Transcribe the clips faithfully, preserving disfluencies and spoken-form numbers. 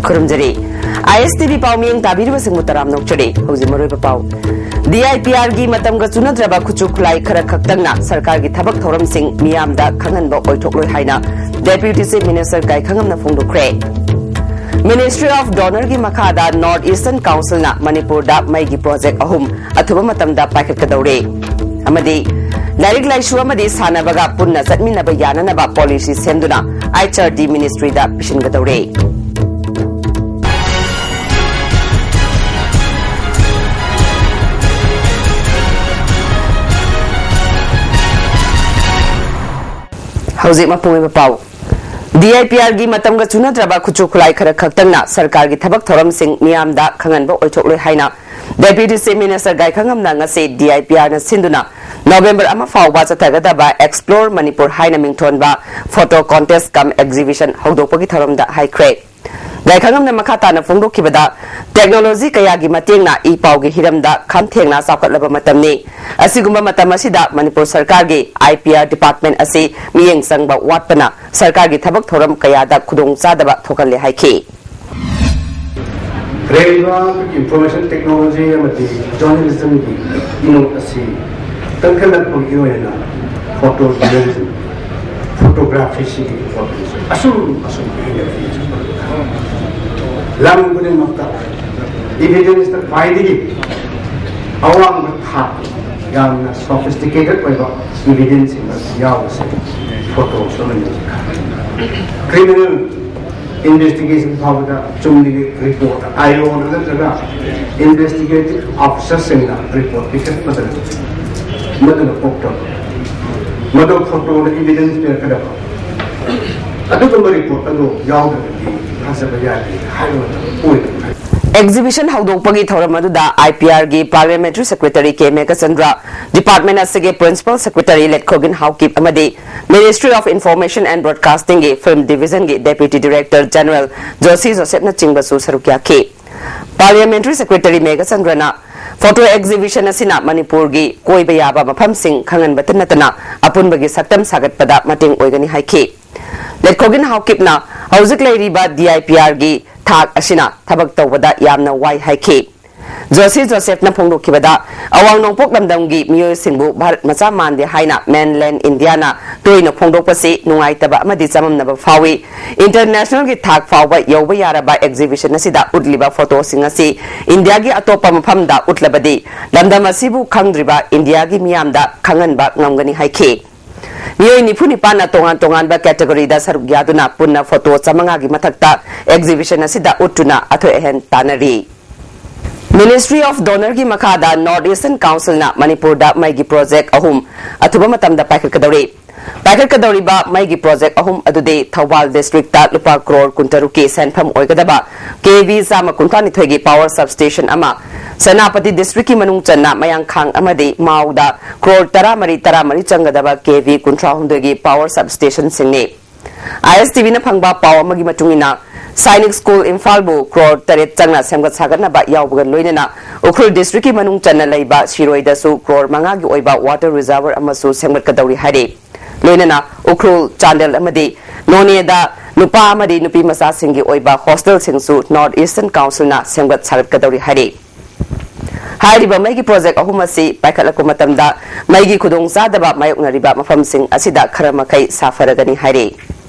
ꯈꯨꯔꯨꯝꯖꯔꯤ꯫ ꯑꯥꯏ ꯑꯦꯁ T V ꯄꯥꯎ ꯃꯤꯠꯌꯦꯡ ꯇꯥꯕꯤꯔꯤꯕꯁꯤꯡꯕꯨ ꯇꯔꯥꯝꯅ ꯑꯣꯛꯆꯔꯤ꯫ ꯍꯧꯖꯤꯛ ꯃꯔꯨꯑꯣꯏꯕ ꯄꯥꯎ꯫ ꯗꯤ ꯑꯥꯏ ꯄꯤ ꯑꯥꯔꯒꯤ ꯃꯇꯝꯒ ꯆꯨꯅꯗ꯭ꯔꯕ ꯈꯨꯠꯁꯨ ꯈꯨꯠꯂꯥꯏ ꯈꯔ ꯈꯛꯇꯪꯅ ꯁꯔꯀꯥꯔꯒꯤ ꯊꯕꯛ ꯊꯧꯔꯝꯁꯤꯡ ꯃꯤꯌꯥꯝꯗ ꯈꯪꯍꯟꯕ ꯑꯣꯏꯊꯣꯛꯂꯣꯏ ꯍꯥꯏꯅ Deputy Chief Minister ꯒꯥꯏꯈꯉꯝꯅ ꯐꯣꯡꯗꯣꯛꯈ꯭ꯔꯦ꯫ Ministry of DoNERꯒꯤ ꯃꯈꯥꯗ North Eastern Councilꯅ ꯃꯅꯤꯄꯨꯔꯗ ꯃꯩꯒꯤ project ꯑꯍꯨꯝ ꯑꯊꯨꯕ ꯃꯇꯝꯗ ꯄꯥꯏꯈꯠꯀꯗꯧꯔꯦ꯫ ꯑꯃꯗꯤ ꯂꯥꯏꯔꯤꯛ ꯂꯥꯏꯁꯨ ꯑꯃꯗꯤ ꯁꯥꯟꯅꯕꯒ ꯄꯨꯟꯅ ꯆꯠꯃꯤꯟꯅꯕ ꯌꯥꯅꯅꯕ policy ꯁꯦꯝꯗꯨꯅ ꯑꯩꯆ ꯑꯥꯔ ꯗꯤ Ministryꯗ ꯄꯤꯁꯤꯟꯒꯗꯧꯔꯦ꯫ ꯍꯧꯖꯤꯛ ꯃꯄꯨꯡ ꯑꯣꯏꯕ ꯄꯥꯎ꯫ ꯗꯤ ꯑꯥꯏ ꯄꯤ ꯑꯥꯔꯒꯤ ꯃꯇꯝꯒ ꯆꯨꯅꯗ꯭ꯔꯕ ꯈꯨꯠꯁꯨ ꯈꯨꯠꯂꯥꯏ ꯈꯔ ꯈꯛꯇꯪꯅ ꯁꯔꯀꯥꯔꯒꯤ ꯊꯕꯛ ꯊꯧꯔꯝꯁꯤꯡ ꯃꯤꯌꯥꯝꯗ ꯈꯪꯍꯟꯕ ꯑꯣꯏꯊꯣꯛꯂꯣꯏ ꯍꯥꯏꯅ Deputy Chief Minister ꯒꯥꯏꯈꯉꯝꯅ ꯉꯁꯤ ꯗꯤ ꯑꯥꯏ ꯄꯤ ꯑꯥꯔꯅ ꯁꯤꯟꯗꯨꯅ November ꯑꯃ ꯐꯥꯎꯕ ꯆꯠꯊꯒꯗꯕ Explore Manipur ꯍꯥꯏꯅ ꯃꯤꯡꯊꯣꯟꯕ photo contest cum exhibition ꯍꯧꯗꯣꯛꯄꯒꯤ ꯊꯧꯔꯝꯗ ꯍꯥꯏꯈ꯭ꯔꯦ꯫ ꯒꯥꯏꯈꯉꯝꯅ ꯃꯈꯥ ꯇꯥꯅ ꯐꯣꯡꯗꯣꯛꯈꯤꯕꯗ, technology ꯀꯌꯥꯒꯤ ꯃꯇꯦꯡꯅ ꯏ ꯄꯥꯎꯒꯤ ꯍꯤꯔꯝꯗ ꯈꯝ ꯊꯦꯡꯅ ꯆꯥꯎꯈꯠꯂꯕ ꯃꯇꯝꯅꯤ꯫ ꯑꯁꯤꯒꯨꯝꯕ ꯃꯇꯝ ꯑꯁꯤꯗ ꯃꯅꯤꯄꯨꯔ ꯁꯔꯀꯥꯔꯒꯤ ꯑꯥꯏ ꯄꯤ ꯑꯥꯔ department ꯑꯁꯤ ꯃꯤꯠꯌꯦꯡ ꯆꯪꯕ ꯋꯥꯠꯄꯅ ꯁꯔꯀꯥꯔꯒꯤ ꯊꯕꯛ ꯊꯧꯔꯝ ꯀꯌꯥꯗ ꯈꯨꯗꯣꯡꯆꯥꯗꯕ ꯊꯣꯛꯍꯜꯂꯦ ꯍꯥꯏꯈꯤ꯫ ꯂꯩꯔꯤꯕ ꯑꯩꯈꯣꯏꯒꯤ information technology ꯑꯃꯗꯤ journalismꯒꯤ ꯏꯅꯣꯠ ꯑꯁꯤ ꯀꯟꯈꯠꯂꯛꯄꯒꯤ ꯑꯣꯏꯅ photo journalism, photographyꯁꯤꯒꯤ importance ꯑꯁꯨꯝ ꯑꯁꯨꯝ ꯍꯦꯟꯒꯠꯂꯛꯏ꯫ ꯂꯝ ꯈꯨꯗꯤꯡꯃꯛꯇ evidenceꯇ ꯈ꯭ꯋꯥꯏꯗꯒꯤ ꯑꯋꯥꯡꯕ ꯊꯥꯛ, ꯌꯥꯝꯅ sophisticated ꯑꯣꯏꯕ evidenceꯁꯤꯡ ꯑꯁꯤ ꯌꯥꯎꯕꯁꯦ photoꯁꯨ ꯑꯃꯅꯤ꯫ Criminal investigation ꯐꯥꯎꯕꯗ ꯆꯨꯝꯅꯒꯤ report, ꯑꯥꯏ ꯑꯣ ꯅꯠꯇ꯭ꯔꯒ investigative officerꯁꯤꯡꯅ report ꯄꯤꯈꯠꯄꯗ ꯃꯗꯨꯅ ꯄꯣꯛꯇꯕ, ꯃꯗꯨ photoꯅ evidence ꯄꯤꯔꯛꯀꯗꯕ, ꯑꯗꯨꯒꯨꯝꯕ report ꯑꯗꯨ ꯌꯥꯎꯗ꯭ꯔꯒꯗꯤ ꯊꯥꯖꯕ ꯌꯥꯗꯦ ꯍꯥꯏꯕ ꯃꯇꯝꯗ ꯑꯣꯏꯗꯕ꯫ Exhibition ꯍꯧꯗꯣꯛꯄꯒꯤ ꯊꯧꯔꯝ ꯑꯗꯨꯗ I P ꯑꯥꯔꯒꯤ Parliamentary Secretary K Meghachandra, department ꯑꯁꯤꯒꯤ Principal Secretary ꯂꯦꯠꯈꯣꯒꯤꯟ ꯍꯥꯎꯀꯤꯞ ꯑꯃꯗꯤ Ministry of Information and Broadcastingꯒꯤ Film Divisionꯒꯤ Deputy Director General Joshi ꯖꯣꯁꯦꯞꯅꯆꯤꯡꯕꯁꯨ ꯁꯔꯨꯛ ꯌꯥꯈꯤ꯫ Parliamentary Secretary ꯃꯦꯘꯆꯟꯗ꯭ꯔꯅ photo exhibition ꯑꯁꯤꯅ ꯃꯅꯤꯄꯨꯔꯒꯤ ꯀꯣꯏꯕ ꯌꯥꯕ ꯃꯐꯝꯁꯤꯡ ꯈꯪꯍꯟꯕꯇ ꯅꯠꯇꯅ ꯑꯄꯨꯟꯕꯒꯤ ꯁꯛꯇꯝ ꯁꯥꯒꯠꯄꯗ ꯃꯇꯦꯡ ꯑꯣꯏꯒꯅꯤ ꯍꯥꯏꯈꯤ꯫ ꯂꯦꯠꯈꯣꯒꯤꯟ ꯍꯥꯎꯀꯤꯞꯅ ꯍꯧꯖꯤꯛ ꯂꯩꯔꯤꯕ ꯗꯤ ꯑꯥꯏ ꯄꯤ ꯑꯥꯔꯒꯤ ꯊꯥꯛ ꯑꯁꯤꯅ ꯊꯕꯛ ꯇꯧꯕꯗ ꯌꯥꯝꯅ ꯋꯥꯏ ꯍꯥꯏꯈꯤ꯫ ꯖꯣꯁꯤ ꯖꯣꯁꯦꯐꯅ ꯐꯣꯡꯗꯣꯛꯈꯤꯕꯗ, ꯑꯋꯥꯡ ꯅꯣꯡꯄꯣꯛ ꯂꯝꯗꯝꯒꯤ ꯃꯤꯑꯣꯏꯁꯤꯡꯕꯨ ꯚꯥꯔꯠ ꯃꯆꯥ ꯃꯥꯟꯗꯦ ꯍꯥꯏꯅ mainland Indiaꯅ ꯇꯣꯏꯅ ꯐꯣꯡꯗꯣꯛꯄꯁꯤ ꯅꯨꯡꯉꯥꯏꯇꯕ ꯑꯃꯗꯤ ꯆꯃꯝꯅꯕ ꯐꯥꯎꯏ꯫ Internationalꯒꯤ ꯊꯥꯛ ꯐꯥꯎꯕ ꯌꯧꯕ ꯌꯥꯔꯕ exhibition ꯑꯁꯤꯗ ꯎꯠꯂꯤꯕ photoꯁꯤꯡ ꯑꯁꯤ Indiaꯒꯤ ꯑꯇꯣꯞꯄ ꯃꯐꯝꯗ ꯎꯠꯂꯕꯗꯤ ꯂꯝꯗꯝ ꯑꯁꯤꯕꯨ ꯈꯪꯗ꯭ꯔꯤꯕ Indiaꯒꯤ ꯃꯤꯌꯥꯝꯗ ꯈꯪꯍꯟꯕ ꯉꯝꯒꯅꯤ ꯍꯥꯏꯈꯤ꯫ ꯃꯤꯑꯣꯏ ꯅꯤꯐꯨ ꯅꯤꯄꯥꯟꯅ ꯇꯣꯉꯥꯟ ꯇꯣꯉꯥꯟꯕ categoryꯗ ꯁꯔꯨꯛ ꯌꯥꯗꯨꯅ ꯄꯨꯟꯅ photo ꯆꯥꯃꯉꯥꯒꯤ ꯃꯊꯛꯇ exhibition ꯑꯁꯤꯗ ꯎꯠꯇꯨꯅ ꯑꯊꯣꯏ ꯑꯍꯦꯟ ꯇꯥꯟꯅꯔꯤ꯫ Ministry of DoNERꯒꯤ ꯃꯈꯥꯗ North Eastern Councilꯅ ꯃꯅꯤꯄꯨꯔꯗ ꯃꯩꯒꯤ project ꯑꯍꯨꯝ ꯑꯊꯨꯕ ꯃꯇꯝꯗ ꯄꯥꯏꯈꯠꯀꯗꯧꯔꯤ꯫ ꯄꯥꯏꯈꯠꯀꯗꯧꯔꯤꯕ ꯃꯩꯒꯤ project ꯑꯍꯨꯝ ꯑꯗꯨꯗꯤ ꯊꯧꯕꯥꯜ districtꯇ ꯂꯨꯄꯥ ꯀ꯭ꯔꯣꯔ ꯀꯨꯟꯇꯔꯨꯛꯀꯤ ꯁꯦꯟꯐꯝ ꯑꯣꯏꯒꯗꯕ KV ꯆꯥꯝꯃ ꯀꯨꯟꯊ꯭ꯔꯥ ꯅꯤꯊꯣꯏꯒꯤ power substation ꯑꯃ, ꯁꯦꯅꯥꯄꯇꯤ districtꯀꯤ ꯃꯅꯨꯡ ꯆꯟꯅ ꯃꯌꯥꯡꯈꯥꯡ ꯑꯃꯗꯤ ꯃꯥꯎꯗ ꯀ꯭ꯔꯣꯔ ꯇꯔꯥꯃꯔꯤ ꯇꯔꯥꯃꯔꯤ ꯆꯪꯒꯗꯕ KV ꯀꯨꯟꯊ꯭ꯔꯥ ꯍꯨꯝꯗꯣꯏꯒꯤ power substationꯁꯤꯡꯅꯤ꯫ ISTVꯅ ꯐꯪꯕ ꯄꯥꯎ ꯑꯃꯒꯤ ꯃꯇꯨꯡ ꯏꯟꯅ, ꯁꯥꯏꯅꯤꯛ ꯁ꯭ꯀꯨꯜ ꯏꯝꯐꯥꯜꯕꯨ ꯀ꯭ꯔꯣꯔ ꯇꯔꯦꯠ ꯆꯪꯅ ꯁꯦꯝꯒꯠ ꯁꯥꯒꯠꯅꯕ ꯌꯥꯎꯕꯒ ꯂꯣꯏꯅꯅ ꯎꯈ꯭ꯔꯨꯜ districtꯀꯤ ꯃꯅꯨꯡ ꯆꯟꯅ ꯂꯩꯕ ꯁꯤꯔꯣꯏꯗꯁꯨ ꯀ꯭ꯔꯣꯔ ꯃꯉꯥꯒꯤ ꯑꯣꯏꯕ water reservoir ꯑꯃꯁꯨ ꯁꯦꯝꯒꯠꯀꯗꯧꯔꯤ ꯍꯥꯏꯔꯤ꯫ ꯂꯣꯏꯅꯅ ꯎꯈ꯭ꯔꯨꯜ, ꯆꯥꯟꯗꯦꯜ ꯑꯃꯗꯤ ꯅꯣꯅꯦꯗ ꯅꯨꯄꯥ ꯑꯃꯗꯤ ꯅꯨꯄꯤ ꯃꯆꯥꯁꯤꯡꯒꯤ ꯑꯣꯏꯕ hostelꯁꯤꯡꯁꯨ North Eastern Councilꯅ ꯁꯦꯝꯒꯠ ꯁꯥꯒꯠꯀꯗꯧꯔꯤ ꯍꯥꯏꯔꯤ꯫ ꯍꯥꯏꯔꯤꯕ ꯃꯩꯒꯤ project ꯑꯍꯨꯝ ꯑꯁꯤ ꯄꯥꯏꯈꯠꯂꯛꯄ ꯃꯇꯝꯗ ꯃꯩꯒꯤ ꯈꯨꯗꯣꯡꯆꯥꯗꯕ ꯃꯥꯌꯣꯛꯅꯔꯤꯕ ꯃꯐꯝꯁꯤꯡ ꯑꯁꯤꯗ ꯈꯔ ꯃꯈꯩ ꯁꯥꯐꯔꯒꯅꯤ ꯍꯥꯏꯔꯤ꯫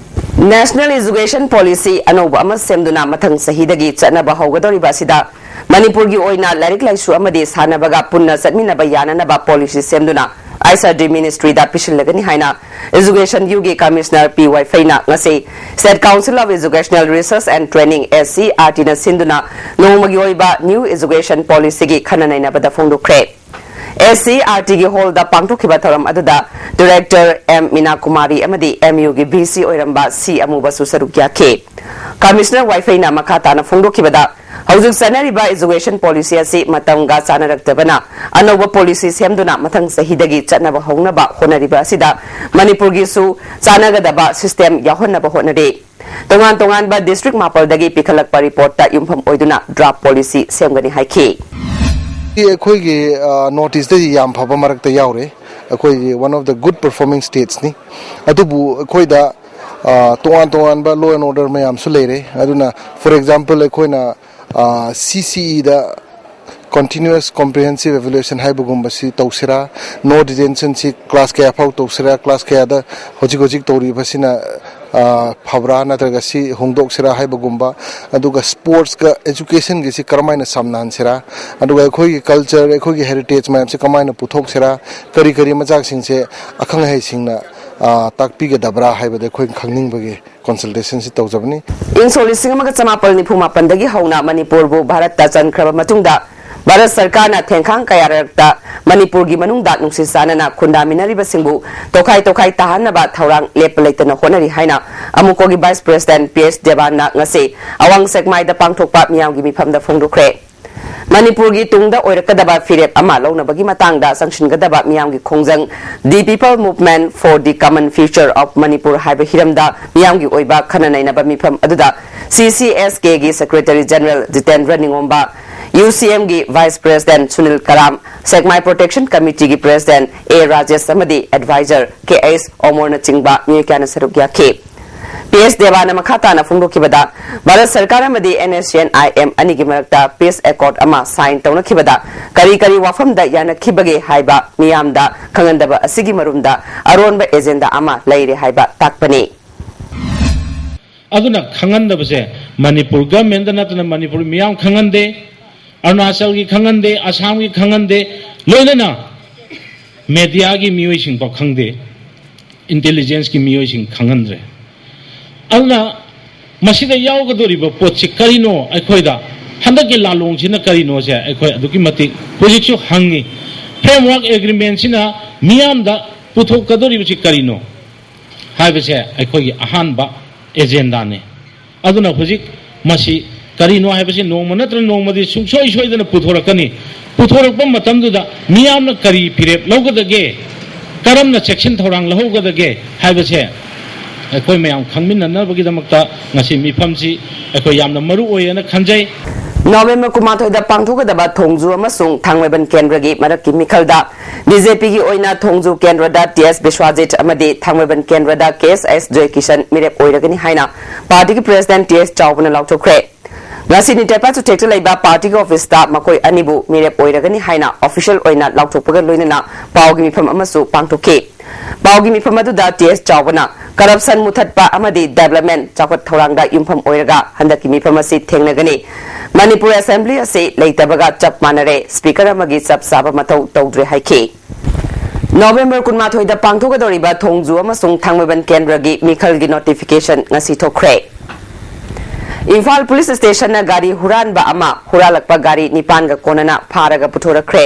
National Education Policy ꯑꯅꯧꯕ ꯑꯃ ꯁꯦꯝꯗꯨꯅ ꯃꯊꯪ ꯆꯍꯤꯗꯒꯤ ꯆꯠꯅꯕ ꯍꯧꯒꯗꯧꯔꯤꯕ ꯑꯁꯤꯗ ꯃꯅꯤꯄꯨꯔꯒꯤ ꯑꯣꯏꯅ ꯂꯥꯏꯔꯤꯛ ꯂꯥꯏꯁꯨ ꯑꯃꯗꯤ ꯁꯥꯟꯅꯕꯒ ꯄꯨꯟꯅ ꯆꯠꯃꯤꯟꯅꯕ ꯌꯥꯅꯅꯕ policy ꯁꯦꯝꯗꯨꯅ ICT Ministryꯗ ꯄꯤꯁꯤꯜꯂꯒꯅꯤ ꯍꯥꯏꯅ Education Uꯒꯤ Commissioner P ꯋꯥꯏꯐꯩꯅ ꯉꯁꯤ State Council of Educational Research and Training, SCERTꯅ ꯁꯤꯟꯗꯨꯅ ꯅꯣꯡꯃꯒꯤ ꯑꯣꯏꯕ New Education Policyꯒꯤ ꯈꯟꯅ ꯅꯩꯅꯕꯗ ꯐꯣꯡꯗꯣꯛꯈ꯭ꯔꯦ꯫ SCERTꯒꯤ hallꯗ ꯄꯥꯡꯊꯣꯛꯈꯤꯕ ꯊꯧꯔꯝ ꯑꯗꯨꯗ Director M ꯃꯤꯅꯥ ꯀꯨꯃꯥꯔꯤ ꯑꯃꯗꯤ MUꯒꯤ VC ꯑꯣꯏꯔꯝꯕ C ꯑꯃꯨꯕꯁꯨ ꯁꯔꯨꯛ ꯌꯥꯈꯤ꯫ Commissioner ꯋꯥꯏꯐꯩꯅ ꯃꯈꯥ ꯇꯥꯅ ꯐꯣꯡꯗꯣꯛꯈꯤꯕꯗ, ꯍꯧꯖꯤꯛ ꯆꯠꯅꯔꯤꯕ education policy ꯑꯁꯤ ꯃꯇꯝꯒ ꯆꯥꯅꯔꯛꯇꯕꯅ ꯑꯅꯧꯕ policy ꯁꯦꯝꯗꯨꯅ ꯃꯊꯪ ꯆꯍꯤꯗꯒꯤ ꯆꯠꯅꯕ ꯍꯧꯅꯕ ꯍꯣꯠꯅꯔꯤꯕ ꯑꯁꯤꯗ ꯃꯅꯤꯄꯨꯔꯒꯤꯁꯨ ꯆꯥꯅꯒꯗꯕ system ꯌꯥꯎꯍꯟꯅꯕ ꯍꯣꯠꯅꯔꯤ꯫ ꯇꯣꯉꯥꯟ ꯇꯣꯉꯥꯟꯕ district ꯃꯥꯄꯜꯗꯒꯤ ꯄꯤꯈꯠꯂꯛꯄ reportꯇ ꯌꯨꯝꯐꯝ ꯑꯣꯏꯗꯨꯅ draft policy ꯁꯦꯝꯒꯅꯤ ꯍꯥꯏꯈꯤ꯫ ꯑꯩꯈꯣꯏꯒꯤ North Eastꯇꯗꯤ ꯌꯥꯝ ꯐꯕ ꯃꯔꯛꯇ ꯌꯥꯎꯔꯦ꯫ ꯑꯩꯈꯣꯏꯒꯤ one of the good performing statesꯅꯤ꯫ ꯑꯗꯨꯕꯨ ꯑꯩꯈꯣꯏꯗ ꯑ, ꯇꯣꯉꯥꯟ ꯇꯣꯉꯥꯟꯕ law and order ꯃꯌꯥꯝꯁꯨ ꯂꯩꯔꯦ꯫ ꯑꯗꯨꯅ, for example, ꯑꯩꯈꯣꯏꯅ, ꯑ, C C E ꯗ continuous comprehensive evaluation ꯍꯥꯏꯕꯒꯨꯝꯕꯁꯤ ꯇꯧꯁꯤꯔꯥ, no detention ꯁꯤ class ꯀꯌꯥ ꯐꯥꯎ ꯇꯧꯁꯤꯔꯥ, class ꯀꯌꯥꯗ ꯍꯧꯖꯤꯛ ꯍꯧꯖꯤꯛ ꯇꯧꯔꯤꯕꯁꯤꯅ, ꯑ, ꯐꯕ꯭ꯔꯥ ꯅꯠꯇ꯭ꯔꯒ ꯁꯤ ꯍꯣꯡꯗꯣꯛꯁꯤꯔꯥ ꯍꯥꯏꯕꯒꯨꯝꯕ, ꯑꯗꯨꯒ sports ꯀ education ꯒꯤꯁꯤ ꯀꯔꯝꯍꯥꯏꯅ ꯁꯝꯅꯍꯟꯁꯤꯔꯥ, ꯑꯗꯨꯒ ꯑꯩꯈꯣꯏꯒꯤ culture, ꯑꯩꯈꯣꯏꯒꯤ heritage ꯃꯌꯥꯝꯁꯤ ꯀꯃꯥꯏꯅ ꯄꯨꯊꯣꯛꯁꯤꯔꯥ, ꯀꯔꯤ ꯀꯔꯤ ꯃꯆꯥꯛꯁꯤꯡꯁꯦ ꯑꯈꯪ ꯑꯍꯩꯁꯤꯡꯅ, ꯑ, ꯇꯥꯛꯄꯤꯒꯗꯕ꯭ꯔꯥ ꯍꯥꯏꯕꯗꯨ ꯑꯩꯈꯣꯏ ꯈꯪꯅꯤꯡꯕꯒꯤ consultation ꯁꯤ ꯇꯧꯖꯕꯅꯤ꯫ ꯏꯪ ꯁꯣꯛ ꯂꯤꯁꯤꯡ ꯑꯃꯒ ꯆꯃꯥꯄꯜ ꯅꯤꯐꯨ ꯃꯥꯄꯟꯗꯒꯤ ꯍꯧꯅ ꯃꯅꯤꯄꯨꯔꯕꯨ ꯚꯥꯔꯠꯇ ꯆꯟꯈ꯭ꯔꯕ ꯃꯇꯨꯡꯗ, ꯚꯥꯔꯠ ꯁꯔꯀꯥꯔꯅ ꯊꯦꯡꯈꯥꯡ ꯀꯌꯥꯔꯛꯇ ꯃꯅꯤꯄꯨꯔꯒꯤ ꯃꯅꯨꯡꯗ ꯅꯨꯡꯁꯤ ꯆꯥꯟꯅꯅ ꯈꯨꯟꯗꯥꯃꯤꯟꯅꯔꯤꯕꯁꯤꯡꯕꯨ ꯇꯣꯈꯥꯏ ꯇꯣꯈꯥꯏ ꯇꯥꯍꯟꯅꯕ ꯊꯧꯔꯥꯡ ꯂꯦꯞꯄ ꯂꯩꯇꯅ ꯍꯣꯠꯅꯔꯤ ꯍꯥꯏꯅ ꯑꯃꯨꯀꯣꯒꯤ Vice President P S ꯗꯦꯕꯥꯟꯅ ꯉꯁꯤ ꯑꯋꯥꯡ ꯁꯦꯛꯃꯥꯏꯗ ꯄꯥꯡꯊꯣꯛꯄ ꯃꯤꯌꯥꯝꯒꯤ ꯃꯤꯐꯝꯗ ꯐꯣꯡꯗꯣꯛꯈ꯭ꯔꯦ꯫ ꯃꯅꯤꯄꯨꯔꯒꯤ ꯇꯨꯡꯗ ꯑꯣꯏꯔꯛꯀꯗꯕ ꯐꯤꯔꯦꯞ ꯑꯃ ꯂꯧꯅꯕꯒꯤ ꯃꯇꯥꯡꯗ ꯆꯪꯁꯤꯟꯒꯗꯕ ꯃꯤꯌꯥꯝꯒꯤ ꯈꯣꯡꯖꯪ The People Movement for the Common Future of Manipur ꯍꯥꯏꯕ ꯍꯤꯔꯝꯗ ꯃꯤꯌꯥꯝꯒꯤ ꯑꯣꯏꯕ ꯈꯟꯅ ꯅꯩꯅꯕ ꯃꯤꯐꯝ ꯑꯗꯨꯗ C C S K ꯒꯤ Secretary General Jitendra ꯅꯤꯉꯣꯝꯕ, U C M ꯒꯤ Vice President ꯁꯨꯅꯤꯜ ꯀꯔꯥꯝ, ꯁꯦꯛꯃꯥꯏ Protection Committee ꯒꯤ President A ꯔꯥꯖꯦꯁ ꯑꯃꯗꯤ Advisor K S ꯑꯣꯃꯣꯔꯅꯆꯤꯡꯕ ꯃꯤꯑꯣꯏ ꯀꯌꯥꯅ ꯁꯔꯨꯛ ꯌꯥꯈꯤ꯫ P S ꯗꯦꯕꯥꯅ ꯃꯈꯥ ꯇꯥꯅ ꯐꯣꯡꯗꯣꯛꯈꯤꯕꯗ, ꯚꯥꯔꯠ ꯁꯔꯀꯥꯔ ꯑꯃꯗꯤ N S C N I M ꯑꯅꯤꯒꯤ ꯃꯔꯛꯇ peace accord ꯑꯃ sign ꯇꯧꯅꯈꯤꯕꯗ ꯀꯔꯤ ꯀꯔꯤ ꯋꯥꯐꯝꯗ ꯌꯥꯅꯈꯤꯕꯒꯦ ꯍꯥꯏꯕ ꯃꯤꯌꯥꯝꯗ ꯈꯪꯍꯟꯗꯕ ꯑꯁꯤꯒꯤ ꯃꯔꯨꯝꯗ ꯑꯔꯣꯟꯕ agenda ꯑꯃ ꯂꯩꯔꯦ ꯍꯥꯏꯕ ꯇꯥꯛꯄꯅꯤ꯫ ꯑꯗꯨꯅ ꯈꯪꯍꯟꯗꯕꯁꯦ ꯃꯅꯤꯄꯨꯔ government ꯅꯠꯇꯅ ꯃꯅꯤꯄꯨꯔ ꯃꯤꯌꯥꯝ ꯈꯪꯍꯟꯗꯦ, ꯑꯔꯨꯅꯥꯆꯜꯒꯤ ꯈꯪꯍꯟꯗꯦ, ꯑꯁꯥꯝꯒꯤ ꯈꯪꯍꯟꯗꯦ, ꯂꯣꯏꯅꯅ media ꯒꯤ ꯃꯤꯑꯣꯏꯁꯤꯡꯐꯥꯎ ꯈꯪꯗꯦ, intelligence ꯀꯤ ꯃꯤꯑꯣꯏꯁꯤꯡ ꯈꯪꯍꯟꯗ꯭ꯔꯦ꯫ ꯑꯗꯨꯅ ꯃꯁꯤꯗ ꯌꯥꯎꯒꯗꯧꯔꯤꯕ ꯄꯣꯠꯁꯤ ꯀꯔꯤꯅꯣ? ꯑꯩꯈꯣꯏꯗ ꯍꯟꯗꯛꯀꯤ ꯂꯥꯂꯣꯡꯁꯤꯅ ꯀꯔꯤꯅꯣꯁꯦ ꯑꯩꯈꯣꯏ ꯑꯗꯨꯛꯀꯤ ꯃꯇꯤꯛ ꯍꯧꯖꯤꯛꯁꯨ ꯍꯪꯉꯤ꯫ Framework Agreement ꯁꯤꯅ ꯃꯤꯌꯥꯝꯗ ꯄꯨꯊꯣꯛꯀꯗꯧꯔꯤꯕꯁꯤ ꯀꯔꯤꯅꯣ ꯍꯥꯏꯕꯁꯦ ꯑꯩꯈꯣꯏꯒꯤ ꯑꯍꯥꯟꯕ agenda ꯅꯤ꯫ ꯑꯗꯨꯅ ꯍꯧꯖꯤꯛ ꯃꯁꯤ ꯀꯔꯤꯅꯣ ꯍꯥꯏꯕꯁꯤ ꯅꯣꯡꯃ ꯅꯠꯇ꯭ꯔꯒ ꯅꯣꯡꯃꯗꯤ ꯁꯨꯡꯁꯣꯏ ꯁꯣꯏꯗꯅ ꯄꯨꯊꯣꯔꯛꯀꯅꯤ꯫ ꯄꯨꯊꯣꯔꯛꯄ ꯃꯇꯝꯗꯨꯗ ꯃꯤꯌꯥꯝꯅ ꯀꯔꯤ ꯐꯤꯔꯦꯞ ꯂꯧꯒꯗꯒꯦ, ꯀꯔꯝꯅ ꯆꯦꯛꯁꯤꯟ ꯊꯧꯔꯥꯡ ꯂꯧꯍꯧꯒꯗꯒꯦ ꯍꯥꯏꯕꯁꯦ ꯑꯩꯈꯣꯏ ꯃꯌꯥꯝ ꯈꯪꯃꯤꯟꯅꯅꯕꯒꯤꯗꯃꯛꯇ ꯉꯁꯤ ꯃꯤꯐꯝꯁꯤ ꯑꯩꯈꯣꯏ ꯌꯥꯝꯅ ꯃꯔꯨ ꯑꯣꯏꯌꯦꯅ ꯈꯟꯖꯩ꯫ ꯅꯕꯦꯝꯕꯔ ꯀꯨꯟꯃꯥꯊꯣꯏꯗ ꯄꯥꯡꯊꯣꯛꯀꯗꯕ ꯊꯣꯡꯖꯨ ꯑꯃꯁꯨꯡ ꯊꯥꯡꯃꯩꯕꯟ ꯀꯦꯟꯗ꯭ꯔꯒꯤ ꯃꯔꯛꯀꯤ ꯃꯤꯈꯜꯗ ꯕꯤ ꯖꯦ ꯄꯤꯒꯤ ꯑꯣꯏꯅ ꯊꯣꯡꯖꯨ ꯀꯦꯟꯗ꯭ꯔꯗ ꯇꯤ ꯑꯦꯁ ꯕꯤꯁ꯭ꯋꯥꯖꯤꯠ ꯑꯃꯗꯤ ꯊꯥꯡꯃꯩꯕꯟ ꯀꯦꯟꯗ꯭ꯔꯗ ꯀꯦ ꯑꯦꯁ ꯑꯦꯁ ꯖꯣꯏꯀꯤꯁꯟ ꯃꯤꯔꯦꯞ ꯑꯣꯏꯔꯒꯅꯤ ꯍꯥꯏꯅ ꯄꯥꯔꯇꯤꯒꯤ ꯄ꯭ꯔꯦꯁꯤꯗꯦꯟꯠ ꯇꯤ ꯑꯦꯁ ꯆꯥꯎꯕꯅ ꯂꯥꯎꯊꯣꯛꯈ꯭ꯔꯦ꯫ ꯉꯁꯤ ꯅꯤꯇꯦꯄꯥ ꯆꯨꯊꯦꯛꯇ ꯂꯩꯕ ꯄꯥꯔꯇꯤꯒꯤ ꯑꯣꯐꯤꯁꯇ ꯃꯈꯣꯏ ꯑꯅꯤꯕꯨ ꯃꯤꯔꯦꯞ ꯑꯣꯏꯔꯒꯅꯤ ꯍꯥꯏꯅ ꯑꯣꯐꯤꯁꯤꯌꯦꯜ ꯑꯣꯏꯅ ꯂꯥꯎꯊꯣꯛꯄꯒ ꯂꯣꯏꯅꯅ ꯄꯥꯎꯒꯤ ꯃꯤꯐꯝ ꯑꯃꯁꯨ ꯄꯥꯡꯊꯣꯛꯈꯤ꯫ ꯄꯥꯎꯒꯤ ꯃꯤꯐꯝ ꯑꯗꯨꯗ ꯇꯤ ꯑꯦꯁ ꯆꯥꯎꯕꯅ ꯀꯔꯞꯁꯟ ꯃꯨꯊꯠꯄ ꯑꯃꯗꯤ ꯗꯦꯕꯂꯞꯃꯦꯟꯠ ꯆꯥꯎꯈꯠ ꯊꯧꯔꯥꯡꯗ ꯌꯨꯝꯐꯝ ꯑꯣꯏꯔꯒ ꯍꯟꯗꯛꯀꯤ ꯃꯤꯐꯝ ꯑꯁꯤ ꯊꯦꯡꯅꯒꯅꯤ꯫ ꯃꯅꯤꯄꯨꯔ ꯑꯦꯁꯦꯝꯕ꯭ꯂꯤ ꯑꯁꯤ ꯂꯩꯇꯕꯒ ꯆꯞ ꯃꯥꯟꯅꯔꯦ, ꯁ꯭ꯄꯤꯀꯔ ꯑꯃꯒꯤ ꯆꯞ ꯆꯥꯕ ꯃꯊꯧ ꯇꯧꯗ꯭ꯔꯦ ꯍꯥꯏꯈꯤ꯫ ꯅꯕꯦꯝꯕꯔ ꯀꯨꯟꯃꯥꯊꯣꯏꯗ ꯄꯥꯡꯊꯣꯛꯀꯗꯧꯔꯤꯕ ꯊꯣꯡꯖꯨ ꯑꯃꯁꯨꯡ ꯊꯥꯡꯃꯩꯕꯟ ꯀꯦꯟꯗ꯭ꯔꯒꯤ ꯃꯤꯈꯜꯒꯤ ꯅꯣꯇꯤꯐꯤꯀꯦꯁꯟ ꯉꯁꯤ ꯊꯣꯛꯈ꯭ꯔꯦ꯫ ꯏꯝꯐꯥꯜ ꯄꯨꯂꯤꯁ ꯁ꯭ꯇꯦꯁꯟꯅ ꯒꯥꯔꯤ ꯍꯨꯔꯥꯟꯕ ꯑꯃ ꯍꯨꯔꯥꯜꯂꯛꯄ ꯒꯥꯔꯤ ꯅꯤꯄꯥꯟꯒ ꯀꯣꯟꯅꯅ ꯐꯥꯔꯒ ꯄꯨꯊꯣꯔꯛꯈ꯭ꯔꯦ꯫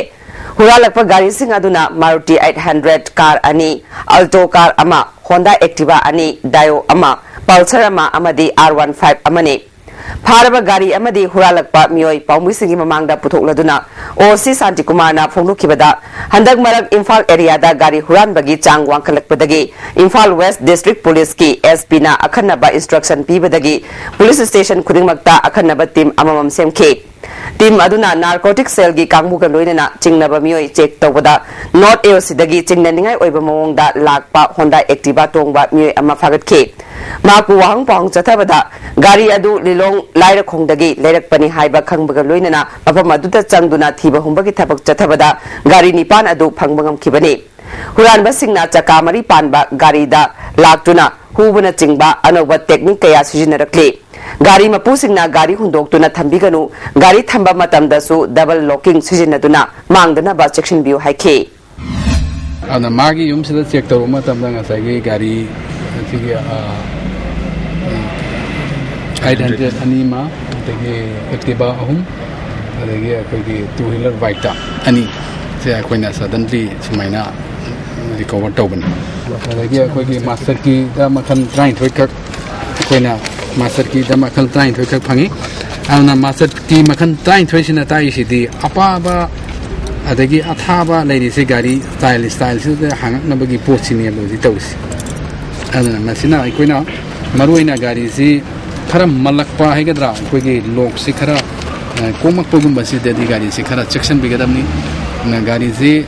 ꯍꯨꯔꯥꯜꯂꯛꯄ ꯒꯥꯔꯤꯁꯤꯡ ꯑꯗꯨꯅ ꯃꯥꯔꯨꯇꯤ ꯑꯩꯠ ꯍꯟꯗ꯭ꯔꯦꯠ ꯀꯥꯔ ꯑꯅꯤ, ꯑꯜꯇꯣ ꯀꯥꯔ ꯑꯃ, ꯍꯣꯟꯗꯥ ꯑꯦꯛꯇꯤꯚꯥ ꯑꯅꯤ, ꯗꯥꯏꯑꯣ ꯑꯃ, ꯄꯜꯁꯔ ꯑꯃ ꯑꯃꯗꯤ ꯑꯥꯔ ꯋꯥꯟ ꯐꯥꯏꯚ ꯑꯃꯅꯤ꯫ ꯐꯥꯔꯕ ꯒꯥꯔꯤ ꯑꯃꯗꯤ ꯍꯨꯔꯥꯜꯂꯛꯄ ꯃꯤꯑꯣꯏ ꯄꯥꯎꯃꯤꯁꯤꯡꯒꯤ ꯃꯃꯥꯡꯗ ꯄꯨꯊꯣꯛꯂꯗꯨꯅ ꯑꯣ ꯁꯤ ꯁꯥꯟꯇꯤꯀꯨꯃꯥꯔꯅ ꯐꯣꯡꯗꯣꯛꯈꯤꯕꯗ, ꯍꯟꯗꯛ ꯃꯔꯛ ꯏꯝꯐꯥꯜ ꯑꯦꯔꯤꯌꯥꯗ ꯒꯥꯔꯤ ꯍꯨꯔꯥꯟꯕꯒꯤ ꯆꯥꯡ ꯋꯥꯡꯈꯠꯂꯛꯄꯗꯒꯤ ꯏꯝꯐꯥꯜ ꯋꯦꯁ ꯗꯤꯁꯇ꯭ꯔꯤꯛ ꯄꯨꯂꯤꯁꯀꯤ ꯑꯦꯁ ꯄꯤꯅ ꯑꯈꯟꯅꯕ ꯏꯟꯁꯇ꯭ꯔꯛꯁꯟ ꯄꯤꯕꯗꯒꯤ ꯄꯨꯂꯤꯁ ꯁ꯭ꯇꯦꯁꯟ ꯈꯨꯗꯤꯡꯃꯛꯇ ꯑꯈꯟꯅꯕ ꯇꯤꯝ ꯑꯃꯃꯝ ꯁꯦꯝꯈꯤ꯫ ꯇꯤꯝ ꯑꯗꯨꯅ ꯅꯥꯔꯀꯣꯇꯤꯛ ꯁꯦꯜꯒꯤ ꯀꯥꯡꯕꯨꯒ ꯂꯣꯏꯅꯅ ꯆꯤꯡꯅꯕ ꯃꯤꯑꯣꯏ ꯆꯦꯛ ꯇꯧꯕꯗ ꯅꯣꯔꯠ ꯑꯦ ꯑꯣ ꯁꯤꯗꯒꯤ ꯆꯤꯡꯅꯅꯤꯡꯉꯥꯏ ꯑꯣꯏꯕ ꯃꯑꯣꯡꯗ ꯂꯥꯛꯄ ꯍꯣꯟꯗꯥ ꯑꯦꯛꯇꯤꯚꯥ ꯇꯣꯡꯕ ꯃꯤꯑꯣꯏ ꯑꯃ ꯐꯥꯒꯠꯈꯤ꯫ ꯃꯍꯥꯛꯄꯨ ꯋꯥꯍꯪ ꯄꯥꯎꯍꯪ ꯆꯠꯊꯕꯗ ꯒꯥꯔꯤ ꯑꯗꯨ ꯂꯤꯂꯣꯡ ꯂꯥꯏꯔꯈꯣꯡꯗꯒꯤ ꯂꯩꯔꯛꯄꯅꯤ ꯍꯥꯏꯕ ꯈꯪꯕꯒ ꯂꯣꯏꯅꯅ ꯃꯐꯝ ꯑꯗꯨꯗ ꯆꯪꯗꯨꯅ ꯊꯤꯕ ꯍꯨꯝꯕꯒꯤ ꯊꯕꯛ ꯆꯠꯊꯕꯗ ꯒꯥꯔꯤ ꯅꯤꯄꯥꯟ ꯑꯗꯨ ꯐꯪꯕ ꯉꯝꯈꯤꯕꯅꯤ꯫ ꯍꯨꯔꯥꯟꯕꯁꯤꯡꯅ ꯆꯀꯥ ꯃꯔꯤ ꯄꯥꯟꯕ ꯒꯥꯔꯤꯗ ꯂꯥꯛꯇꯨꯅ ꯍꯨꯕꯅꯆꯤꯡꯕ ꯑꯅꯧꯕ ꯇꯦꯛꯅꯤꯛ ꯀꯌꯥ ꯁꯤꯖꯤꯟꯅꯔꯛꯂꯤ꯫ ꯒꯥꯔꯤ ꯃꯄꯨꯁꯤꯡꯅ ꯒꯥꯔꯤ ꯍꯨꯟꯗꯣꯛꯇꯨꯅ ꯊꯝꯕꯤꯒꯅꯨ, ꯒꯥꯔꯤ ꯊꯝꯕ ꯃꯇꯝꯗꯁꯨ ꯗꯕꯜ ꯂꯣꯀꯤꯡ ꯁꯤꯖꯤꯟꯅꯗꯨꯅ ꯃꯥꯡꯗꯅꯕ ꯆꯦꯛꯁꯤꯟꯕꯤꯌꯨ ꯍꯥꯏꯈꯤ꯫ ꯑꯗꯨꯅ ꯃꯥꯒꯤ ꯌꯨꯝꯁꯤꯗ ꯆꯦꯛ ꯇꯧꯔꯨꯕ ꯃꯇꯝꯗ ꯉꯁꯥꯏꯒꯤ ꯒꯥꯔꯤ ꯑꯁꯤꯒꯤ, ꯑ, ꯑꯩꯠ ꯍꯟꯗ꯭ꯔꯦꯠ ꯑꯅꯤ ꯑꯃ, ꯑꯗꯒꯤ ꯑꯦꯛꯇꯤꯚꯥ ꯑꯍꯨꯝ, ꯑꯗꯒꯤ ꯑꯩꯈꯣꯏꯒꯤ ꯇꯨ ꯋꯤꯂꯔ ꯕꯥꯏꯛꯇ ꯑꯅꯤ, ꯁꯦ ꯑꯩꯈꯣꯏꯅ ꯁꯗꯟꯂꯤ ꯁꯨꯃꯥꯏꯅ ꯔꯤꯀꯣꯚꯔ ꯇꯧꯕꯅꯤ꯫ ꯑꯗꯒꯤ ꯑꯩꯈꯣꯏꯒꯤ ꯃꯥꯁꯇꯔ ꯀꯤꯗ ꯃꯈꯜ ꯇꯔꯥꯅꯤꯊꯣꯏ ꯈꯛ, ꯑꯩꯈꯣꯏꯅ ꯃꯥꯁꯇꯔ ꯀꯤꯗ ꯃꯈꯜ ꯇꯔꯥꯅꯤꯊꯣꯏ ꯈꯛ ꯐꯪꯉꯤ꯫ ꯑꯗꯨꯅ ꯃꯥꯁꯇꯔ ꯀꯤ ꯃꯈꯜ ꯇꯔꯥꯅꯤꯊꯣꯏꯁꯤꯅ ꯇꯥꯛꯏꯁꯤꯗꯤ ꯑꯄꯥꯕ ꯑꯗꯒꯤ ꯑꯊꯥꯕ ꯂꯩꯔꯤꯁꯦ ꯒꯥꯔꯤ ꯁ꯭ꯇꯥꯏꯜ, ꯁ꯭ꯇꯥꯏꯜꯁꯤꯗ ꯍꯥꯡꯉꯛꯅꯕꯒꯤ ꯄꯣꯠꯁꯤꯅꯦꯕ ꯍꯧꯖꯤꯛ ꯇꯧꯔꯤꯁꯦ꯫ ꯑꯗꯨꯅ ꯃꯁꯤꯅ ꯑꯩꯈꯣꯏꯅ ꯃꯔꯨꯑꯣꯏꯅ ꯒꯥꯔꯤꯁꯤ ꯈꯔ ꯃꯜꯂꯛꯄ ꯍꯥꯏꯒꯗ꯭ꯔꯥ, ꯑꯩꯈꯣꯏꯒꯤ ꯂꯣꯛꯁꯤ ꯈꯔ ꯀꯣꯝꯃꯛꯄꯒꯨꯝꯕꯁꯤꯗꯗꯤ ꯒꯥꯔꯤꯁꯤ ꯈꯔ ꯆꯦꯛꯁꯤꯟꯕꯤꯒꯗꯕꯅꯤ꯫ ꯒꯥꯔꯤꯁꯤ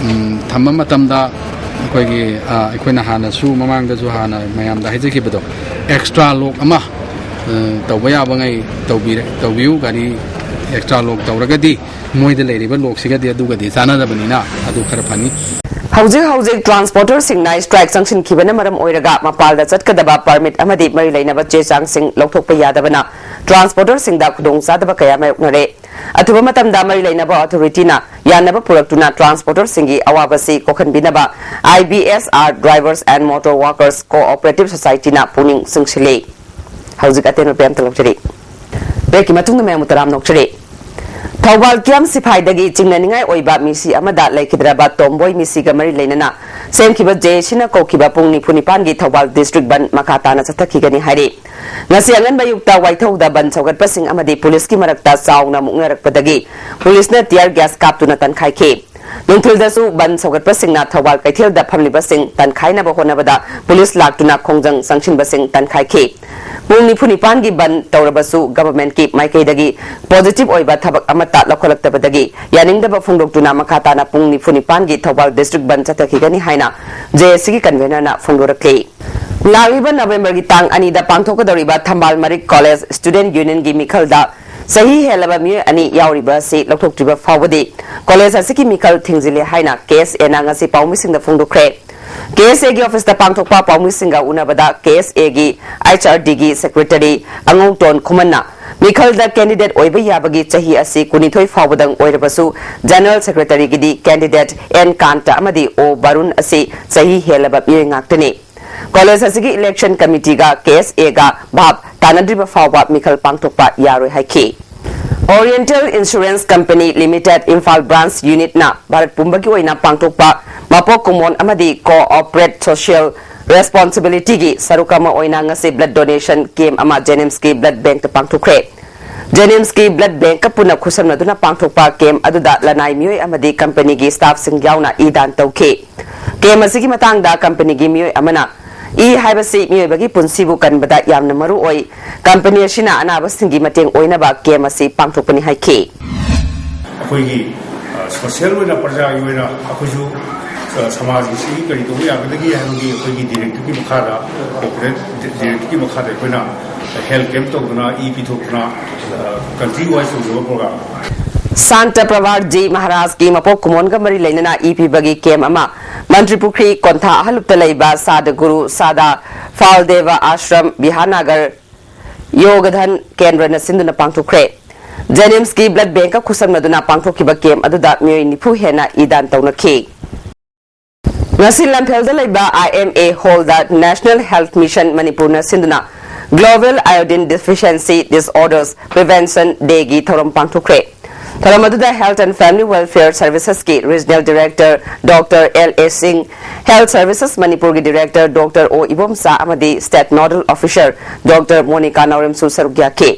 ꯎꯝ, ꯊꯝꯕ ꯃꯇꯝꯗ ꯑꯩꯈꯣꯏꯒꯤ, ꯑ, ꯑꯩꯈꯣꯏꯅ ꯍꯥꯟꯅꯁꯨ, ꯃꯃꯥꯡꯗꯁꯨ ꯍꯥꯟꯅ ꯃꯌꯥꯝꯗ ꯍꯥꯏꯖꯈꯤꯕꯗꯣ, ꯑꯦꯛꯁꯇ꯭ꯔꯥ ꯂꯣꯛ ꯑꯃ, ꯑ, ꯇꯧꯕ ꯌꯥꯕꯉꯩ ꯇꯧꯕꯤꯔ-, ꯇꯧꯕꯤꯌꯨ꯫ ꯒꯥꯔꯤ ꯑꯦꯛꯁꯇ꯭ꯔꯥ ꯂꯣꯛ ꯇꯧꯔꯒꯗꯤ ꯃꯣꯏꯗ ꯂꯩꯔꯤꯕ ꯂꯣꯛꯁꯤꯒꯗꯤ ꯑꯗꯨꯒꯗꯤ ꯆꯥꯟꯅꯗꯕꯅꯤꯅ ꯑꯗꯨ ꯈꯔ ꯐꯅꯤ꯫ ꯍꯧꯖꯤꯛ ꯍꯧꯖꯤꯛ ꯇ꯭ꯔꯥꯟꯁꯄꯣꯔꯇꯔꯁꯤꯡꯅ ꯁ꯭ꯇ꯭ꯔꯥꯏꯛ ꯆꯪꯁꯤꯟꯈꯤꯕꯅ ꯃꯔꯝ ꯑꯣꯏꯔꯒ ꯃꯄꯥꯟꯗ ꯆꯠꯀꯗꯕ ꯄꯔꯃꯤꯠ ꯑꯃꯗꯤ ꯃꯔꯤ ꯂꯩꯅꯕ ꯆꯦ ꯆꯥꯡꯁꯤꯡ ꯂꯧꯊꯣꯛꯄ ꯌꯥꯗꯕꯅ ꯇ꯭ꯔꯥꯟꯁꯄꯣꯔꯇꯔꯁꯤꯡꯗ ꯈꯨꯗꯣꯡꯆꯥꯗꯕ ꯀꯌꯥ ꯃꯥꯌꯣꯛꯅꯔꯦ꯫ ꯑꯊꯨꯕ ꯃꯇꯝꯗ ꯃꯔꯤ ꯂꯩꯅꯕ ꯑꯣꯊꯣꯔꯤꯇꯤꯅ ꯌꯥꯅꯕ ꯄꯨꯔꯛꯇꯨꯅ ꯇ꯭ꯔꯥꯟꯁꯄꯣꯔꯇꯔꯁꯤꯡꯒꯤ ꯑꯋꯥꯕꯁꯤ ꯀꯣꯛꯍꯟꯕꯤꯅꯕ I B S R Drivers and Motor Workers Cooperative Society ꯅ ꯄꯨꯛꯅꯤꯡ ꯆꯤꯡꯁꯤꯜꯂꯤ꯫ ꯍꯧꯖꯤꯛ ꯑꯇꯦꯟꯕ ꯄꯦꯝꯇ ꯂꯧꯖꯔꯤ꯫ ꯕ꯭ꯔꯦꯛꯀꯤ ꯃꯇꯨꯡꯗ ꯃꯌꯥꯝꯕꯨ ꯇꯔꯥꯝꯅ ꯑꯣꯛꯆꯔꯤ꯫ ꯊꯧꯕꯥꯜ ꯀꯤꯌꯥꯝ ꯁꯤꯐꯥꯏꯗꯒꯤ ꯆꯤꯡꯅꯅꯤꯡꯉꯥꯏ ꯑꯣꯏꯕ ꯃꯤꯁꯤ ꯑꯃꯗ ꯂꯩꯈꯤꯗ꯭ꯔꯕ ꯇꯣꯝꯕꯣꯏ ꯃꯤꯁꯤꯒ ꯃꯔꯤ ꯂꯩꯅꯅ ꯁꯦꯝꯈꯤꯕ J A C ꯅ ꯀꯧꯈꯤꯕ ꯄꯨꯡ ꯅꯤꯐꯨ ꯅꯤꯄꯥꯟꯒꯤ ꯊꯧꯕꯥꯜ ꯗꯤꯁꯇ꯭ꯔꯤꯛ ꯕꯟꯗ ꯃꯈꯥ ꯇꯥꯅ ꯆꯠꯊꯈꯤꯒꯅꯤ ꯍꯥꯏꯔꯤ꯫ ꯉꯁꯤ ꯑꯉꯟꯕ ꯑꯌꯨꯛꯇ ꯋꯥꯏꯊꯧꯗ ꯕꯟꯗ ꯁꯧꯒꯠꯄꯁꯤꯡ ꯑꯃꯗꯤ ꯄꯨꯂꯤꯁꯀꯤ ꯃꯔꯛꯇ ꯆꯥꯎꯅ ꯃꯨꯛꯅꯔꯛꯄꯗꯒꯤ ꯄꯨꯂꯤꯁꯅ tear gas ꯀꯥꯞꯇꯨꯅ ꯇꯟꯈꯥꯏꯈꯤ꯫ ꯅꯨꯡꯊꯤꯜꯗꯁꯨ ꯕꯟꯗ ꯁꯧꯒꯠꯄꯁꯤꯡꯅ ꯊꯧꯕꯥꯜ ꯀꯩꯊꯦꯜꯗ ꯐꯝꯂꯤꯕꯁꯤꯡ ꯇꯟꯈꯥꯏꯅꯕ ꯍꯣꯠꯅꯕꯗ ꯄꯨꯂꯤꯁ ꯂꯥꯛꯇꯨꯅ ꯈꯣꯡꯖꯪ ꯆꯪꯁꯤꯟꯕꯁꯤꯡ ꯇꯟꯈꯥꯏꯈꯤ꯫ ꯄꯨꯡ ꯅꯤꯐꯨ ꯅꯤꯄꯥꯟꯒꯤ ꯕꯟꯗ ꯇꯧꯔꯕꯁꯨ ꯒꯚꯔꯟꯃꯦꯟꯠꯀꯤ ꯃꯥꯏꯀꯩꯗꯒꯤ ꯄꯣꯖꯤꯇꯤꯚ ꯑꯣꯏꯕ ꯊꯕꯛ ꯑꯃꯠꯇ ꯂꯧꯈꯠꯂꯛꯇꯕꯗꯒꯤ ꯌꯥꯅꯤꯡꯗꯕ ꯐꯣꯡꯗꯣꯛꯇꯨꯅ ꯃꯈꯥ ꯇꯥꯅ ꯄꯨꯡ ꯅꯤꯐꯨ ꯅꯤꯄꯥꯟꯒꯤ ꯊꯧꯕꯥꯜ ꯗꯤꯁꯇ꯭ꯔꯤꯛ ꯕꯟꯗ ꯆꯠꯊꯈꯤꯒꯅꯤ ꯍꯥꯏꯅ J A C ꯒꯤ ꯀꯟꯚꯦꯅꯔꯅ ꯐꯣꯡꯗꯣꯔꯛꯂꯤ꯫ ꯂꯥꯛꯂꯤꯕ ꯅꯕꯦꯝꯕꯔꯒꯤ ꯇꯥꯡ ꯑꯅꯤꯗ ꯄꯥꯡꯊꯣꯛꯀꯗꯧꯔꯤꯕ ꯊꯝꯕꯥꯜ ꯃꯔꯤꯛ ꯀꯣꯂꯦꯖ ꯁ꯭ꯇꯨꯗꯦꯟꯠ ꯌꯨꯅꯤꯌꯟꯒꯤ ꯃꯤꯈꯜꯗ ꯆꯍꯤ ꯍꯦꯜꯂꯕ ꯃꯤꯑꯣꯏ ꯑꯅꯤ ꯌꯥꯎꯔꯤꯕ ꯑꯁꯤ ꯂꯧꯊꯣꯛꯇ꯭ꯔꯤꯕ ꯐꯥꯎꯕꯗꯤ ꯀꯣꯂꯦꯖ ꯑꯁꯤꯒꯤ ꯃꯤꯈꯜ ꯊꯤꯡꯖꯤꯜꯂꯦ ꯍꯥꯏꯅ K S A ꯅ ꯉꯁꯤ ꯄꯥꯎꯃꯤꯁꯤꯡꯗ ꯐꯣꯡꯗꯣꯛꯈ꯭ꯔꯦ꯫ K S A ꯒꯤ ꯑꯣꯐꯤꯁꯇ ꯄꯥꯡꯊꯣꯛꯄ ꯄꯥꯎꯃꯤꯁꯤꯡꯒ ꯎꯅꯕꯗ K S A ꯒꯤ H R D ꯒꯤ ꯁꯦꯀ꯭ꯔꯦꯇꯔꯤ ꯑꯉꯧꯇꯣꯟ ꯈꯨꯃꯟꯅ ꯃꯤꯈꯜꯗ ꯀꯦꯟꯗꯤꯗꯦꯠ ꯑꯣꯏꯕ ꯌꯥꯕꯒꯤ ꯆꯍꯤ ꯑꯁꯤ ꯀꯨꯟꯅꯤꯊꯣꯏ ꯐꯥꯎꯕꯗꯪ ꯑꯣꯏꯔꯕꯁꯨ ꯖꯦꯅꯔꯦꯜ ꯁꯦꯀ꯭ꯔꯦꯇꯔꯤꯒꯤꯗꯤ ꯀꯦꯟꯗꯤꯗꯦꯠ ꯑꯦꯟ ꯀꯥꯟꯇ ꯑꯃꯗꯤ ꯑꯣ ꯕꯥꯔꯨꯟ ꯑꯁꯤ ꯆꯍꯤ ꯍꯦꯜꯂꯕ ꯃꯤꯑꯣꯏ ꯉꯥꯛꯇꯅꯤ꯫ ꯀꯣꯂꯦꯖ ꯑꯁꯤꯒꯤ ꯏꯂꯦꯛꯁꯟ ꯀꯃꯤꯇꯤꯒ K S A ꯒ ꯚꯥꯞ ꯇꯥꯅꯗ꯭ꯔꯤꯕ ꯐꯥꯎꯕ ꯃꯤꯈꯜ ꯄꯥꯡꯊꯣꯛꯄ ꯌꯥꯔꯣꯏ ꯍꯥꯏꯈꯤ꯫ Oriental Insurance Company Limited Imphal Branch Unit ꯅ ꯚꯥꯔꯠ ꯄꯨꯝꯕꯒꯤ ꯑꯣꯏꯅ ꯄꯥꯡꯊꯣꯛꯄ ꯃꯄꯣꯛ ꯀꯨꯝꯑꯣꯟ ꯑꯃꯗꯤ ꯀꯣꯑꯣꯄꯔꯦꯠ ꯁꯣꯁꯤꯌꯦꯜ ꯔꯦꯁꯄꯣꯟꯁꯤꯕꯤꯂꯤꯇꯤꯒꯤ ꯁꯔꯨꯛ ꯑꯃ ꯑꯣꯏꯅ ꯉꯁꯤ blood donation camp ꯑꯃ JNIMS ꯀꯤ blood bank ꯇ ꯄꯥꯡꯊꯣꯛꯈ꯭ꯔꯦ꯫ JNIMS ꯀꯤ blood bank ꯀ ꯄꯨꯟꯅ ꯈꯨꯠꯁꯝꯅꯗꯨꯅ ꯄꯥꯡꯊꯣꯛꯄ camp ꯑꯗꯨꯗ ꯂꯅꯥꯏ ꯃꯤꯑꯣꯏ ꯑꯃꯗꯤ company ꯒꯤ staff ꯁꯤꯡ ꯌꯥꯎꯅ ꯏ ꯗꯥꯟ ꯇꯧꯈꯤ꯫ Camp ꯑꯁꯤꯒꯤ ꯃꯇꯥꯡꯗ company ꯒꯤ ꯃꯤꯑꯣꯏ ꯑꯃꯅ ꯏ ꯍꯥꯏꯕꯁꯤ ꯃꯤꯑꯣꯏꯕꯒꯤ ꯄꯨꯟꯁꯤꯕꯨ ꯀꯟꯕꯗ ꯌꯥꯝꯅ ꯃꯔꯨ ꯑꯣꯏ꯫ ꯀꯝꯄꯅꯤ ꯑꯁꯤꯅ ꯑꯅꯥꯕꯁꯤꯡꯒꯤ ꯃꯇꯦꯡ ꯑꯣꯏꯅꯕ ꯀꯦꯝ ꯑꯁꯤ ꯄꯥꯡꯊꯣꯛꯄꯅꯤ ꯍꯥꯏꯈꯤ꯫ ꯑꯩꯈꯣꯏꯒꯤ ꯁꯣꯁꯤꯌꯦꯜ ꯑꯣꯏꯅ ꯄ꯭ꯔꯖꯥꯒꯤ ꯑꯣꯏꯅ ꯑꯩꯈꯣꯏꯁꯨ ꯁꯃꯥꯖꯒꯤ ꯁꯤꯒꯤ ꯀꯔꯤ ꯇꯧꯕ ꯌꯥꯒꯗꯒꯦ ꯍꯥꯏꯕꯒꯤ ꯑꯩꯈꯣꯏꯒꯤ ꯗꯤꯔꯦꯛꯇꯤꯞꯀꯤ ꯃꯈꯥꯗ, ꯀꯣꯑꯣꯄꯔꯦꯠ ꯗꯤꯔꯦꯛꯇꯤꯞꯀꯤ ꯃꯈꯥꯗ ꯑꯩꯈꯣꯏꯅ ꯍꯦꯜꯊ ꯀꯦꯝꯞ ꯇꯧꯗꯅ, ꯏ ꯄꯤꯊꯣꯛꯇꯅ, ꯀꯟꯇ꯭ꯔꯤ ꯋꯥꯏꯁ ꯇꯧꯖꯕ ꯄ꯭ꯔꯣꯒ꯭ꯔꯥꯝ꯫ ꯁꯥꯟꯇ ꯄ꯭ꯔꯚꯥꯔ ꯖꯤ ꯃꯍꯥꯔꯥꯖꯀꯤ ꯃꯄꯣꯛ ꯀꯨꯝꯑꯣꯟꯒ ꯃꯔꯤ ꯂꯩꯅꯅ ꯏ ꯄꯤꯕꯒꯤ ꯀꯦꯝ ꯑꯃ ꯃꯟꯇ꯭ꯔꯤ ꯄꯨꯈ꯭ꯔꯤ ꯀꯣꯟꯊꯥ ꯑꯍꯜꯂꯨꯞꯇ ꯂꯩꯕ ꯁꯥꯗ ꯒꯨꯔꯨ ꯁꯥꯗꯥ ꯐꯥꯜꯗꯦꯕ ꯑꯥꯁ꯭ꯔꯝ ꯕꯤꯍꯥꯅꯥꯒꯔ ꯌꯣꯒꯙꯟ ꯀꯦꯟꯗ꯭ꯔꯅ ꯁꯤꯟꯗꯨꯅ ꯄꯥꯡꯊꯣꯛꯈ꯭ꯔꯦ꯫ ꯖꯦꯅꯤꯝꯁꯀꯤ ꯕ꯭ꯂꯗ ꯕꯦꯡꯀ ꯈꯨꯠꯁꯝꯅꯗꯨꯅ ꯄꯥꯡꯊꯣꯛꯈꯤꯕ ꯀꯦꯝ ꯑꯗꯨꯗ ꯃꯤꯑꯣꯏ ꯅꯤꯐꯨ ꯍꯦꯟꯅ ꯏ ꯗꯥꯟ ꯇꯧꯅꯈꯤ꯫ ꯉꯁꯤ ꯂꯝꯐꯦꯜꯗ ꯂꯩꯕ ꯑꯥꯏ ꯑꯦꯝ ꯑꯦ ꯍꯣꯜꯗ National Health Mission ꯃꯅꯤꯄꯨꯔꯅ ꯁꯤꯟꯗꯨꯅ Global Iodine Deficiency Disorders Prevention Dayꯒꯤ ꯊꯧꯔꯝ ꯄꯥꯡꯊꯣꯛꯈ꯭ꯔꯦ꯫ ꯊꯧꯔꯝ ꯑꯗꯨꯗ Health and Family Welfare Servicesꯀꯤ Regional Director Doctor L A Singh, Health Services ꯃꯅꯤꯄꯨꯔꯒꯤ Director Doctor O ꯏꯕꯣꯝꯆꯥ ꯑꯃꯗꯤ State Nodal Officer Doctor Monica ꯅꯥꯎꯔꯦꯝꯁꯨ ꯁꯔꯨꯛ ꯌꯥꯈꯤ꯫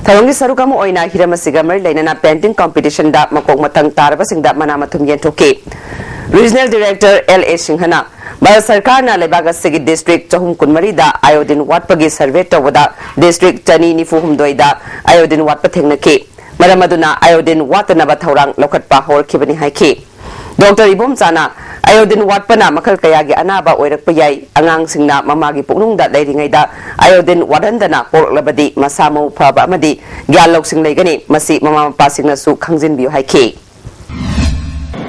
ꯊꯧꯔꯝꯒꯤ ꯁꯔꯨꯛ ꯑꯃ ꯑꯣꯏꯅ ꯍꯤꯔꯝ ꯑꯁꯤꯒ ꯃꯔꯤ ꯂꯩꯅꯅ painting competitionꯗ ꯃꯀꯣꯛ ꯃꯊꯪ ꯇꯥꯔꯕꯁꯤꯡꯗ ꯃꯅꯥ ꯃꯊꯨꯝ ꯌꯦꯟꯊꯣꯛꯈꯤ꯫ Regional Director L A ꯁꯤꯡꯍꯅ ꯚꯥꯔꯠ ꯁꯔꯀꯥꯔꯅ ꯂꯩꯕꯥꯛ ꯑꯁꯤꯒꯤ district ꯆꯍꯨꯝ ꯀꯨꯟꯃꯔꯤꯗ iodine ꯋꯥꯠꯄꯒꯤ survey ꯇꯧꯕꯗ district ꯆꯅꯤ ꯅꯤꯐꯨ ꯍꯨꯝꯗꯣꯏꯗ iodine ꯋꯥꯠꯄ ꯊꯦꯡꯅꯈꯤ꯫ ꯃꯔꯝ ꯑꯗꯨꯅ iodine ꯋꯥꯠꯇꯅꯕ ꯊꯧꯔꯥꯡ ꯂꯧꯈꯠꯄ ꯍꯧꯔꯛꯈꯤꯕꯅꯤ ꯍꯥꯏꯈꯤ꯫ ꯗꯣꯛꯇꯔ ꯏꯕꯣꯝꯆꯥꯅ iodine ꯋꯥꯠꯄꯅ ꯃꯈꯜ ꯀꯌꯥꯒꯤ ꯑꯅꯥꯕ ꯑꯣꯏꯔꯛꯄ ꯌꯥꯏ꯫ ꯑꯉꯥꯡꯁꯤꯡꯅ ꯃꯃꯥꯒꯤ ꯄꯨꯛꯅꯨꯡꯗ ꯂꯩꯔꯤꯉꯩꯗ iodine ꯋꯥꯠꯍꯟꯗꯅ ꯄꯣꯛꯂꯛꯂꯕꯗꯤ ꯃꯁꯥ ꯃꯎ ꯐꯕ ꯑꯃꯗꯤ ꯒ꯭ꯌꯥꯟ ꯂꯧꯁꯤꯡ ꯂꯩꯒꯅꯤ꯫ ꯃꯁꯤ ꯃꯃꯥ ꯃꯄꯥꯁꯤꯡꯅꯁꯨ ꯈꯪꯖꯤꯟꯕꯤꯌꯨ ꯍꯥꯏꯈꯤ꯫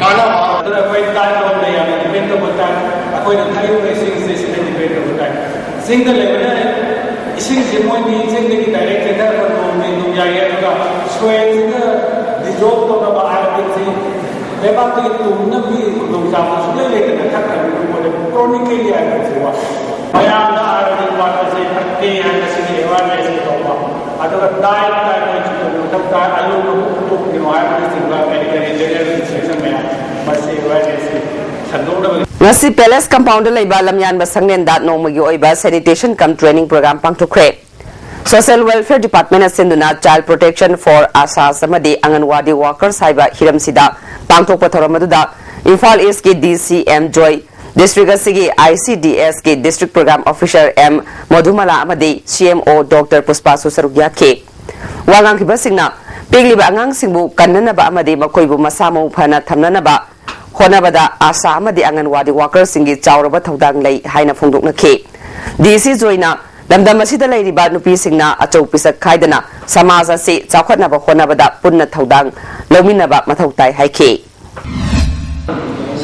ꯀꯥꯟꯅꯕ ꯑꯗꯨꯅ ꯑꯩꯈꯣꯏ ꯇꯥꯏꯝ ꯂꯣꯝꯗ ꯌꯥꯝꯅ ꯗꯤꯄꯦꯟ ꯇꯧꯕ ꯇꯥꯏ꯫ ꯑꯩꯈꯣꯏꯅ ꯊꯛꯏꯕ ꯏꯁꯤꯡꯁꯦ ꯁꯤꯗ ꯗꯤꯄꯦꯟ ꯇꯧꯕ ꯇꯥꯏ꯫ ꯆꯤꯡꯗ ꯂꯩꯕꯅ ꯏꯁꯤꯡꯁꯦ ꯃꯣꯏꯗꯤ ꯆꯤꯡꯗꯒꯤ ꯗꯥꯏꯔꯦꯛ ꯆꯦꯟꯊꯔꯛꯄ ꯅꯣꯡꯒꯤ ꯅꯣꯡꯌꯥꯏ ꯑꯗꯨꯒ ꯁꯣꯏꯜꯁꯤꯗ ꯗꯤꯖꯣꯜꯕ ꯇꯧꯅꯕ ꯑꯥꯏꯔꯟꯁꯤ ꯂꯩꯕꯥꯛꯇꯒꯤ ꯇꯨꯝꯅꯕꯒꯤ ꯈꯨꯗꯣꯡꯆꯥꯕ ꯁꯨꯡꯂꯩ ꯂꯩꯇꯅ ꯊꯛꯈ꯭ꯔꯕꯅꯤ꯫ ꯃꯣꯏꯗ ꯀ꯭ꯔꯣꯅꯤꯀꯦꯜꯂꯤ ꯑꯥꯏꯔꯟꯁꯤ ꯋꯥ ꯃꯌꯥꯝꯗ ꯑꯥꯏꯔꯟ ꯋꯥꯠꯄꯁꯦ ꯐꯠꯇꯦ ꯍꯥꯏꯅ ꯁꯤꯒꯤ ꯑꯦꯋꯥꯔꯅꯦꯁ ꯇꯧꯕ ꯑꯗꯨꯒ ꯗꯥꯏꯠ ꯀꯥꯏꯅ ꯃꯊꯧ ꯇꯥꯏ꯫ ꯑꯂꯨ ꯍꯨꯠꯇꯣꯛꯄꯤꯔꯣ ꯍꯥꯏꯕꯅꯆꯤꯡꯕ ꯀꯔꯤ ꯀꯔꯤ ꯖꯦꯅꯔꯦꯜ ꯏꯟꯁꯇ꯭ꯔꯛꯁꯟ ꯃꯌꯥꯝ ꯃꯁꯤ ꯑꯦꯋꯥꯔꯅꯦꯁꯁꯤ ꯁꯟꯗꯣꯛꯅꯕ꯫ ꯉꯁꯤ Palace Compoundꯗ ꯂꯩꯕ ꯂꯝꯌꯥꯟꯕ ꯁꯪꯂꯦꯟꯗ ꯅꯣꯡꯃꯒꯤ ꯑꯣꯏꯕ sanitation cum training program ꯄꯥꯡꯊꯣꯛꯈ꯭ꯔꯦ꯫ Social Welfare Departmentꯅ ꯁꯤꯟꯗꯨꯅ Child Protection for ASHAs ꯑꯃꯗꯤ ꯑꯪꯒꯟꯋꯥꯗꯤ workers ꯍꯥꯏꯕ ꯍꯤꯔꯝꯁꯤꯗ ꯄꯥꯡꯊꯣꯛꯄ ꯊꯧꯔꯝ ꯑꯗꯨꯗ ꯏꯝꯐꯥꯜ Eastꯀꯤ D C M Joy district ꯑꯁꯤꯒꯤ ꯑꯥꯏ ꯁꯤ ꯗꯤ ꯑꯦꯁꯀꯤ district programme officer M Modhumala ꯑꯃꯗꯤ ꯁꯤ ꯑꯦꯝ ꯑꯣ ꯗꯣꯛꯇꯔ ꯄꯨꯁꯄꯥꯁꯨ ꯁꯔꯨꯛ ꯌꯥꯈꯤ꯫ ꯋꯥ ꯉꯥꯡꯈꯤꯕꯁꯤꯡꯅ ꯄꯤꯛꯂꯤꯕ ꯑꯉꯥꯡꯁꯤꯡꯕꯨ ꯀꯟꯅꯅꯕ ꯑꯃꯗꯤ ꯃꯈꯣꯏꯕꯨ ꯃꯁꯥ ꯃꯎ ꯐꯅ ꯊꯝꯅꯅꯕ ꯍꯣꯠꯅꯕꯗ ꯑꯥꯁꯥ ꯑꯃꯗꯤ ꯑꯪꯒꯟꯋꯥꯗꯤ ꯋꯥꯀꯔꯁꯤꯡꯒꯤ ꯆꯥꯎꯔꯕ ꯊꯧꯗꯥꯡ ꯂꯩ ꯍꯥꯏꯅ ꯐꯣꯡꯗꯣꯛꯅꯈꯤ꯫ ꯗꯤ ꯁꯤ ꯖꯣꯏꯅ ꯂꯝꯗꯝ ꯑꯁꯤꯗ ꯂꯩꯔꯤꯕ ꯅꯨꯄꯤꯁꯤꯡꯅ ꯑꯆꯧ ꯄꯤꯁꯛ ꯈꯥꯏꯗꯅ ꯁꯃꯥꯖ ꯑꯁꯤ ꯆꯥꯎꯈꯠꯅꯕ ꯍꯣꯠꯅꯕꯗ ꯄꯨꯟꯅ ꯊꯧꯗꯥꯡ ꯂꯧꯃꯤꯟꯅꯕ ꯃꯊꯧ ꯇꯥꯏ ꯍꯥꯏꯈꯤ꯫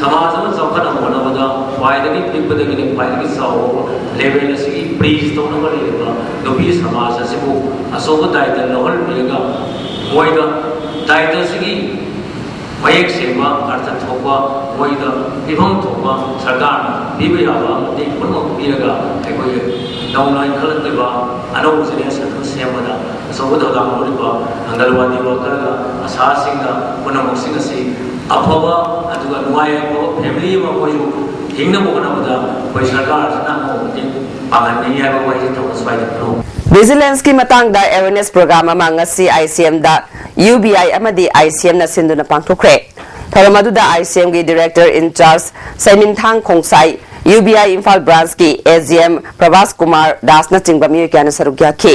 ꯁꯃꯥꯖ ꯑꯃ ꯆꯥꯎꯈꯠꯅꯕ ꯍꯣꯠꯅꯕꯗ ꯈ꯭ꯋꯥꯏꯗꯒꯤ ꯄꯤꯛꯄꯗꯒꯤꯅ ꯈ꯭ꯋꯥꯏꯗꯒꯤ ꯆꯥꯎꯕ ꯂꯦꯚꯦꯜ ꯑꯁꯤꯒꯤ ꯄ꯭ꯔꯤꯖ ꯇꯧꯅꯕ ꯂꯩꯔꯤꯕ ꯅꯨꯄꯤ ꯁꯃꯥꯖ ꯑꯁꯤꯕꯨ ꯑꯆꯧꯕ ꯗꯥꯏꯇ ꯂꯧꯍꯟꯕꯤꯔꯒ ꯃꯣꯏꯗ ꯗꯥꯏꯇ ꯑꯁꯤꯒꯤ ꯃꯌꯦꯛ ꯁꯦꯡꯕ, ꯑꯔꯊ ꯊꯣꯛꯄ, ꯃꯣꯏꯗ ꯄꯤꯐꯝ ꯊꯣꯛꯄ ꯁꯔꯀꯥꯔꯅ ꯄꯤꯕ ꯌꯥꯕ ꯃꯇꯦꯡ ꯄꯨꯝꯅꯃꯛ ꯄꯤꯔꯒ ꯑꯩꯈꯣꯏꯒꯤ ꯅꯧꯅ ꯏꯟꯈꯠꯂꯛꯂꯤꯕ ꯑꯅꯧꯕ ꯖꯦꯅꯦꯔꯦꯁꯟ ꯑꯗꯨ ꯁꯦꯝꯕꯗ ꯑꯆꯧꯕ ꯊꯧꯗꯥꯡ ꯂꯧꯔꯤꯕ ꯑꯪꯒꯜꯋꯥꯗꯤ ꯋꯥꯀꯔꯒ ꯑꯁꯥꯁꯤꯡꯒ ꯄꯨꯝꯅꯃꯛꯁꯤꯡ ꯑꯁꯤ ꯑꯐꯕ ꯑꯗꯨꯒ ꯅꯨꯡꯉꯥꯏ ꯌꯥꯏꯐꯕ ꯐꯦꯃꯤꯂꯤ ꯑꯃ ꯃꯣꯏꯁꯨ ꯍꯤꯡꯅꯕ ꯍꯣꯠꯅꯕꯗ ꯑꯩꯈꯣꯏ ꯁꯔꯀꯥꯔꯁꯤꯅ ꯑꯉꯝꯕ ꯃꯇꯦꯡ ꯄꯥꯡꯍꯟꯅꯤꯡꯏ ꯍꯥꯏꯕ ꯋꯥꯍꯩꯁꯤ ꯊꯝꯕ ꯁ꯭ꯋꯥꯏꯗ ꯐꯣꯡꯗꯣꯛ꯫ ꯚꯤꯖꯤꯂꯦꯟꯁꯀꯤ ꯃꯇꯥꯡꯗ ꯑꯦꯋꯦꯔꯅꯦꯁ ꯄ꯭ꯔꯣꯒ꯭ꯔꯥꯝ ꯑꯃ ꯉꯁꯤ ꯑꯥꯏ ꯁꯤ ꯑꯦꯝꯗ ꯌꯨ ꯕꯤ ꯑꯥꯏ ꯑꯃꯗꯤ ꯑꯥꯏ ꯁꯤ ꯑꯦꯝꯅ ꯁꯤꯟꯗꯨꯅ ꯄꯥꯡꯊꯣꯛꯈ꯭ꯔꯦ꯫ ꯊꯧꯔꯝ ꯑꯗꯨꯗ ꯑꯥꯏ ꯁꯤ ꯑꯦꯝꯒꯤ director in charge Seiminthang Khongsai, U B I Imphal ꯕ꯭ꯔꯥꯟꯁꯀꯤ A G M Prabhas Kumar ꯗꯥꯁꯅꯆꯤꯡꯕ ꯃꯤꯑꯣꯏ ꯀꯌꯥꯅ ꯁꯔꯨꯛ ꯌꯥꯈꯤ꯫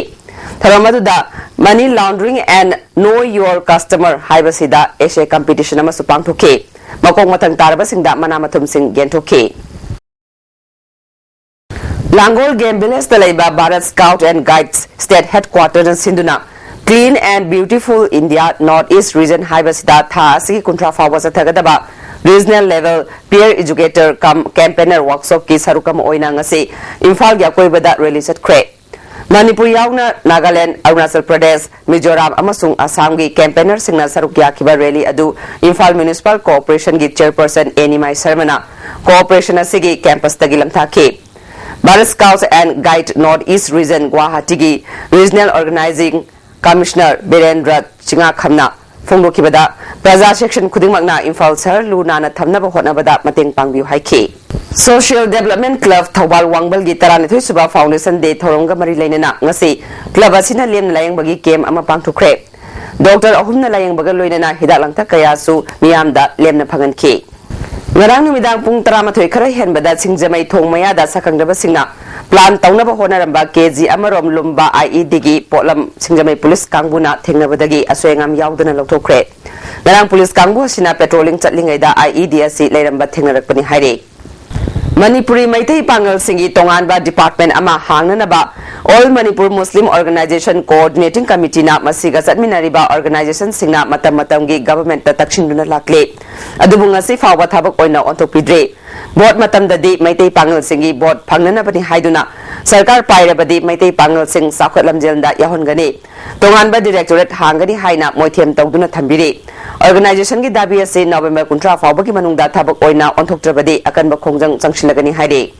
ꯊꯧꯔꯝ ꯑꯗꯨꯗ Money Laundering and Know Your Customer ꯍꯥꯏꯕꯁꯤꯗ essay competition ꯑꯃꯁꯨ ꯄꯥꯡꯊꯣꯛꯈꯤ꯫ ꯃꯈꯣꯡ ꯃꯊꯪ ꯇꯥꯔꯕꯁꯤꯡꯗ ꯃꯅꯥ ꯃꯊꯨꯝꯁꯤꯡ ꯌꯦꯟꯊꯣꯛꯈꯤ꯫ ꯂꯥꯡꯒꯣꯜ ꯒꯦꯝ ꯚꯤꯂꯦꯖꯇ ꯂꯩꯕ ꯚꯥꯔꯠ ꯁ꯭ꯀꯥꯎꯠ ꯑꯦꯟ ꯒꯥꯏꯗꯁ ꯁ꯭ꯇꯦꯠ ꯍꯦꯗꯀ꯭ꯋꯥꯇꯔꯅ ꯁꯤꯟꯗꯨꯅ Clean and Beautiful India North East Region ꯍꯥꯏꯕꯁꯤꯗ ꯊꯥ ꯑꯁꯤꯒꯤ ꯀꯨꯟꯊ꯭ꯔꯥ ꯐꯥꯎꯕ ꯆꯠꯊꯒꯗꯕ regional level peer educator cum campaigner workshopꯀꯤ ꯁꯔꯨꯛ ꯑꯃ ꯑꯣꯏꯅ ꯉꯁꯤ ꯏꯝꯐꯥꯜꯒꯤ ꯑꯀꯣꯏꯕꯗ rally ꯆꯠꯈ꯭ꯔꯦ꯫ ꯃꯅꯤꯄꯨꯔ ꯌꯥꯎꯅ ꯅꯥꯒꯥꯂꯦꯟꯗ, ꯑꯔꯨꯅꯥꯆꯜ ꯄ꯭ꯔꯗꯦꯁ, ꯃꯤꯖꯣꯔꯥꯝ ꯑꯃꯁꯨꯡ ꯑꯁꯥꯝꯒꯤ campaignerꯁꯤꯡꯅ ꯁꯔꯨꯛ ꯌꯥꯈꯤꯕ rally ꯑꯗꯨ ꯏꯝꯐꯥꯜ Municipal Corporationꯒꯤ chairperson ꯑꯦ ꯅꯤꯃꯥꯏ ꯁꯔꯃꯅ corporation ꯑꯁꯤꯒꯤ campusꯇꯒꯤ ꯂꯝꯊꯥꯈꯤ꯫ Bharat Scouts and Guide North East Region ꯒꯨꯋꯥꯍꯥꯇꯤꯒꯤ regional organizing commissioner Birendra ꯆꯤꯉꯥꯈꯝꯅ ꯐꯣꯡꯗꯣꯛꯈꯤꯕꯗ, ꯄ꯭ꯔꯖꯥ section ꯈꯨꯗꯤꯡꯃꯛꯅ ꯏꯝꯐꯥꯜ ꯁꯍꯔ ꯂꯨ ꯅꯥꯟꯅ ꯊꯝꯅꯕ ꯍꯣꯠꯅꯕꯗ ꯃꯇꯦꯡ ꯄꯥꯡꯕꯤꯌꯨ ꯍꯥꯏꯈꯤ꯫ Social Development Club ꯊꯧꯕꯥꯜ ꯋꯥꯡꯕꯜꯒꯤ ꯇꯔꯥꯅꯤꯊꯣꯏ ꯁꯨꯕ Foundation Day ꯊꯧꯔꯝꯒ ꯃꯔꯤ ꯂꯩꯅꯅ ꯉꯁꯤ club ꯑꯁꯤꯅ ꯂꯦꯝꯅ ꯂꯥꯌꯦꯡꯕꯒꯤ camp ꯑꯃ ꯄꯥꯡꯊꯣꯛꯈ꯭ꯔꯦ꯫ Doctor ꯑꯍꯨꯝꯅ ꯂꯥꯌꯦꯡꯕꯒ ꯂꯣꯏꯅꯅ ꯍꯤꯗꯥꯛ ꯂꯥꯡꯊꯛ ꯀꯌꯥꯁꯨ ꯃꯤꯌꯥꯝꯗ ꯂꯦꯝꯅ ꯐꯪꯍꯟꯈꯤ꯫ ꯉꯔꯥꯡ ꯅꯨꯃꯤꯗꯥꯡ ꯄꯨꯡ ꯇꯔꯥꯃꯥꯊꯣꯏ ꯈꯔ ꯍꯦꯟꯕꯗ ꯁꯤꯡꯖꯃꯩ ꯊꯣꯡ ꯃꯌꯥꯗ ꯁꯛꯈꯪꯗꯕꯁꯤꯡꯅ plan ꯇꯧꯅꯕ ꯍꯣꯠꯅꯔꯝꯕ ꯀꯦ ꯖꯤ ꯑꯃꯔꯣꯝ ꯂꯨꯝꯕ ꯑꯥꯏ ꯏ ꯗꯤꯒꯤ ꯄꯣꯠꯂꯝ ꯁꯤꯡꯖꯃꯩ ꯄꯨꯂꯤꯁ ꯀꯥꯡꯕꯨꯅ ꯊꯦꯡꯅꯕꯗꯒꯤ ꯑꯁꯣꯏ ꯑꯉꯥꯝ ꯌꯥꯎꯗꯅ ꯂꯧꯊꯣꯛꯈ꯭ꯔꯦ꯫ ꯉꯔꯥꯡ ꯄꯨꯂꯤꯁ ꯀꯥꯡꯕꯨ ꯑꯁꯤꯅ patrolling ꯆꯠꯂꯤꯉꯩꯗ ꯑꯥꯏ ꯏ ꯗꯤ ꯑꯁꯤ ꯂꯩꯔꯝꯕ ꯊꯦꯡꯅꯔꯛꯄꯅꯤ ꯍꯥꯏꯔꯤ꯫ ꯃꯅꯤꯄꯨꯔꯤ ꯃꯩꯇꯩ ꯄꯥꯉꯜꯁꯤꯡꯒꯤ ꯇꯣꯉꯥꯟꯕ department ꯑꯃ ꯍꯥꯡꯅꯅꯕ All Manipur Muslim Organization Coordinating Committeeꯅ ꯃꯁꯤꯒ ꯆꯠꯃꯤꯟꯅꯔꯤꯕ organizationꯁꯤꯡꯅ ꯃꯇꯝ ꯃꯇꯝꯒꯤ governmentꯇ ꯇꯛꯁꯤꯟꯗꯨꯅ ꯂꯥꯛꯂꯤ꯫ ꯑꯗꯨꯕꯨ ꯉꯁꯤ ꯐꯥꯎꯕ ꯊꯕꯛ ꯑꯣꯏꯅ ꯑꯣꯟꯊꯣꯛꯄꯤꯗ꯭ꯔꯤ꯫ Vote ꯃꯇꯝꯗꯗꯤ ꯃꯩꯇꯩ ꯄꯥꯉꯜꯁꯤꯡꯒꯤ vote ꯐꯪꯅꯅꯕꯅꯤ ꯍꯥꯏꯗꯨꯅ ꯁꯔꯀꯥꯔ ꯄꯥꯏꯔꯕꯗꯤ ꯃꯩꯇꯩ ꯄꯥꯉꯜꯁꯤꯡ ꯆꯥꯎꯈꯠ ꯂꯝꯖꯦꯜꯗ ꯌꯥꯎꯍꯟꯒꯅꯤ꯫ ꯇꯣꯉꯥꯟꯕ directorate ꯍꯥꯡꯒꯅꯤ ꯍꯥꯏꯅ ꯃꯣꯏꯊꯦꯝ ꯇꯧꯗꯨꯅ ꯊꯝꯕꯤꯔꯤ꯫ Organizationꯒꯤ ꯗꯥꯕꯤ ꯑꯁꯤ November ꯀꯨꯟꯊ꯭ꯔꯥ ꯐꯥꯎꯕꯒꯤ ꯃꯅꯨꯡꯗ ꯊꯕꯛ ꯑꯣꯏꯅ ꯑꯣꯟꯊꯣꯛꯇ꯭ꯔꯕꯗꯤ ꯑꯀꯟꯕ ꯈꯣꯡꯖꯪ ꯆꯪꯁꯤꯜꯂꯒꯅꯤ ꯍꯥꯏꯔꯤ꯫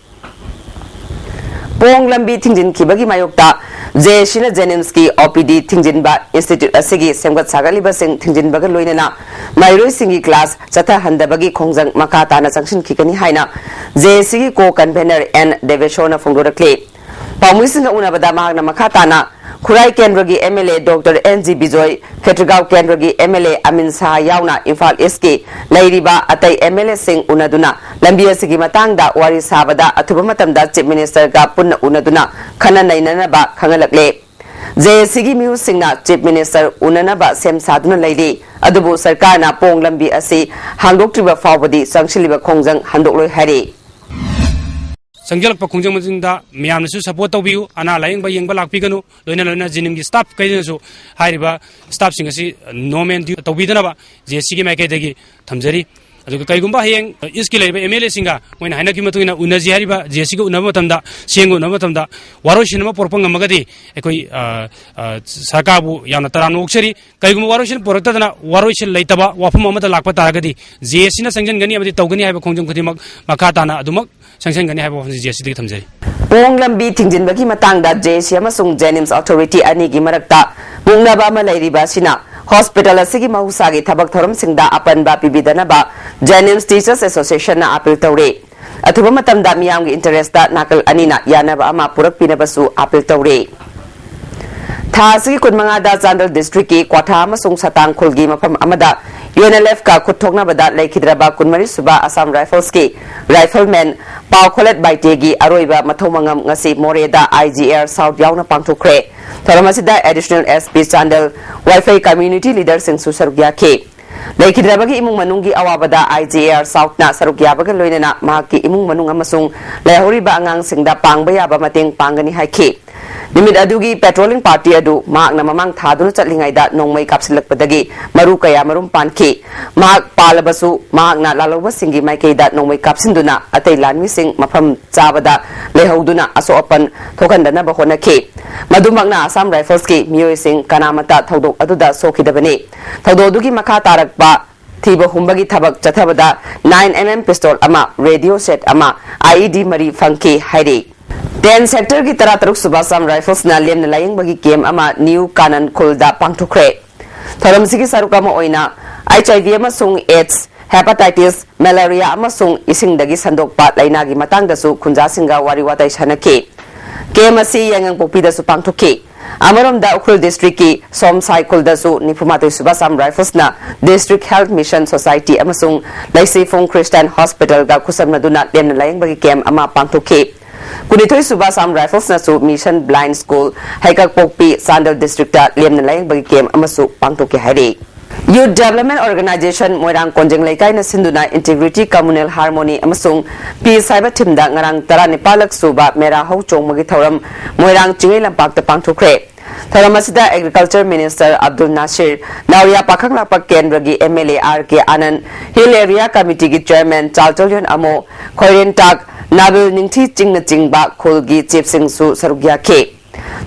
ꯄꯣꯡ ꯂꯝꯕꯤ ꯊꯤꯡꯖꯤꯟꯈꯤꯕꯒꯤ ꯃꯥꯌꯣꯛꯇ ꯖꯦ ꯑꯦ ꯁꯤꯅ JNIMSꯀꯤ ꯑꯣ ꯄꯤ ꯗꯤ ꯊꯤꯡꯖꯤꯟꯕ institute ꯑꯁꯤꯒꯤ ꯁꯦꯝꯒꯠ ꯁꯥꯒꯠꯂꯤꯕꯁꯤꯡ ꯊꯤꯡꯖꯤꯟꯕꯒ ꯂꯣꯏꯅꯅ ꯃꯍꯩꯔꯣꯏꯁꯤꯡꯒꯤ class ꯆꯠꯊꯍꯟꯗꯕꯒꯤ ꯈꯣꯡꯖꯪ ꯃꯈꯥ ꯇꯥꯅ ꯆꯪꯁꯤꯟꯈꯤꯒꯅꯤ ꯍꯥꯏꯅ ꯖꯦ ꯑꯦ ꯁꯤꯒꯤ co-convenor ꯑꯦꯟ ꯗꯦꯕꯦꯁꯣꯔꯅ ꯐꯣꯡꯗꯣꯔꯛꯂꯤ꯫ ꯄꯥꯎꯃꯤꯁꯤꯡꯒ ꯎꯅꯕꯗ ꯃꯍꯥꯛꯅ ꯃꯈꯥ ꯇꯥꯅ ꯈꯨꯔꯥꯏ ꯀꯦꯟꯗ꯭ꯔꯒꯤ M L A doctor N G Bijoy, Khetrigao ꯀꯦꯟꯗ꯭ꯔꯒꯤ M L A Amin Shah ꯌꯥꯎꯅ ꯏꯝꯐꯥꯜ ꯏꯁꯀꯤ ꯂꯩꯔꯤꯕ ꯑꯇꯩ ꯑꯦꯝ ꯑꯦꯜ ꯑꯦꯁꯤꯡ ꯎꯅꯗꯨꯅ ꯂꯝꯕꯤ ꯑꯁꯤꯒꯤ ꯃꯇꯥꯡꯗ ꯋꯥꯔꯤ ꯁꯥꯕꯗ ꯑꯊꯨꯕ ꯃꯇꯝꯗ Chief Ministerꯒ ꯄꯨꯟꯅ ꯎꯅꯗꯨꯅ ꯈꯟꯅ ꯅꯩꯅꯅꯕ ꯈꯪꯍꯜꯂꯛꯂꯦ꯫ ꯖꯦ ꯑꯦ ꯁꯤꯒꯤ ꯃꯤꯍꯨꯠꯁꯤꯡꯅ Chief Minister ꯎꯅꯅꯕ ꯁꯦꯝ ꯁꯥꯗꯨꯅ ꯂꯩꯔꯤ꯫ ꯑꯗꯨꯕꯨ ꯁꯔꯀꯥꯔꯅ ꯄꯣꯡ ꯂꯝꯕꯤ ꯑꯁꯤ ꯍꯥꯡꯗꯣꯛꯇ꯭ꯔꯤꯕ ꯐꯥꯎꯕꯗꯤ ꯆꯪꯁꯤꯜꯂꯤꯕ ꯈꯣꯡꯖꯪ ꯍꯟꯗꯣꯛꯂꯣꯏ ꯍꯥꯏꯔꯤ꯫ ꯆꯪꯁꯤꯜꯂꯛꯄ ꯈꯣꯡꯖꯪꯁꯤꯡꯗ ꯃꯌꯥꯝꯅꯁꯨ support ꯇꯧꯕꯤꯌꯨ, ꯑꯅꯥ ꯂꯥꯌꯦꯡꯕ ꯌꯦꯡꯕ ꯂꯥꯛꯄꯤꯒꯅꯨ, ꯂꯣꯏꯅ ꯂꯣꯏꯅ JNIMSꯒꯤ staff ꯈꯩꯅꯁꯨ ꯍꯥꯏꯔꯤꯕ staffꯁꯤꯡ ꯑꯁꯤ no man ꯗ꯭ꯌꯨ ꯇꯧꯕꯤꯗꯅꯕ ꯖꯦ ꯑꯦ ꯁꯤꯒꯤ ꯃꯥꯏꯀꯩꯗꯒꯤ ꯊꯝꯖꯔꯤ꯫ ꯑꯗꯨꯒ ꯀꯩꯒꯨꯝꯕ ꯍꯌꯦꯡ ꯏꯁꯀꯤ ꯂꯩꯔꯤꯕ ꯑꯦꯝ ꯑꯦꯜ ꯑꯦꯁꯤꯡꯒ ꯃꯣꯏꯅ ꯍꯥꯏꯅꯈꯤꯕ ꯃꯇꯨꯡ ꯏꯟꯅ ꯎꯅꯁꯤ ꯍꯥꯏꯔꯤꯕ ꯖꯦ ꯑꯦ ꯁꯤꯒ ꯎꯅꯕ ꯃꯇꯝꯗ, ꯁꯤ ꯑꯦꯝꯒ ꯎꯅꯕ ꯃꯇꯝꯗ ꯋꯥꯔꯣꯏꯁꯤꯟ ꯑꯃ ꯄꯨꯔꯛꯄ ꯉꯝꯃꯒꯗꯤ ꯑꯩꯈꯣꯏ ꯁꯔꯀꯥꯔꯕꯨ ꯌꯥꯝꯅ ꯇꯔꯥꯝꯅ ꯑꯣꯛꯆꯔꯤ꯫ ꯀꯩꯒꯨꯝꯕ ꯋꯥꯔꯣꯏꯁꯤꯟ ꯄꯨꯔꯛꯇꯗꯅ ꯋꯥꯔꯣꯏꯁꯤꯟ ꯂꯩꯇꯕ ꯋꯥꯐꯝ ꯑꯃꯗ ꯂꯥꯛꯄ ꯇꯥꯔꯒꯗꯤ ꯖꯦ ꯑꯦ ꯁꯤꯅ ꯆꯪꯁꯤꯟꯒꯅꯤ ꯑꯃꯗꯤ ꯇꯧꯒꯅꯤ ꯍꯥꯏꯕ ꯈꯣꯡꯖꯪ ꯈꯨꯗꯤꯡꯃꯛ ꯃꯈꯥ ꯇꯥꯅ ꯑꯗꯨꯃꯛ ꯆꯪꯁꯤꯟꯒꯅꯤ ꯍꯥꯏꯕ ꯋꯥꯐꯝꯁꯤ ꯖꯦ ꯑꯦ ꯁꯤꯗꯒꯤ ꯊꯝꯖꯔꯤ꯫ ꯄꯣꯡ ꯂꯝꯕꯤ ꯊꯤꯡꯖꯤꯟꯕꯒꯤ ꯃꯇꯥꯡꯗ ꯖꯦ ꯑꯦ ꯁꯤ ꯑꯃꯁꯨꯡ JNIMS authority ꯑꯅꯤꯒꯤ ꯃꯔꯛꯇ ꯃꯨꯛꯅꯕ ꯑꯃ ꯂꯩꯔꯤꯕ ꯑꯁꯤꯅ hospital ꯑꯁꯤꯒꯤ ꯃꯍꯧꯁꯥꯒꯤ ꯊꯕꯛ ꯊꯧꯔꯝꯁꯤꯡꯗ ꯑꯄꯟꯕ ꯄꯤꯕꯤꯗꯅꯕ JNIMS Teachers Associationꯅ appeal ꯇꯧꯔꯤ꯫ ꯑꯊꯨꯕ ꯃꯇꯝꯗ ꯃꯤꯌꯥꯝꯒꯤ interestꯇ ꯅꯥꯀꯜ ꯑꯅꯤꯅ ꯌꯥꯅꯕ ꯑꯃ ꯄꯨꯔꯛꯄꯤꯅꯕꯁꯨ appeal ꯇꯧꯔꯤ꯫ ꯊꯥ ꯑꯁꯤꯒꯤ ꯀꯨꯟꯃꯉꯥꯗ ꯆꯥꯟꯗꯦꯜ districtꯀꯤ ꯀ꯭ꯋꯥꯊꯥ ꯑꯃꯁꯨꯡ ꯁꯇꯥꯡ ꯈꯨꯜꯒꯤ ꯃꯐꯝ ꯑꯃꯗ UNLF ꯀ ꯈꯨꯠ ꯊꯣꯛꯅꯕꯗ ꯂꯩꯈꯤꯗ꯭ꯔꯕ ꯀꯨꯟꯃꯔꯤ ꯁꯨꯕ Assam Rifles ꯀꯤ rifleman ꯄꯥꯎꯈꯣꯂꯠ ꯕꯥꯏꯇꯦꯒꯤ ꯑꯔꯣꯏꯕ ꯃꯊꯧ ꯃꯉꯝ ꯉꯁꯤ ꯃꯣꯔꯦꯗ IGAR South ꯌꯥꯎꯅ ꯄꯥꯡꯊꯣꯛꯈ꯭ꯔꯦ꯫ ꯊꯧꯔꯝ ꯑꯁꯤꯗ Additional SP Chandel, ꯋꯥꯏꯐꯩ community leader ꯁꯤꯡꯁꯨ ꯁꯔꯨꯛ ꯌꯥꯈꯤ꯫ ꯂꯩꯈꯤꯗ꯭ꯔꯕꯒꯤ ꯏꯃꯨꯡ ꯃꯅꯨꯡꯒꯤ ꯑꯋꯥꯕꯗ IGAR South ꯅ ꯁꯔꯨꯛ ꯌꯥꯕꯒ ꯂꯣꯏꯅꯅ ꯃꯍꯥꯛꯀꯤ ꯏꯃꯨꯡ ꯃꯅꯨꯡ ꯑꯃꯁꯨꯡ ꯂꯩꯍꯧꯔꯤꯕ ꯑꯉꯥꯡꯁꯤꯡꯗ ꯄꯥꯡꯕ ꯌꯥꯕ ꯃꯇꯦꯡ ꯄꯥꯡꯒꯅꯤ ꯍꯥꯏꯈꯤ꯫ ꯅꯨꯃꯤꯠ ꯑꯗꯨꯒꯤ patrolling party ꯑꯗꯨ ꯃꯍꯥꯛꯅ ꯃꯃꯥꯡ ꯊꯥꯗꯨꯅ ꯆꯠꯂꯤꯉꯩꯗ ꯅꯣꯡꯃꯩ ꯀꯥꯞꯁꯤꯜꯂꯛꯄꯗꯒꯤ ꯃꯔꯨ ꯀꯌꯥ ꯃꯔꯨꯝ ꯄꯥꯟꯈꯤ꯫ ꯃꯍꯥꯛ ꯄꯥꯜꯂꯕꯁꯨ, ꯃꯍꯥꯛꯅ ꯂꯥꯜꯍꯧꯕꯁꯤꯡꯒꯤ ꯃꯥꯏꯀꯩꯗ ꯅꯣꯡꯃꯩ ꯀꯥꯞꯁꯤꯟꯗꯨꯅ ꯑꯇꯩ ꯂꯥꯟꯃꯤꯁꯤꯡ ꯃꯐꯝ ꯆꯥꯕꯗ ꯂꯩꯍꯧꯗꯨꯅ ꯑꯁꯣꯛ ꯑꯄꯟ ꯊꯣꯛꯍꯟꯗꯅꯕ ꯍꯣꯠꯅꯈꯤ꯫ ꯃꯗꯨꯃꯛꯅ Assam Rifles ꯀꯤ ꯃꯤꯑꯣꯏꯁꯤꯡ ꯀꯅꯥꯃꯠꯇ ꯊꯧꯗꯣꯛ ꯑꯗꯨꯗ ꯁꯣꯛꯈꯤꯗꯕꯅꯤ꯫ ꯊꯧꯗꯣꯛ ꯑꯗꯨꯒꯤ ꯃꯈꯥ ꯇꯥꯔꯛꯄ ꯊꯤꯕ ꯍꯨꯝꯕꯒꯤ ꯊꯕꯛ ꯆꯠꯊꯕꯗ nine MM pistol ꯑꯃ, radio set ꯑꯃ, IED ꯃꯔꯤ ꯐꯪꯈꯤ ꯍꯥꯏꯔꯤ꯫ Ten sector ꯒꯤ ꯇꯔꯥꯇꯔꯨꯛ ꯁꯨꯕ Assam Rifles ꯅ ꯂꯦꯝꯅ ꯂꯥꯌꯦꯡꯕꯒꯤ camp ꯑꯃ New ꯀꯥꯅꯟ ꯈꯨꯜꯗ ꯄꯥꯡꯊꯣꯛꯈ꯭ꯔꯦ꯫ ꯊꯧꯔꯝꯁꯤꯒꯤ ꯁꯔꯨꯛ ꯑꯃ ꯑꯣꯏꯅ HIV ꯑꯃꯁꯨꯡ AIDS, hepatitis, malaria ꯑꯃꯁꯨꯡ ꯏꯁꯤꯡꯗꯒꯤ ꯁꯟꯗꯣꯛꯄ ꯂꯥꯏꯅꯥꯒꯤ ꯃꯇꯥꯡꯗꯁꯨ ꯈꯨꯟꯖꯥꯁꯤꯡꯒ ꯋꯥꯔꯤ ꯋꯥꯇꯥꯏ ꯁꯥꯟꯅꯈꯤ꯫ Camp ꯑꯁꯤ ꯌꯥꯏꯉꯪꯄꯣꯛꯄꯤꯗꯁꯨ ꯄꯥꯡꯊꯣꯛꯈꯤ꯫ ꯑꯃꯔꯣꯝꯗ ꯎꯈ꯭ꯔꯨꯜ district ꯀꯤ ꯁꯣꯝꯁꯥꯏ ꯈꯨꯜꯗꯁꯨ ꯅꯤꯐꯨꯃꯥꯊꯣꯏ ꯁꯨꯕ Assam Rifles ꯅ District Health Mission Society ꯑꯃꯁꯨꯡ ꯂꯩꯁꯤꯐꯨꯡ Christian Hospital ꯒ ꯈꯨꯠꯁꯝꯅꯗꯨꯅ ꯂꯦꯝꯅ ꯂꯥꯌꯦꯡꯕꯒꯤ camp ꯑꯃ ꯄꯥꯡꯊꯣꯛꯈꯤ꯫ ꯀꯨꯟꯅꯤꯊꯣꯏ ꯁꯨꯕ Assam Rifles ꯅꯁꯨ Mission Blind School, ꯍꯩꯀꯛꯄꯣꯛꯄꯤ, Chandel district ꯇ ꯂꯦꯝꯅ ꯂꯥꯌꯦꯡꯕꯒꯤ camp ꯑꯃꯁꯨ ꯄꯥꯡꯊꯣꯛꯈꯤ ꯍꯥꯏꯔꯤ꯫ Youth Development Organization ꯃꯣꯏꯔꯥꯡ ꯀꯣꯟꯖꯦꯡ ꯂꯩꯀꯥꯏꯅ ꯁꯤꯟꯗꯨꯅ Integrity, Communal Harmony ꯑꯃꯁꯨꯡ Peace ꯍꯥꯏꯕ theme ꯗ ꯉꯔꯥꯡ ꯇꯔꯥꯅꯤꯄꯥꯜꯂꯛ ꯁꯨꯕ ꯃꯦꯔꯥ ꯍꯧ ꯆꯣꯡꯕꯒꯤ ꯊꯧꯔꯝ ꯃꯣꯏꯔꯥꯡ ꯆꯤꯡꯉꯩ ꯂꯝꯄꯥꯛꯇ ꯄꯥꯡꯊꯣꯛꯈ꯭ꯔꯦ꯫ ꯊꯧꯔꯝ ꯑꯁꯤꯗ Agriculture Minister ꯑꯕꯗꯨꯜ ꯅꯥꯁꯤꯔ, ꯅꯥꯎꯔꯤꯌꯥ ꯄꯥꯈꯪꯂꯥꯛꯄ ꯀꯦꯟꯗ꯭ꯔꯒꯤ MLA R K Anand, Hill Area Committee ꯒꯤ Chairman ꯆꯥꯜꯆꯣꯂꯤꯌꯣꯟ ꯑꯃꯣ, ꯈꯣꯏꯔꯦꯟꯇꯥꯛ, ꯅꯥꯕꯤꯜ ꯅꯤꯡꯊꯤ ꯆꯤꯡꯅꯆꯤꯡꯕ ꯈꯨꯜꯒꯤ chief ꯁꯤꯡꯁꯨ ꯁꯔꯨꯛ ꯌꯥꯈꯤ꯫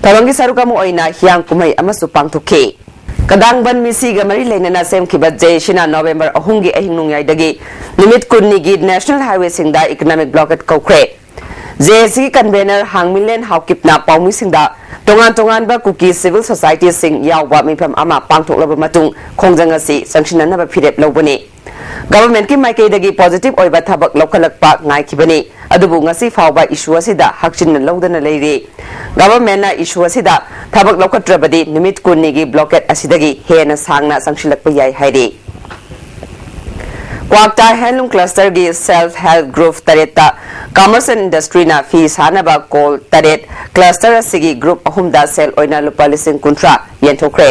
ꯊꯧꯔꯝꯒꯤ ꯁꯔꯨꯛ ꯑꯃ ꯑꯣꯏꯅ ꯍꯤꯌꯥꯡ ꯀꯨꯝꯍꯩ ꯑꯃꯁꯨ ꯄꯥꯡꯊꯣꯛꯈꯤ꯫ ꯀꯗꯥꯡꯕꯟ ꯃꯤꯁꯤꯒ ꯃꯔꯤ ꯂꯩꯅꯅ ꯁꯦꯝꯈꯤꯕ JAC ꯅ November ꯑꯍꯨꯝꯒꯤ ꯑꯍꯤꯡ ꯅꯣꯡꯌꯥꯏꯗꯒꯤ ꯅꯨꯃꯤꯠ ꯀꯨꯟꯅꯤꯒꯤ National Highway ꯁꯤꯡꯗ economic blockade ꯀꯧꯈ꯭ꯔꯦ꯫ JAC ꯒꯤ convener ꯍꯥꯡꯃꯤꯂꯦꯟ ꯍꯥꯎꯀꯤꯞꯅ ꯄꯥꯎꯃꯤꯁꯤꯡꯗ ꯇꯣꯉꯥꯟ ꯇꯣꯉꯥꯟꯕ ꯀꯨꯀꯤ civil society ꯁꯤꯡ ꯌꯥꯎꯕ ꯃꯤꯐꯝ ꯑꯃ ꯄꯥꯡꯊꯣꯛꯂꯕ ꯃꯇꯨꯡ ꯈꯣꯡꯖꯪ ꯑꯁꯤ ꯆꯪꯁꯤꯟꯅꯅꯕ ꯐꯤꯔꯦꯞ ꯂꯧꯕꯅꯤ꯫ Government ꯀꯤ ꯃꯥꯏꯀꯩꯗꯒꯤ positive ꯑꯣꯏꯕ ꯊꯕꯛ ꯂꯧꯈꯠꯂꯛꯄ ꯉꯥꯏꯈꯤꯕꯅꯤ, ꯑꯗꯨꯕꯨ ꯉꯁꯤ ꯐꯥꯎꯕ issue ꯑꯁꯤꯗ ꯍꯛꯆꯤꯟꯅ ꯂꯧꯗꯅ ꯂꯩꯔꯤ꯫ Government ꯅ issue ꯑꯁꯤꯗ ꯊꯕꯛ ꯂꯧꯈꯠꯇ꯭ꯔꯕꯗꯤ ꯅꯨꯃꯤꯠ ꯀꯨꯟꯅꯤꯒꯤ blockade ꯑꯁꯤꯗꯒꯤ ꯍꯦꯟꯅ ꯁꯥꯡꯅ ꯆꯪꯁꯤꯜꯂꯛꯄ ꯌꯥꯏ ꯍꯥꯏꯔꯤ꯫ ꯀ꯭ꯋꯥꯛꯇꯥ ꯍꯦꯟꯂꯨꯝ ꯀ꯭ꯂꯁꯇꯔꯒꯤ ꯁꯦꯜꯐ ꯍꯦꯜꯞ ꯒ꯭ꯔꯨꯞ ꯇꯔꯦꯠꯇ ꯀꯃꯔꯁ ꯑꯦꯟ ꯏꯟꯗꯁꯇ꯭ꯔꯤꯅ ꯐꯤ ꯁꯥꯅꯕ ꯀꯣꯜ ꯇꯔꯦꯠ, ꯀ꯭ꯂꯁꯇꯔ ꯑꯁꯤꯒꯤ ꯒ꯭ꯔꯨꯞ ꯑꯍꯨꯝꯗ ꯁꯦꯜ ꯑꯣꯏꯅ ꯂꯨꯄꯥ ꯂꯤꯁꯤꯡ ꯀꯨꯟꯊ꯭ꯔꯥ ꯌꯦꯟꯊꯣꯛꯈ꯭ꯔꯦ꯫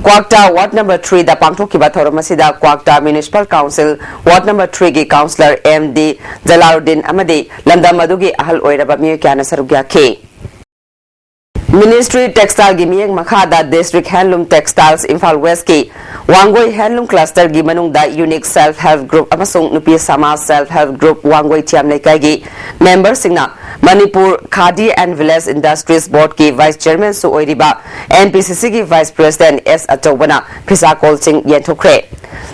ꯀ꯭ꯋꯥꯛꯇꯥ ꯋꯥꯔꯗ ꯅꯝꯕꯔ ꯊ꯭ꯔꯤꯗ ꯄꯥꯡꯊꯣꯛꯈꯤꯕ ꯊꯧꯔꯝ ꯑꯁꯤꯗ ꯀ꯭ꯋꯥꯛꯇꯥ ꯃ꯭ꯌꯨꯅꯤꯁꯤꯄꯥꯜ ꯀꯥꯎꯟꯁꯤꯜ ꯋꯥꯔꯗ ꯅꯝꯕꯔ ꯊ꯭ꯔꯤꯒꯤ ꯀꯥꯎꯟꯁꯤꯂꯔ ꯑꯦꯝ ꯗꯤ ꯖꯂꯥꯂꯨꯗꯤꯟ ꯑꯃꯗꯤ ꯂꯝꯗꯝ ꯑꯗꯨꯒꯤ ꯑꯍꯜ ꯑꯣꯏꯔꯕ ꯃꯤꯑꯣꯏ ꯀꯌꯥꯅ ꯁꯔꯨꯛ ꯌꯥꯈꯤ꯫ ꯃꯤꯅꯤꯁꯇ꯭ꯔꯤ ꯇꯦꯛꯁꯇꯥꯏꯜꯒꯤ ꯃꯤꯠꯌꯦꯡ ꯃꯈꯥꯗ ꯗꯤꯁꯇ꯭ꯔꯤꯛ ꯍꯦꯟꯂꯨꯝ ꯇꯦꯛꯁꯇꯥꯏꯜꯁ ꯏꯝꯐꯥꯜ ꯋꯦꯁꯀꯤ ꯋꯥꯡꯒꯣꯏ ꯍꯦꯟꯂꯨꯝ ꯀ꯭ꯂꯁꯇꯔꯒꯤ ꯃꯅꯨꯡꯗ ꯌꯨꯅꯤꯛ ꯁꯦꯜꯐ ꯍꯦꯜꯞ ꯒ꯭ꯔꯨꯞ ꯑꯃꯁꯨꯡ ꯅꯨꯄꯤ ꯁꯃꯥꯖ self help group Wangoi Thiyam ꯂꯩꯀꯥꯏꯒꯤ ꯃꯦꯝꯕꯔꯁꯤꯡꯅ Manipur khadi and village industries ꯕꯣꯔꯗꯀꯤ ꯚꯥꯏꯁ ꯆꯤꯌꯔꯃꯦꯟꯁꯨ ꯑꯣꯏꯔꯤꯕ ꯑꯦꯟ ꯄꯤ ꯁꯤ ꯁꯤꯒꯤ ꯚꯥꯏꯁ ꯄ꯭ꯔꯦꯁꯤꯗꯦꯟꯠ ꯑꯦꯁ ꯑꯆꯧꯕꯅ ꯐꯤꯁꯥ ꯀꯣꯜꯁꯤꯡ ꯌꯦꯟꯊꯣꯛꯈ꯭ꯔꯦ꯫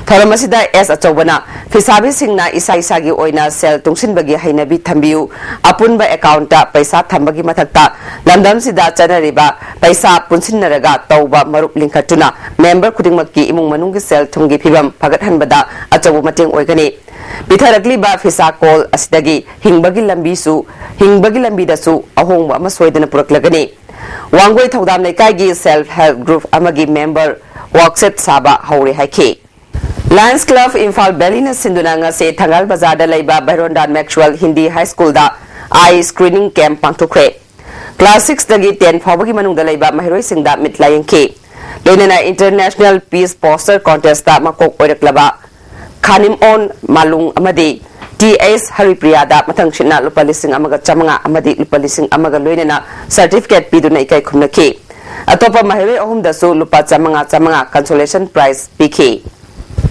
ꯊꯧꯔꯝ ꯑꯁꯤꯗ ꯑꯦꯁ ꯑꯆꯧꯕꯅ ꯐꯤꯁꯥꯕꯤꯁꯤꯡꯅ ꯏꯁꯥ ꯏꯁꯥꯒꯤ ꯑꯣꯏꯅ ꯁꯦꯜ ꯇꯨꯡꯁꯤꯟꯕꯒꯤ ꯍꯩꯅꯕꯤ ꯊꯝꯕꯤꯌꯨ, ꯑꯄꯨꯟꯕ ꯑꯦꯀꯥꯎꯟꯇ ꯄꯩꯁꯥ ꯊꯝꯕꯒꯤ ꯃꯊꯛꯇ ꯂꯝꯗꯝꯁꯤꯗ ꯆꯠꯅꯔꯤꯕ ꯄꯩꯁꯥ ꯄꯨꯟꯁꯤꯟꯅꯔꯒ ꯇꯧꯕ ꯃꯔꯨꯞ ꯂꯤꯡꯈꯠꯇꯨꯅ ꯃꯦꯝꯕꯔ ꯈꯨꯗꯤꯡꯃꯛꯀꯤ ꯏꯃꯨꯡ ꯃꯅꯨꯡꯒꯤ ꯁꯦꯜ ꯊꯨꯝꯒꯤ ꯐꯤꯕꯝ ꯐꯒꯠꯍꯟꯕꯗ ꯑꯆꯧꯕ ꯃꯇꯦꯡ ꯑꯣꯏꯒꯅꯤ꯫ ꯄꯤꯊꯔꯛꯂꯤꯕ ꯐꯤꯁꯥ ꯀꯣꯜ ꯑꯁꯤꯗꯒꯤ ꯍꯤꯡꯕꯒꯤ ꯂꯝꯕꯤꯁꯨ, ꯍꯤꯡꯕꯒꯤ ꯂꯝꯕꯤꯗꯁꯨ ꯑꯍꯣꯡꯕ ꯑꯃ ꯁꯣꯏꯗꯅ ꯄꯨꯔꯛꯂꯒꯅꯤ꯫ ꯋꯥꯡꯒꯣꯏ ꯊꯧꯗꯥꯝ ꯂꯩꯀꯥꯏꯒꯤ ꯁꯦꯜꯐ ꯍꯦꯜꯞ ꯒ꯭ꯔꯨꯞ ꯑꯃꯒꯤ ꯃꯦꯝꯕꯔ ꯋꯥꯛꯁꯦꯠ ꯁꯥꯕ ꯍꯧꯔꯦ ꯍꯥꯏꯈꯤ꯫ ꯂꯥꯌꯟꯁ ꯀ꯭ꯂꯕ ꯏꯝꯐꯥꯜ ꯚꯦꯂꯤꯅ ꯁꯤꯟꯗꯨꯅ ꯉꯁꯤ ꯊꯪꯒꯥꯜ ꯕꯖꯥꯔꯗ ꯂꯩꯕ ꯚꯩꯔꯣꯟꯗꯥꯟ ꯃꯦꯛꯁꯋꯦꯜ ꯍꯤꯟꯗꯤ ꯍꯥꯏ ꯁ꯭ꯀꯨꯜꯗ ꯑꯥꯏ ꯁ꯭ꯀ꯭ꯔꯤꯅꯤꯡ ꯀꯦꯝꯞ ꯄꯥꯡꯊꯣꯛꯈ꯭ꯔꯦ꯫ ꯀ꯭ꯂꯥꯁ ꯁꯤꯛꯁꯇꯒꯤ ꯇꯦꯟ ꯐꯥꯎꯕꯒꯤ ꯃꯅꯨꯡꯗ ꯂꯩꯕ ꯃꯍꯩꯔꯣꯏꯁꯤꯡꯗ ꯃꯤꯠ ꯂꯥꯌꯦꯡꯈꯤ꯫ ꯂꯣꯏꯅꯅ ꯏꯟꯇꯔꯅꯦꯁꯅꯦꯜ ꯄꯤꯁ ꯄꯣꯁꯇꯔ ꯀꯣꯟꯇꯦꯁꯇ ꯃꯀꯣꯛ ꯑꯣꯏꯔꯛꯂꯕ ꯈꯥꯅꯤꯝꯑꯣꯟ ꯃꯥꯂꯨꯡ ꯑꯃꯗꯤ ꯇꯤ ꯑꯦꯁ ꯍꯔꯤꯄ꯭ꯔꯤꯌꯥꯗ ꯃꯊꯪꯁꯤꯠꯅ ꯂꯨꯄꯥ ꯂꯤꯁꯤꯡ ꯑꯃꯒ ꯆꯥꯃꯉꯥ ꯑꯃꯗꯤ ꯂꯨꯄꯥ ꯂꯤꯁꯤꯡ ꯑꯃꯒ ꯂꯣꯏꯅꯅ ꯁꯔꯇꯤꯐꯤꯀꯦꯠ ꯄꯤꯗꯨꯅ ꯏꯀꯥꯏ ꯈꯨꯝꯅꯈꯤ꯫ ꯑꯇꯣꯞꯄ ꯃꯍꯩꯔꯣꯏ ꯑꯍꯨꯝꯗꯁꯨ ꯂꯨꯄꯥ ꯆꯥꯃꯉꯥ ꯆꯥꯃꯉꯥ ꯀꯟꯁꯣꯂꯦꯁꯟ ꯄ꯭ꯔꯥꯏꯖ ꯄꯤꯈꯤ꯫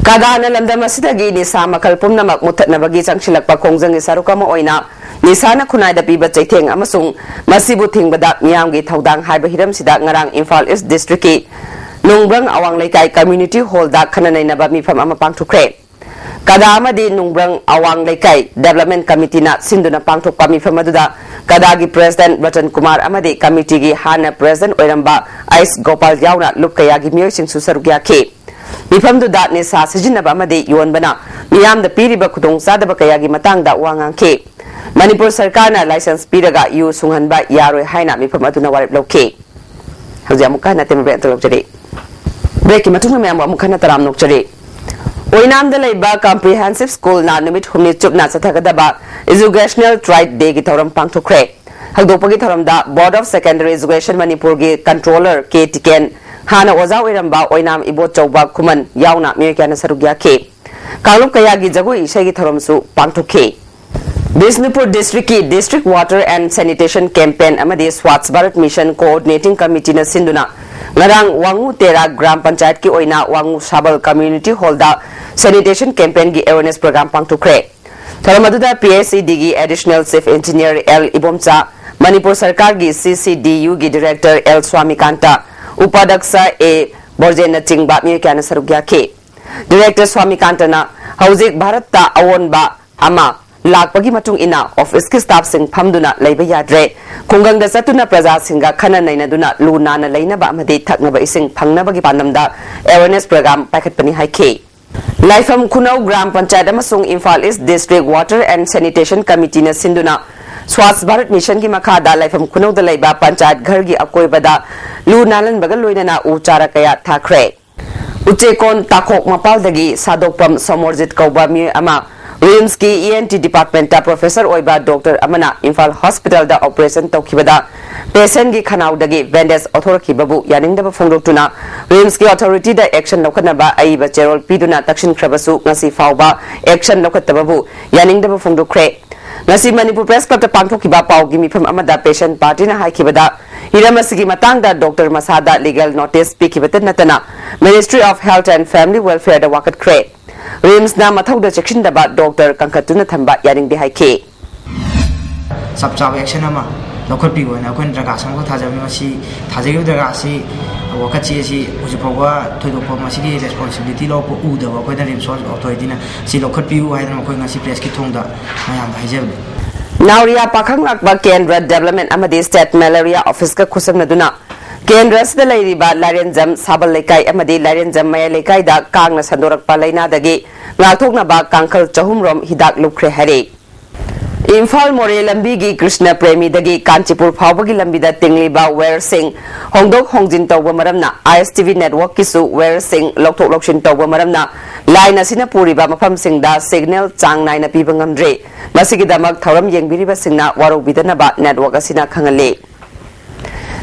ꯀꯗꯥꯅ ꯂꯝꯗꯝ ꯑꯁꯤꯗꯒꯤ ꯅꯤꯁꯥ ꯃꯈꯜ ꯄꯨꯝꯅꯃꯛ ꯃꯨꯠꯊꯠꯅꯕꯒꯤ ꯆꯪꯁꯤꯜꯂꯛꯄ ꯈꯣꯡꯖꯪꯒꯤ ꯁꯔꯨꯛ ꯑꯃ ꯑꯣꯏꯅ ꯅꯤꯁꯥꯅ ꯈꯨꯟꯅꯥꯏꯗ ꯄꯤꯕ ꯆꯩꯊꯦꯡ ꯑꯃꯁꯨꯡ ꯃꯁꯤꯕꯨ ꯊꯤꯡꯕꯗ ꯃꯤꯌꯥꯝꯒꯤ ꯊꯧꯗꯥꯡ ꯍꯥꯏꯕ ꯍꯤꯔꯝꯁꯤꯗ ꯉꯔꯥꯡ ꯏꯝꯐꯥꯜ ꯏꯁ ꯗꯤꯁꯇ꯭ꯔꯤꯛꯀꯤ ꯅꯨꯡꯕ꯭ꯔꯪ ꯑꯋꯥꯡ ꯂꯩꯀꯥꯏ ꯀꯝꯃ꯭ꯌꯨꯅꯤꯇꯤ ꯍꯣꯜꯗ ꯈꯟꯅ ꯅꯩꯅꯕ ꯃꯤꯐꯝ ꯑꯃ ꯄꯥꯡꯊꯣꯛꯈ꯭ꯔꯦ꯫ ꯀꯗꯥ ꯑꯃꯗꯤ ꯅꯨꯡꯕ꯭ꯔꯪ ꯑꯋꯥꯡ ꯂꯩꯀꯥꯏ ꯗꯦꯕꯂꯞꯃꯦꯟ ꯀꯃꯤꯇꯤꯅ ꯁꯤꯟꯗꯨꯅ ꯄꯥꯡꯊꯣꯛꯄ ꯃꯤꯐꯝ ꯑꯗꯨꯗ ꯀꯗꯥꯒꯤ ꯄ꯭ꯔꯦꯁꯤꯗꯦꯟꯠ ꯔꯇꯟ ꯀꯨꯃꯥꯔ ꯑꯃꯗꯤ ꯀꯃꯤꯇꯤꯒꯤ ꯍꯥꯟꯅ ꯄ꯭ꯔꯦꯁꯤꯗꯦꯟꯠ ꯑꯣꯏꯔꯝꯕ ꯑꯩꯁ ꯒꯣꯄꯥꯜ ꯌꯥꯎꯅ ꯂꯨꯞ ꯀꯌꯥꯒꯤ ꯃꯤꯑꯣꯏꯁꯤꯡꯁꯨ ꯁꯔꯨꯛ ꯌꯥꯈꯤ꯫ ꯃꯤꯐꯝꯗꯨꯗ ꯅꯤꯁꯥ ꯁꯤꯖꯤꯟꯅꯕ ꯑꯃꯗꯤ ꯌꯣꯟꯕꯅ ꯃꯤꯌꯥꯝꯗ ꯄꯤꯔꯤꯕ ꯈꯨꯗꯣꯡꯆꯥꯗꯕ ꯀꯌꯥꯒꯤ ꯃꯇꯥꯡꯗ ꯋꯥ ꯉꯥꯡꯈꯤ꯫ ꯃꯅꯤꯄꯨꯔ ꯁꯔꯀꯥꯔꯅ ꯂꯥꯏꯁꯦꯟꯁ ꯄꯤꯔꯒ ꯌꯨ ꯁꯨꯡꯍꯟꯕ ꯌꯥꯔꯣꯏ ꯍꯥꯏꯅ ꯃꯤꯐꯝ ꯑꯗꯨꯅ ꯋꯥꯔꯦꯞ ꯂꯧꯈꯤ꯫ ꯍꯧꯖꯤꯛ ꯑꯃꯨꯛꯀ ꯍꯟꯅ ꯑꯇꯦꯟꯕ ꯕ꯭ꯔꯦꯛ ꯑꯃ ꯂꯧꯖꯔꯤ꯫ ꯕ꯭ꯔꯦꯛꯀꯤ ꯃꯇꯨꯡꯗ ꯃꯌꯥꯝꯕꯨ ꯑꯃꯨꯛ ꯍꯟꯅ ꯇꯔꯥꯝꯅ ꯑꯣꯛꯆꯔꯤ꯫ ꯑꯣꯏꯅꯥꯝꯗ ꯂꯩꯕ Comprehensive Schoolꯅ ꯅꯨꯃꯤꯠ ꯍꯨꯝꯅꯤ ꯆꯨꯞꯅ ꯆꯠꯊꯒꯗꯕ Educational Trade Dayꯒꯤ ꯊꯧꯔꯝ ꯄꯥꯡꯊꯣꯛꯈ꯭ꯔꯦ꯫ ꯍꯧꯗꯣꯛꯄꯒꯤ ꯊꯧꯔꯝꯗ Board of Secondary Education ꯃꯅꯤꯄꯨꯔꯒꯤ Controller ꯀꯦ ꯇꯤꯀꯦꯟ, ꯍꯥꯟꯅ ꯑꯣꯖꯥ ꯑꯣꯏꯔꯝꯕ ꯑꯣꯏꯅꯥꯝ ꯏꯕꯣꯆꯧꯕ ꯈꯨꯃꯟ ꯌꯥꯎꯅ ꯃꯤꯑꯣꯏ ꯀꯌꯥꯅ ꯁꯔꯨꯛ ꯌꯥꯈꯤ꯫ ꯀꯥꯡꯂꯨꯞ ꯀꯌꯥꯒꯤ ꯖꯒꯣꯏ ꯏꯁꯩꯒꯤ ꯊꯧꯔꯝꯁꯨ ꯄꯥꯡꯊꯣꯛꯈꯤ꯫ Bishnupur districtꯀꯤ District Water and Sanitation Campaign ꯑꯃꯗꯤ Swachh Bharat Mission Coordinating Committeeꯅ ꯁꯤꯟꯗꯨꯅ ꯉꯔꯥꯡ ꯋꯥꯉꯨ ꯇꯦꯔꯥ ꯒ꯭ꯔꯥꯝ ꯄꯟꯆꯥꯌꯠꯀꯤ ꯑꯣꯏꯅ ꯋꯥꯉꯨ ꯁꯥꯕꯜ Community Hallꯗ Sanitation Campaignꯒꯤ awareness program ꯄꯥꯡꯊꯣꯛꯈ꯭ꯔꯦ꯫ ꯊꯧꯔꯝ ꯑꯗꯨꯗ PHEDꯒꯤ Additional Chief Engineer L Ibomcha, Manipur ꯁꯔꯀꯥꯔꯒꯤ CCDUꯒꯤ Director ꯑꯦꯜ ꯁ꯭ꯋꯥꯃꯤꯀꯥꯟꯇ, ꯎꯄꯥꯙ꯭ꯌꯛꯁ ꯑꯦ ꯕꯣꯔꯖꯦꯟꯅꯆꯤꯡꯕ ꯃꯤꯑꯣꯏ ꯀꯌꯥꯅ ꯁꯔꯨꯛ ꯌꯥꯈꯤ꯫ Director ꯁ꯭ꯋꯥꯃꯤꯀꯥꯟꯇꯅ ꯍꯧꯖꯤꯛ ꯚꯥꯔꯠꯇ ꯑꯑꯣꯟꯕ ꯑꯃ ꯂꯥꯛꯄꯒꯤ ꯃꯇꯨꯡ ꯏꯟꯅ officeꯀꯤ staffꯁꯤꯡ ꯐꯝꯗꯨꯅ ꯂꯩꯕ ꯌꯥꯗ꯭ꯔꯦ, ꯈꯨꯡꯒꯪꯗ ꯆꯠꯇꯨꯅ ꯄ꯭ꯔꯖꯥꯁꯤꯡꯒ ꯈꯟꯅ ꯅꯩꯅꯗꯨꯅ ꯂꯨ ꯅꯥꯟꯅ ꯂꯩꯅꯕ ꯑꯃꯗꯤ ꯊꯛꯅꯕ ꯏꯁꯤꯡ ꯐꯪꯅꯕꯒꯤ ꯄꯥꯟꯗꯝꯗ awareness program ꯄꯥꯏꯈꯠꯄꯅꯤ ꯍꯥꯏꯈꯤ꯫ ꯂꯥꯏꯐꯝ ꯈꯨꯅꯧ ꯒ꯭ꯔꯥꯝ ꯄꯟꯆꯥꯌꯠ ꯑꯃꯁꯨꯡ Imphal East District Water and Sanitation Committeeꯅ ꯁꯤꯟꯗꯨꯅ Swachh Bharat Missionꯒꯤ ꯃꯈꯥꯗ ꯂꯥꯏꯐꯝ ꯈꯨꯅꯧꯗ ꯂꯩꯕ ꯄꯟꯆꯥꯌꯠ ꯘꯔꯒꯤ ꯑꯀꯣꯏꯕꯗ ꯂꯨ ꯅꯥꯜꯍꯟꯕꯒ ꯂꯣꯏꯅꯅ ꯎ ꯆꯥꯔꯥ ꯀꯌꯥ ꯊꯥꯈ꯭ꯔꯦ꯫ ꯎꯆꯦꯀꯣꯟ ꯇꯥꯈꯣꯛ ꯃꯄꯥꯜꯗꯒꯤ ꯁꯥꯗꯣꯛꯄꯝ ꯁꯣꯃꯣꯔꯖꯤꯠ ꯀꯧꯕ ꯃꯤꯑꯣꯏ ꯑꯃ RIMSꯀꯤ ENT departmentꯇ professor ꯑꯣꯏꯕ doctor ꯑꯃꯅ ꯏꯝꯐꯥꯜ hospitalꯗ operation ꯇꯧꯈꯤꯕꯗ patientꯀꯤ ꯈꯅꯥꯎꯗꯒꯤ bandage ꯑꯣꯊꯣꯔꯛꯈꯤꯕꯕꯨ ꯌꯥꯅꯤꯡꯗꯕ ꯐꯣꯡꯗꯣꯛꯇꯨꯅ RIMSꯀꯤ authorityꯗ action ꯂꯧꯈꯠꯅꯕ ꯑꯏꯕ ꯆꯦꯔꯣꯜ ꯄꯤꯗꯨꯅ ꯇꯛꯁꯤꯟꯈ꯭ꯔꯕꯁꯨ ꯉꯁꯤ ꯐꯥꯎꯕ action ꯂꯧꯈꯠꯇꯕꯕꯨ ꯌꯥꯅꯤꯡꯗꯕ ꯐꯣꯡꯗꯣꯛꯈ꯭ꯔꯦ꯫ ꯉꯁꯤ ꯃꯅꯤꯄꯨꯔ Press Clubꯇ ꯄꯥꯡꯊꯣꯛꯈꯤꯕ ꯄꯥꯎꯒꯤ ꯃꯤꯐꯝ ꯑꯃꯗ patient partyꯅ ꯍꯥꯏꯈꯤꯕꯗ, ꯍꯤꯔꯝ ꯑꯁꯤꯒꯤ ꯃꯇꯥꯡꯗ doctor ꯃꯁꯥꯗ legal notice ꯄꯤꯈꯤꯕꯇ ꯅꯠꯇꯅ Ministry of Health and Family Welfareꯗ ꯋꯥꯀꯠꯈ꯭ꯔꯦ꯫ RIMSꯅ ꯃꯊꯧꯗ ꯆꯦꯛꯁꯤꯟꯗꯕ doctor ꯀꯟꯈꯠꯇꯨꯅ ꯊꯝꯕ ꯌꯥꯅꯤꯡꯗꯦ ꯍꯥꯏꯈꯤ꯫ ꯆꯞ ꯆꯥꯕ action ꯑꯃ ꯂꯧꯈꯠꯄꯤꯌꯣ ꯍꯥꯏꯅ ꯑꯩꯈꯣꯏꯅ ꯗꯔꯈꯥꯁ ꯑꯃꯈꯛ ꯊꯥꯖꯕꯅꯤ꯫ ꯃꯁꯤ ꯊꯥꯖꯈꯤꯕ ꯗꯔꯈꯥꯁ ꯑꯁꯤ ꯋꯥꯀꯠꯁꯤ ꯑꯁꯤ ꯍꯧꯖꯤꯛ ꯐꯥꯎꯕ ꯊꯣꯏꯗꯣꯛꯄ ꯃꯁꯤꯒꯤ responsibility ꯂꯧꯔꯛꯄ ꯎꯗꯕ ꯑꯩꯈꯣꯏꯅ RIMS authorityꯅ ꯁꯤ ꯂꯧꯈꯠꯄꯤꯌꯨ ꯍꯥꯏꯗꯅ ꯃꯈꯣꯏ ꯉꯁꯤ pressꯀꯤ ꯊꯣꯡꯗ ꯃꯌꯥꯝꯗ ꯍꯥꯏꯖꯕꯅꯤ꯫ ꯅꯥꯎꯔꯤꯌꯥ ꯄꯥꯈꯪ ꯂꯥꯛꯄ ꯀꯦꯟꯗ꯭ꯔ development ꯑꯃꯗꯤ state malaria officeꯀ ꯈꯨꯠꯁꯝꯅꯗꯨꯅ ꯀꯦꯟꯗ꯭ꯔ ꯑꯁꯤꯗ ꯂꯩꯔꯤꯕ ꯂꯥꯏꯔꯦꯟꯖꯝ ꯁꯥꯕꯜ ꯂꯩꯀꯥꯏ ꯑꯃꯗꯤ ꯂꯥꯏꯔꯦꯟꯖꯝ ꯃꯌꯥꯏ ꯂꯩꯀꯥꯏꯗ ꯀꯥꯡꯅ ꯁꯟꯗꯣꯔꯛꯄ ꯂꯥꯏꯅꯥꯗꯒꯤ ꯉꯥꯛꯊꯣꯛꯅꯕ ꯀꯥꯡꯈꯜ ꯆꯍꯨꯝ ꯔꯣꯝ ꯍꯤꯗꯥꯛ ꯂꯨꯞꯈ꯭ꯔꯦ ꯍꯥꯏꯔꯤ꯫ ꯏꯝꯐꯥꯜ ꯃꯣꯔꯦ ꯂꯝꯕꯤꯒꯤ ꯀ꯭ꯔꯤꯁꯅ ꯄ꯭ꯔꯦꯃꯤꯗꯒꯤ ꯀꯥꯟꯆꯤꯄꯨꯔ ꯐꯥꯎꯕꯒꯤ ꯂꯝꯕꯤꯗ ꯇꯤꯡꯂꯤꯕ ꯋꯥꯌꯔꯁꯤꯡ ꯍꯣꯡꯗꯣꯛ ꯍꯣꯡꯖꯤꯟ ꯇꯧꯕ ꯃꯔꯝꯅ, ISTV networkꯀꯤꯁꯨ ꯋꯥꯌꯔꯁꯤꯡ ꯂꯧꯊꯣꯛ ꯂꯧꯁꯤꯟ ꯇꯧꯕ ꯃꯔꯝꯅ, line ꯑꯁꯤꯅ ꯄꯨꯔꯤꯕ ꯃꯐꯝꯁꯤꯡꯗ signal ꯆꯥꯡ ꯅꯥꯏꯅ ꯄꯤꯕ ꯉꯝꯗ꯭ꯔꯦ꯫ ꯃꯁꯤꯒꯤꯗꯃꯛ ꯊꯧꯔꯝ ꯌꯦꯡꯕꯤꯔꯤꯕꯁꯤꯡꯅ ꯋꯥꯔꯧꯕꯤꯗꯅꯕ network ꯑꯁꯤꯅ ꯈꯪꯍꯜꯂꯤ꯫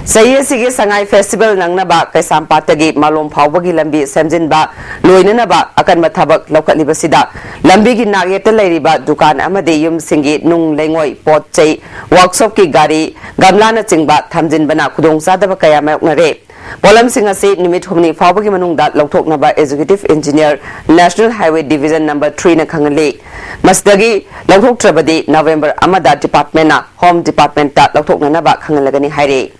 ꯆꯍꯤ ꯑꯁꯤꯒꯤ ꯁꯉꯥꯏ festival ꯅꯪꯅꯕ ꯀꯩꯁꯥꯝꯄꯥꯠꯇꯒꯤ ꯃꯥꯂꯣꯝ ꯐꯥꯎꯕꯒꯤ ꯂꯝꯕꯤ ꯁꯦꯝꯖꯤꯟꯕ ꯂꯣꯏꯅꯅꯕ ꯑꯀꯟꯕ ꯊꯕꯛ ꯂꯧꯈꯠꯂꯤꯕꯁꯤꯗ, ꯂꯝꯕꯤꯒꯤ ꯅꯥꯛ ꯌꯦꯠꯇ ꯂꯩꯔꯤꯕ ꯗꯨꯀꯥꯟ ꯑꯃꯗꯤ ꯌꯨꯝꯁꯤꯡꯒꯤ ꯅꯨꯡ ꯂꯩꯉꯣꯏ, ꯄꯣꯠ ꯆꯩ, workshopꯀꯤ ꯒꯥꯔꯤ, ꯒꯝꯂꯥꯅꯆꯤꯡꯕ ꯊꯝꯖꯤꯟꯕꯅ ꯈꯨꯗꯣꯡꯆꯥꯗꯕ ꯀꯌꯥ ꯃꯥꯌꯣꯛꯅꯔꯦ꯫ ꯄꯣꯠꯂꯝꯁꯤꯡ ꯑꯁꯤ ꯅꯨꯃꯤꯠ ꯍꯨꯝꯅꯤ ꯐꯥꯎꯕꯒꯤ ꯃꯅꯨꯡꯗ ꯂꯧꯊꯣꯛꯅꯕ Executive Engineer, National Highway Division number threeꯅ ꯈꯪꯍꯜꯂꯤ꯫ ꯃꯁꯤꯗꯒꯤ ꯂꯧꯊꯣꯛꯇ꯭ꯔꯕꯗꯤ November ꯑꯃꯗ departmentꯅ Home Departmentꯇ ꯂꯧꯊꯣꯛꯅꯅꯕ ꯈꯪꯍꯜꯂꯒꯅꯤ ꯍꯥꯏꯔꯤ꯫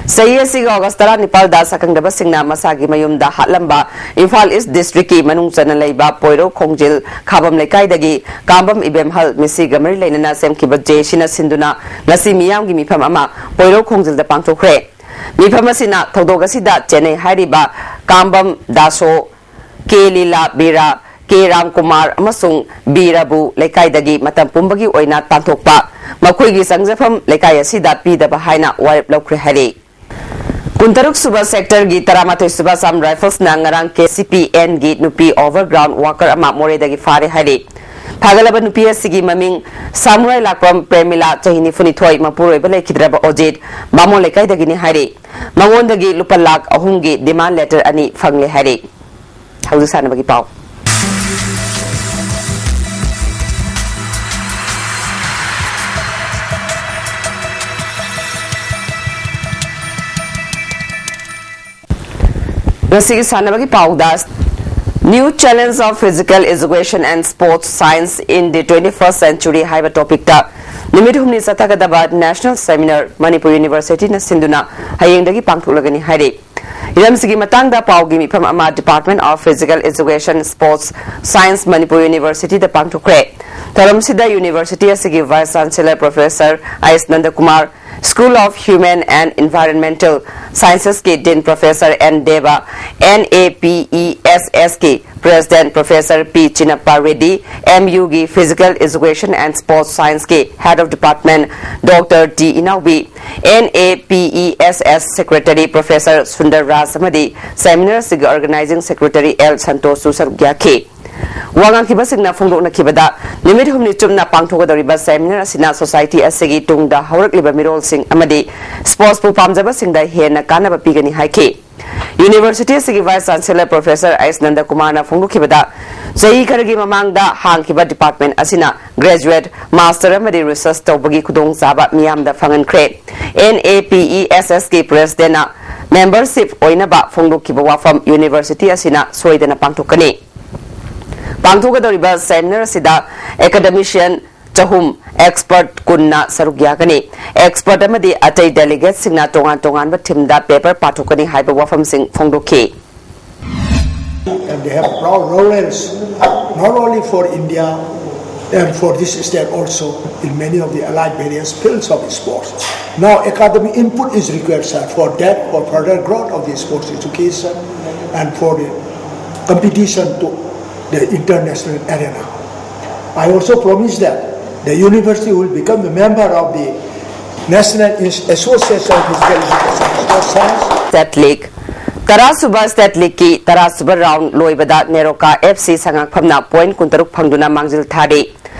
ꯆꯍꯤ ꯑꯁꯤꯒꯤ August ꯇꯔꯥꯅꯤꯄꯥꯜꯗ ꯁꯛꯈꯪꯗꯕꯁꯤꯡꯅ ꯃꯁꯥꯒꯤ ꯃꯌꯨꯝꯗ ꯍꯥꯠꯂꯝꯕ ꯏꯝꯐꯥꯜ East Districtꯀꯤ ꯃꯅꯨꯡ ꯆꯟꯅ ꯂꯩꯕ ꯄꯣꯏꯔꯧ ꯈꯣꯡꯖꯤꯜ ꯈꯥꯕꯝ ꯂꯩꯀꯥꯏꯗꯒꯤ ꯀꯥꯝꯕꯝ ꯏꯕꯦꯝꯍꯜ, ꯃꯤꯁꯤꯒ ꯃꯔꯤ ꯂꯩꯅꯅ ꯁꯦꯝꯈꯤꯕ JCꯅ ꯁꯤꯟꯗꯨꯅ ꯉꯁꯤ ꯃꯤꯌꯥꯝꯒꯤ ꯃꯤꯐꯝ ꯑꯃ ꯄꯣꯏꯔꯧ ꯈꯣꯡꯖꯤꯜꯗ ꯄꯥꯡꯊꯣꯛꯈ꯭ꯔꯦ꯫ ꯃꯤꯐꯝ ꯑꯁꯤꯅ ꯊꯧꯗꯣꯛ ꯑꯁꯤꯗ ꯆꯦꯟꯅꯩ ꯍꯥꯏꯔꯤꯕ ꯀꯥꯝꯕꯝ ꯗꯥꯁꯣ, ꯀꯦ ꯂꯤꯂꯥ ꯕꯤꯔꯥ, ꯀꯦ ꯔꯥꯝꯀꯨꯃꯥꯔ ꯑꯃꯁꯨꯡ ꯕꯤꯔꯕꯨ ꯂꯩꯀꯥꯏꯗꯒꯤ ꯃꯇꯝ ꯄꯨꯝꯕꯒꯤ ꯑꯣꯏꯅ ꯇꯥꯟꯊꯣꯛꯄ, ꯃꯈꯣꯏꯒꯤ ꯆꯪꯖꯐꯝ ꯂꯩꯀꯥꯏ ꯑꯁꯤꯗ ꯄꯤꯗꯕ ꯍꯥꯏꯅ ꯋꯥꯔꯦꯞ ꯂꯧꯈ꯭ꯔꯦ ꯍꯥꯏꯔꯤ꯫ ꯀꯨꯟꯇꯔꯨꯛ ꯁꯨꯕ sectorꯒꯤ ꯇꯔꯥꯃꯥꯊꯣꯏ ꯁꯨꯕ Assam Riflesꯅ ꯉꯔꯥꯡ KCPNꯒꯤ ꯅꯨꯄꯤ overground worker ꯑꯃ ꯃꯣꯔꯦꯗꯒꯤ ꯐꯥꯔꯦ ꯍꯥꯏꯔꯤ꯫ ꯐꯥꯒꯠꯂꯕ ꯅꯨꯄꯤ ꯑꯁꯤꯒꯤ ꯃꯃꯤꯡ ꯁꯥꯃꯨꯔꯥꯏ ꯂꯥꯛꯄꯝ ꯄ꯭ꯔꯦꯃꯤꯂꯥ, ꯆꯍꯤ ꯅꯤꯐꯨꯅꯤꯊꯣꯏ, ꯃꯄꯨꯔꯣꯏꯕ ꯂꯩꯈꯤꯗ꯭ꯔꯕ ꯑꯣꯖꯤꯠ, ꯕꯥꯃꯣꯟ ꯂꯩꯀꯥꯏꯗꯒꯤꯅꯤ ꯍꯥꯏꯔꯤ꯫ ꯃꯉꯣꯟꯗꯒꯤ ꯂꯨꯄꯥ ꯂꯥꯈ ꯑꯍꯨꯝꯒꯤ demand letter ꯑꯅꯤ ꯐꯪꯂꯦ ꯍꯥꯏꯔꯤ꯫ ꯍꯧꯖꯤꯛ ꯁꯥꯟꯅꯕꯒꯤ ꯄꯥꯎ꯫ ꯉꯁꯤꯒꯤ ꯁꯥꯟꯅꯕꯒꯤ ꯄꯥꯎꯗ, New Challenge of Physical Education and Sports Science in the twenty-first Century ꯍꯥꯏꯕ topicꯇ ꯅꯨꯃꯤꯠ ꯍꯨꯝꯅꯤ ꯆꯠꯊꯒꯗꯕ National Seminar ꯃꯅꯤꯄꯨꯔ Universityꯅ ꯁꯤꯟꯗꯨꯅ ꯍꯌꯦꯡꯗꯒꯤ ꯄꯥꯡꯊꯣꯛꯂꯒꯅꯤ ꯍꯥꯏꯔꯤ꯫ ꯍꯤꯔꯝꯁꯤꯒꯤ ꯃꯇꯥꯡꯗ ꯄꯥꯎꯒꯤ ꯃꯤꯐꯝ ꯑꯃ Department of Physical Education, Sports Science, Manipur Universityꯗ ꯄꯥꯡꯊꯣꯛꯈ꯭ꯔꯦ꯫ ꯊꯧꯔꯝꯁꯤꯗ ꯌꯨꯅꯤꯚꯔꯁꯤꯇꯤ ꯑꯁꯤꯒꯤ Vice Chancellor Professor H Nandakumar, School of Human and Environmental Sciences ꯀꯤ Dean Professor N Deb, NAPESS ꯀꯤ President Professor P Chinappa Reddy, MU ꯒꯤ Physical Education and Sports Science ꯀꯤ Head of Department Doctor T Inaobi, NAPESS Secretary Professor Sundar Raj ꯑꯃꯗꯤ seminar ꯑꯁꯤꯒꯤ Organizing Secretary L ꯁꯟꯇꯣꯁꯁꯨ ꯁꯔꯨꯛ ꯌꯥꯈꯤ꯫ ꯋꯥ ꯉꯥꯡꯈꯤꯕꯁꯤꯡꯅ ꯐꯣꯡꯗꯣꯛꯅꯈꯤꯕꯗ, ꯅꯨꯃꯤꯠ ꯍꯨꯝꯅꯤ ꯆꯨꯞꯅ ꯄꯥꯡꯊꯣꯛꯀꯗꯧꯔꯤꯕ seminar ꯑꯁꯤꯅ society ꯑꯁꯤꯒꯤ ꯇꯨꯡꯗ ꯍꯧꯔꯛꯂꯤꯕ ꯃꯤꯔꯣꯜꯁꯤꯡ ꯑꯃꯗꯤ sports ꯄꯨ ꯄꯥꯝꯖꯕꯁꯤꯡꯗ ꯍꯦꯟꯅ ꯀꯥꯟꯅꯕ ꯄꯤꯒꯅꯤ ꯍꯥꯏꯈꯤ꯫ ꯌꯨꯅꯤꯚꯔꯁꯤꯇꯤ ꯑꯁꯤꯒꯤ Vice Chancellor Professor ꯑꯩꯆ ꯅꯟꯗꯀꯨꯃꯥꯔꯅ ꯐꯣꯡꯗꯣꯛꯈꯤꯕꯗ, ꯆꯍꯤ ꯈꯔꯒꯤ ꯃꯃꯥꯡꯗ ꯍꯥꯡꯈꯤꯕ department ꯑꯁꯤꯅ graduate, master ꯑꯃꯗꯤ research ꯇꯧꯕꯒꯤ ꯈꯨꯗꯣꯡꯆꯥꯕ ꯃꯤꯌꯥꯝꯗ ꯐꯪꯍꯟꯈ꯭ꯔꯦ꯫ NAPESS ꯀꯤ President ꯅ membership ꯑꯣꯏꯅꯕ ꯐꯣꯡꯗꯣꯛꯈꯤꯕ ꯋꯥꯐꯝ ꯌꯨꯅꯤꯚꯔꯁꯤꯇꯤ ꯑꯁꯤꯅ ꯁꯣꯏꯗꯅ ꯄꯥꯡꯊꯣꯛꯀꯅꯤ꯫ ꯄꯥꯡꯊꯣꯛꯀꯗꯧꯔꯤꯕ seminar ꯑꯁꯤꯗ academician ꯆꯍꯨꯝ, expert ꯀꯨꯟꯅ ꯁꯔꯨꯛ ꯌꯥꯒꯅꯤ꯫ Expert ꯑꯃꯗꯤ ꯑꯇꯩ delegateꯁꯤꯡꯅ ꯇꯣꯉꯥꯟ ꯇꯣꯉꯥꯟꯕ themeꯗ paper ꯄꯥꯊꯣꯛꯀꯅꯤ ꯍꯥꯏꯕ ꯋꯥꯐꯝꯁꯤꯡ ꯐꯣꯡꯗꯣꯛꯈꯤ꯫ And they have proud laurels not only for India and for this state also in many of the allied various fields of sports. Now academic input is required, sir, for that, for further growth of the sports education and for the competition to the international arena. I also promise that the university will become the member of the National Ins- Association of Physical Education and Sports Science. State League, ꯇꯔꯥꯁꯨꯕ State Leagueꯀꯤ ꯇꯔꯥꯁꯨꯕ round ꯂꯣꯏꯕꯗ NEROCA FC ꯁꯉꯥꯛꯐꯝꯅ point ꯀꯨꯟꯇꯔꯨꯛ ꯐꯪꯗꯨꯅ ꯃꯥꯡꯖꯤꯜ ꯊꯥꯔꯤ꯫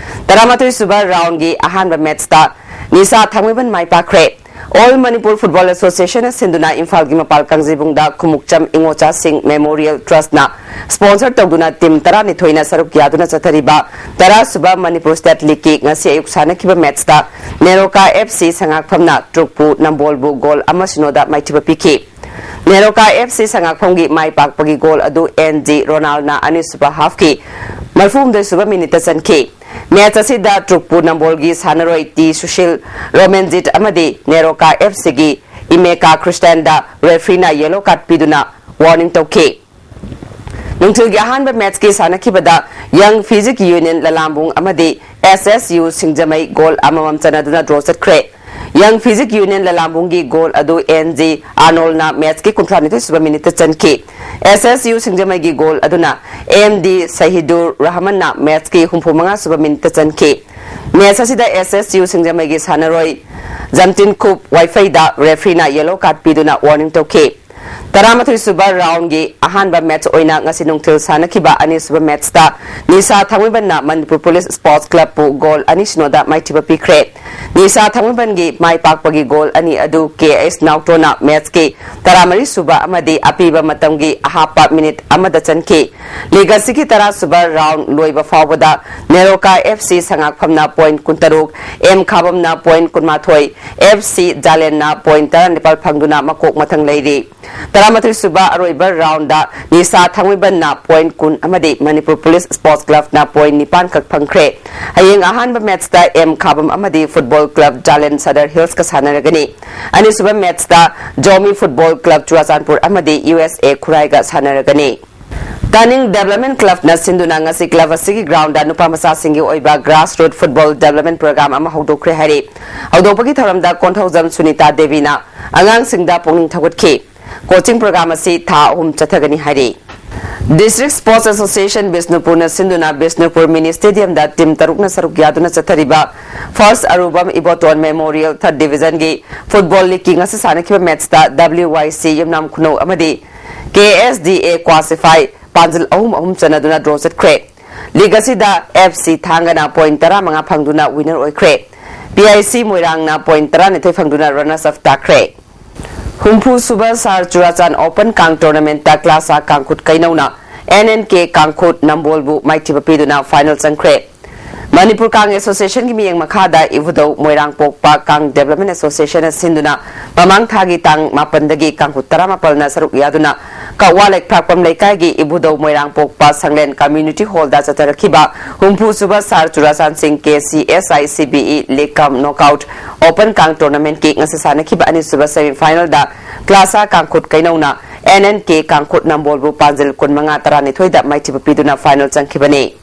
ꯇꯔꯥꯃꯥꯊꯣꯏꯁꯨꯕ roundꯒꯤ ꯑꯍꯥꯟꯕ matchꯇ ꯅꯤꯁꯥ ꯊꯥꯡꯃꯩꯕꯟ ꯃꯥꯏ ꯄꯥꯛꯈ꯭ꯔꯦ꯫ All Manipur Football Associationꯅ ꯁꯤꯟꯗꯨꯅ ꯏꯝꯐꯥꯜꯒꯤ ꯃꯄꯥꯜ ꯀꯥꯡꯖꯩꯕꯨꯡꯗ Khumukcham ꯏꯉꯣꯆꯥꯁꯤꯡ Memorial Trustꯅ sponsor ꯇꯧꯗꯨꯅ team ꯇꯔꯥꯅꯤꯊꯣꯏꯅ ꯁꯔꯨꯛ ꯌꯥꯗꯨꯅ ꯆꯠꯊꯔꯤꯕ ꯇꯔꯥꯁꯨꯕ Manipur State Leagueꯀꯤ ꯉꯁꯤ ꯑꯌꯨꯛ ꯁꯥꯟꯅꯈꯤꯕ matchꯇ ꯅꯦꯔꯣꯀꯥ FC ꯁꯉꯥꯛꯐꯝꯅ ꯇ꯭ꯔꯨꯛꯄꯨ ꯅꯝꯕꯣꯜꯕꯨ goal ꯑꯃ ꯁꯤꯅꯣꯗ ꯃꯥꯏꯊꯤꯕ ꯄꯤꯈꯤ꯫ ꯅꯦꯔꯣꯀꯥ FC ꯁꯉꯥꯛꯐꯝꯒꯤ ꯃꯥꯏ ꯄꯥꯛꯄꯒꯤ goal ꯑꯗꯨ ꯑꯦꯟ ꯖꯤ ꯔꯣꯅꯥꯜꯅ ꯑꯅꯤꯁꯨꯕ halfꯀꯤ ꯃꯔꯤꯐꯨꯍꯨꯝꯗꯣꯏꯁꯨꯕ minuteꯇ ꯆꯟꯈꯤ꯫ Match ꯑꯁꯤꯗ ꯇ꯭ꯔꯨꯛꯄꯨ ꯅꯝꯕꯣꯜꯒꯤ ꯁꯥꯟꯅꯔꯣꯏ ꯇꯤ ꯁꯨꯁꯤꯜ, ꯔꯣꯃꯦꯟꯖꯤꯠ ꯑꯃꯗꯤ ꯅꯦꯔꯣꯀꯥ FCꯒꯤ ꯏꯃꯦꯀꯥ ꯈ꯭ꯔꯤꯁꯇꯥꯟꯗ refereeꯅ yellow card ꯄꯤꯗꯨꯅ warning ꯇꯧꯈꯤ꯫ ꯅꯨꯡꯊꯤꯜꯒꯤ ꯑꯍꯥꯟꯕ ꯃꯦꯆꯀꯤ ꯁꯥꯟꯅꯈꯤꯕꯗ ꯌꯪ ꯐꯤꯖꯤꯛ ꯌꯨꯅꯤꯌꯟ ꯂꯂꯥꯝꯕꯨꯡ ꯑꯃꯗꯤ ꯑꯦꯁ ꯑꯦꯁ ꯌꯨ ꯁꯤꯡꯖꯃꯩ ꯒꯣꯜ ꯑꯃꯃꯝ ꯆꯟꯅꯗꯨꯅ ꯗ꯭ꯔꯣ ꯆꯠꯈ꯭ꯔꯦ꯫ ꯌꯪ ꯐꯤꯖꯤꯛ ꯌꯨꯅꯤꯌꯟ ꯂꯂꯥꯝꯕꯨꯡꯒꯤ ꯒꯣꯜ ꯑꯗꯨ ꯑꯦꯟ ꯖꯤ ꯑꯥꯔꯅꯣꯜꯅ ꯃꯦꯆꯀꯤ ꯀꯨꯟꯊ꯭ꯔꯥꯅꯤꯊꯣꯏ ꯁꯨꯕ ꯃꯤꯅꯤꯠꯇ ꯆꯟꯈꯤ꯫ ꯑꯦꯁ ꯑꯦꯁ ꯌꯨ ꯁꯤꯡꯖꯃꯩꯒꯤ ꯒꯣꯜ ꯑꯗꯨꯅ ꯑꯦꯝ ꯗꯤ ꯁꯍꯤꯗꯨꯔ ꯔꯍꯃꯟꯅ ꯃꯦꯆꯀꯤ ꯍꯨꯝꯐꯨ ꯃꯉꯥ ꯁꯨꯕ ꯃꯤꯅꯤꯠꯇ ꯆꯟꯈꯤ꯫ ꯃꯦꯆ ꯑꯁꯤꯗ ꯑꯦꯁ ꯑꯦꯁ ꯌꯨ ꯁꯤꯡꯖꯃꯩꯒꯤ ꯁꯥꯟꯅꯔꯣꯏ ꯖꯝꯇꯤꯟ ꯈꯨꯞ ꯋꯥꯏꯐꯩꯗ ꯔꯦꯐ꯭ꯔꯤꯅ ꯌꯦꯂꯣ ꯀꯥꯔꯗ ꯄꯤꯗꯨꯅ ꯋꯥꯔꯅꯤꯡ ꯇꯧꯈꯤ꯫ ꯇꯔꯥꯃꯥꯊꯣꯏ ꯁꯨꯕ ꯔꯥꯎꯟꯒꯤ ꯑꯍꯥꯟꯕ ꯃꯦꯆ ꯑꯣꯏꯅ ꯉꯁꯤ ꯅꯨꯡꯊꯤꯜ ꯁꯥꯟꯅꯈꯤꯕ ꯑꯅꯤꯁꯨꯕ ꯃꯦꯆꯇ ꯅꯤꯁꯥ ꯊꯥꯡꯃꯩꯕꯟꯅ ꯃꯅꯤꯄꯨꯔ ꯄꯨꯂꯤꯁ ꯁ꯭ꯄꯣꯔꯠꯁ ꯀ꯭ꯂꯕꯄꯨ ꯒꯣꯜ ꯑꯅꯤ ꯁꯤꯅꯣꯗ ꯃꯥꯏꯊꯤꯕ ꯄꯤꯈ꯭ꯔꯦ꯫ ꯅꯤꯁꯥ ꯊꯥꯡꯃꯩꯕꯟꯒꯤ ꯃꯥꯏ ꯄꯥꯛꯄꯒꯤ ꯒꯣꯜ ꯑꯅꯤ ꯑꯗꯨ ꯀꯦ ꯑꯦꯁ ꯅꯥꯎꯇꯣꯅ ꯃꯦꯆꯀꯤ ꯇꯔꯥꯃꯔꯤ ꯁꯨꯕ ꯑꯃꯗꯤ ꯑꯄꯤꯕ ꯃꯇꯝꯒꯤ ꯑꯍꯥꯞꯄ ꯃꯤꯅꯤꯠ ꯑꯃꯗ ꯆꯟꯈꯤ꯫ ꯂꯤꯒ ꯑꯁꯤꯒꯤ ꯇꯔꯥ ꯁꯨꯕ ꯔꯥꯎꯟ ꯂꯣꯏꯕ ꯐꯥꯎꯕꯗ ꯅꯦꯔꯣꯀꯥ ꯑꯦꯐ ꯁꯤ ꯁꯉꯥꯛꯐꯝꯅ ꯄꯣꯏꯟ ꯀꯨꯟꯇꯔꯨꯛ, ꯑꯦꯝ ꯈꯥꯕꯝꯅ ꯄꯣꯏꯟ ꯀꯨꯟꯃꯥꯊꯣꯏ, ꯑꯦꯐ ꯁꯤ ꯖꯥꯂꯦꯟꯅ ꯄꯣꯏꯟ ꯇꯔꯥꯅꯤꯄꯥꯜ ꯐꯪꯗꯨꯅ ꯃꯀꯣꯛ ꯃꯊꯪ ꯂꯩꯔꯤ꯫ ꯇꯔꯥꯃꯥꯊꯣꯏ ꯁꯨꯕ ꯑꯔꯣꯏꯕ ꯔꯥꯎꯟꯗ ꯅꯤꯁꯥ ꯊꯥꯡꯃꯩꯕꯟꯅ ꯄꯣꯏꯟ ꯀꯨꯟ ꯑꯃꯗꯤ ꯃꯅꯤꯄꯨꯔ ꯄꯨꯂꯤꯁ ꯁ꯭ꯄꯣꯔꯠꯁ ꯀ꯭ꯂꯕꯅ ꯄꯣꯏꯟ ꯅꯤꯄꯥꯟ ꯈꯛ ꯐꯪꯈ꯭ꯔꯦ꯫ ꯍꯌꯦꯡ ꯑꯍꯥꯟꯕ ꯃꯦꯆꯇ ꯑꯦꯝ ꯈꯥꯕꯝ ꯑꯃꯗꯤ ꯐꯨꯠꯕꯣꯜ ꯀ꯭ꯂꯕ ꯖꯥꯂꯦꯟ ꯁꯗꯔ ꯍꯤꯜꯁꯀ ꯁꯥꯟꯅꯔꯒꯅꯤ꯫ ꯑꯅꯤꯁꯨꯕ ꯃꯦꯆꯇ ꯖꯣꯃꯤ ꯐꯨꯠꯕꯣꯜ ꯀ꯭ꯂꯕ ꯆꯨꯔꯥꯆꯥꯟꯄꯨꯔ ꯑꯃꯗꯤ ꯌꯨ ꯑꯦꯁ ꯑꯦ ꯈꯨꯔꯥꯏꯒ ꯁꯥꯟꯅꯔꯒꯅꯤ꯫ ꯇꯥꯅꯤꯡ ꯗꯦꯕꯂꯞꯃꯦꯟ ꯀ꯭ꯂꯕꯅ ꯁꯤꯟꯗꯨꯅ ꯉꯁꯤ ꯀ꯭ꯂꯕ ꯑꯁꯤꯒꯤ ꯒ꯭ꯔꯥꯎꯟꯗ ꯅꯨꯄꯥ ꯃꯆꯥꯁꯤꯡꯒꯤ ꯑꯣꯏꯕ grass root football development programme ꯑꯃ ꯍꯧꯗꯣꯛꯈ꯭ꯔꯦ ꯍꯥꯏꯔꯤ꯫ ꯍꯧꯗꯣꯛꯄꯒꯤ ꯊꯧꯔꯝꯗ ꯀꯣꯟꯊꯧꯖꯝ ꯁꯨꯅꯤꯇꯥ ꯗꯦꯕꯤꯅ ꯑꯉꯥꯡꯁꯤꯡꯗ ꯄꯨꯛꯅꯤꯡ ꯊꯧꯒꯠꯈꯤ꯫ ꯀꯣꯆꯤꯡ ꯄ꯭ꯔꯣꯒ꯭ꯔꯥꯝ ꯑꯁꯤ ꯊꯥ ꯑꯍꯨꯝ ꯆꯠꯊꯒꯅꯤ ꯍꯥꯏꯔꯤ꯫ ꯗꯤꯁꯇ꯭ꯔꯤꯛ ꯁ꯭ꯄꯣꯔꯠꯁ ꯑꯦꯁꯣꯁꯤꯌꯦꯁꯟ ꯕꯤꯁꯅꯨꯄꯨꯔꯅ ꯁꯤꯟꯗꯨꯅ ꯕꯤꯁꯅꯨꯄꯨꯔ ꯃꯤꯅꯤ ꯁ꯭ꯇꯦꯗꯤꯌꯝꯗ ꯇꯤꯝ ꯇꯔꯨꯛꯅ ꯁꯔꯨꯛ ꯌꯥꯗꯨꯅ ꯆꯠꯊꯔꯤꯕ first Arubam Iboton memorial third ꯗꯤꯕꯤꯖꯟꯒꯤ ꯐꯨꯠꯕꯣꯜ ꯂꯤꯒꯀꯤ ꯉꯁꯤ ꯁꯥꯟꯅꯈꯤꯕ ꯃꯦꯆꯇ ꯗꯕ꯭ꯂꯤꯎ ꯋꯥꯏ ꯁꯤ ꯌꯨꯝꯅꯥꯝ ꯈꯨꯅꯧ ꯑꯃꯗꯤ ꯀꯦ ꯑꯦꯁ ꯗꯤ ꯑꯦ ꯀ꯭ꯋꯥꯁꯤꯐꯥꯏ ꯄꯥꯟꯖꯤꯜ ꯑꯍꯨꯝ ꯑꯍꯨꯝ ꯆꯟꯅꯗꯨꯅ ꯗ꯭ꯔꯣ ꯆꯠꯈ꯭ꯔꯦ꯫ ꯂꯤꯒ ꯑꯁꯤꯗ ꯑꯦꯐ ꯁꯤ ꯊꯥꯡꯒꯅ ꯄꯣꯏꯟ ꯇꯔꯥꯃꯉꯥ ꯐꯪꯗꯨꯅ ꯋꯤꯅꯔ ꯑꯣꯏꯈ꯭ꯔꯦ꯫ ꯄꯤ ꯑꯥꯏ ꯁꯤ ꯃꯣꯏꯔꯥꯡꯅ ꯄꯣꯏꯟ ꯇꯔꯥꯅꯤꯊꯣꯏ ꯐꯪꯗꯨꯅ ꯔꯅꯔꯁ ꯑꯞ ꯇꯥꯈ꯭ꯔꯦ꯫ ꯍꯨꯝꯐꯨ ꯁꯨꯕ ꯁꯥꯔ ꯆꯨꯔꯥꯆꯥꯟ ꯑꯣꯄꯟ ꯀꯥꯡ ꯇꯣꯔꯅꯥꯃꯦꯟꯠꯇ ꯀ꯭ꯂꯥꯁꯥ ꯀꯥꯡꯈꯨꯠ ꯀꯩꯅꯧꯅ ꯑꯦꯟ ꯑꯦꯟ ꯀꯦ ꯀꯥꯡꯈꯨꯠ ꯅꯝꯕꯣꯜꯕꯨ ꯃꯥꯏꯊꯤꯕ ꯄꯤꯗꯨꯅ ꯐꯥꯏꯅꯦꯜ ꯆꯪꯈ꯭ꯔꯦ꯫ ꯃꯅꯤꯄꯨꯔ ꯀꯥꯡ ꯑꯦꯁꯣꯁꯤꯌꯦꯁꯟꯒꯤ ꯃꯤꯠꯌꯦꯡ ꯃꯈꯥꯗ ꯏꯕꯨꯙꯧ ꯃꯣꯏꯔꯥꯡꯄꯣꯛꯄ ꯀꯥꯡ ꯗꯦꯕꯂꯞꯃꯦꯟ ꯑꯦꯁꯣꯁꯤꯌꯦꯁꯟꯅ ꯁꯤꯟꯗꯨꯅ ꯃꯃꯥꯡ ꯊꯥꯒꯤ ꯇꯥꯡ ꯃꯥꯄꯟꯗꯒꯤ ꯀꯥꯡꯈꯨꯠ ꯇꯔꯥꯃꯥꯄꯜꯅ ꯁꯔꯨꯛ ꯌꯥꯗꯨꯅ ꯀꯛꯋꯥ ꯂꯩꯈ꯭ꯔꯥꯛꯄꯝ ꯂꯩꯀꯥꯏꯒꯤ ꯏꯕꯨꯙꯧ ꯃꯣꯏꯔꯥꯡꯄꯣꯛꯄ ꯁꯪꯂꯦꯟ ꯀꯝꯃ꯭ꯌꯨꯅꯤꯇꯤ ꯍꯣꯜꯗ ꯆꯠꯊꯔꯛꯈꯤꯕ ꯍꯨꯝꯐꯨ ꯁꯨꯕ ꯁꯥꯔ ꯆꯨꯔꯥꯆꯥꯟꯁꯤꯡ K C S I C B E league cum knockout open kang ꯇꯣꯔꯅꯥꯃꯦꯟꯠꯀꯤ ꯉꯁꯤ ꯁꯥꯟꯅꯈꯤꯕ ꯑꯅꯤꯁꯨꯕ ꯁꯦꯃꯤ ꯐꯥꯏꯅꯦꯜꯗ ꯀ꯭ꯂꯥꯁꯥ ꯀꯥꯡꯈꯨꯠ ꯀꯩꯅꯧꯅ ꯑꯦꯟ ꯑꯦꯟ ꯀꯦ ꯀꯥꯡꯈꯨꯠ ꯅꯝꯕꯣꯜꯕꯨ ꯄꯥꯟꯖꯤꯜ ꯀꯨꯟꯃꯉꯥ ꯇꯔꯥꯅꯤꯊꯣꯏꯗ ꯃꯥꯏꯊꯤꯕ ꯄꯤꯗꯨꯅ ꯐꯥꯏꯅꯦꯜ ꯆꯪꯈꯤꯕꯅꯤ꯫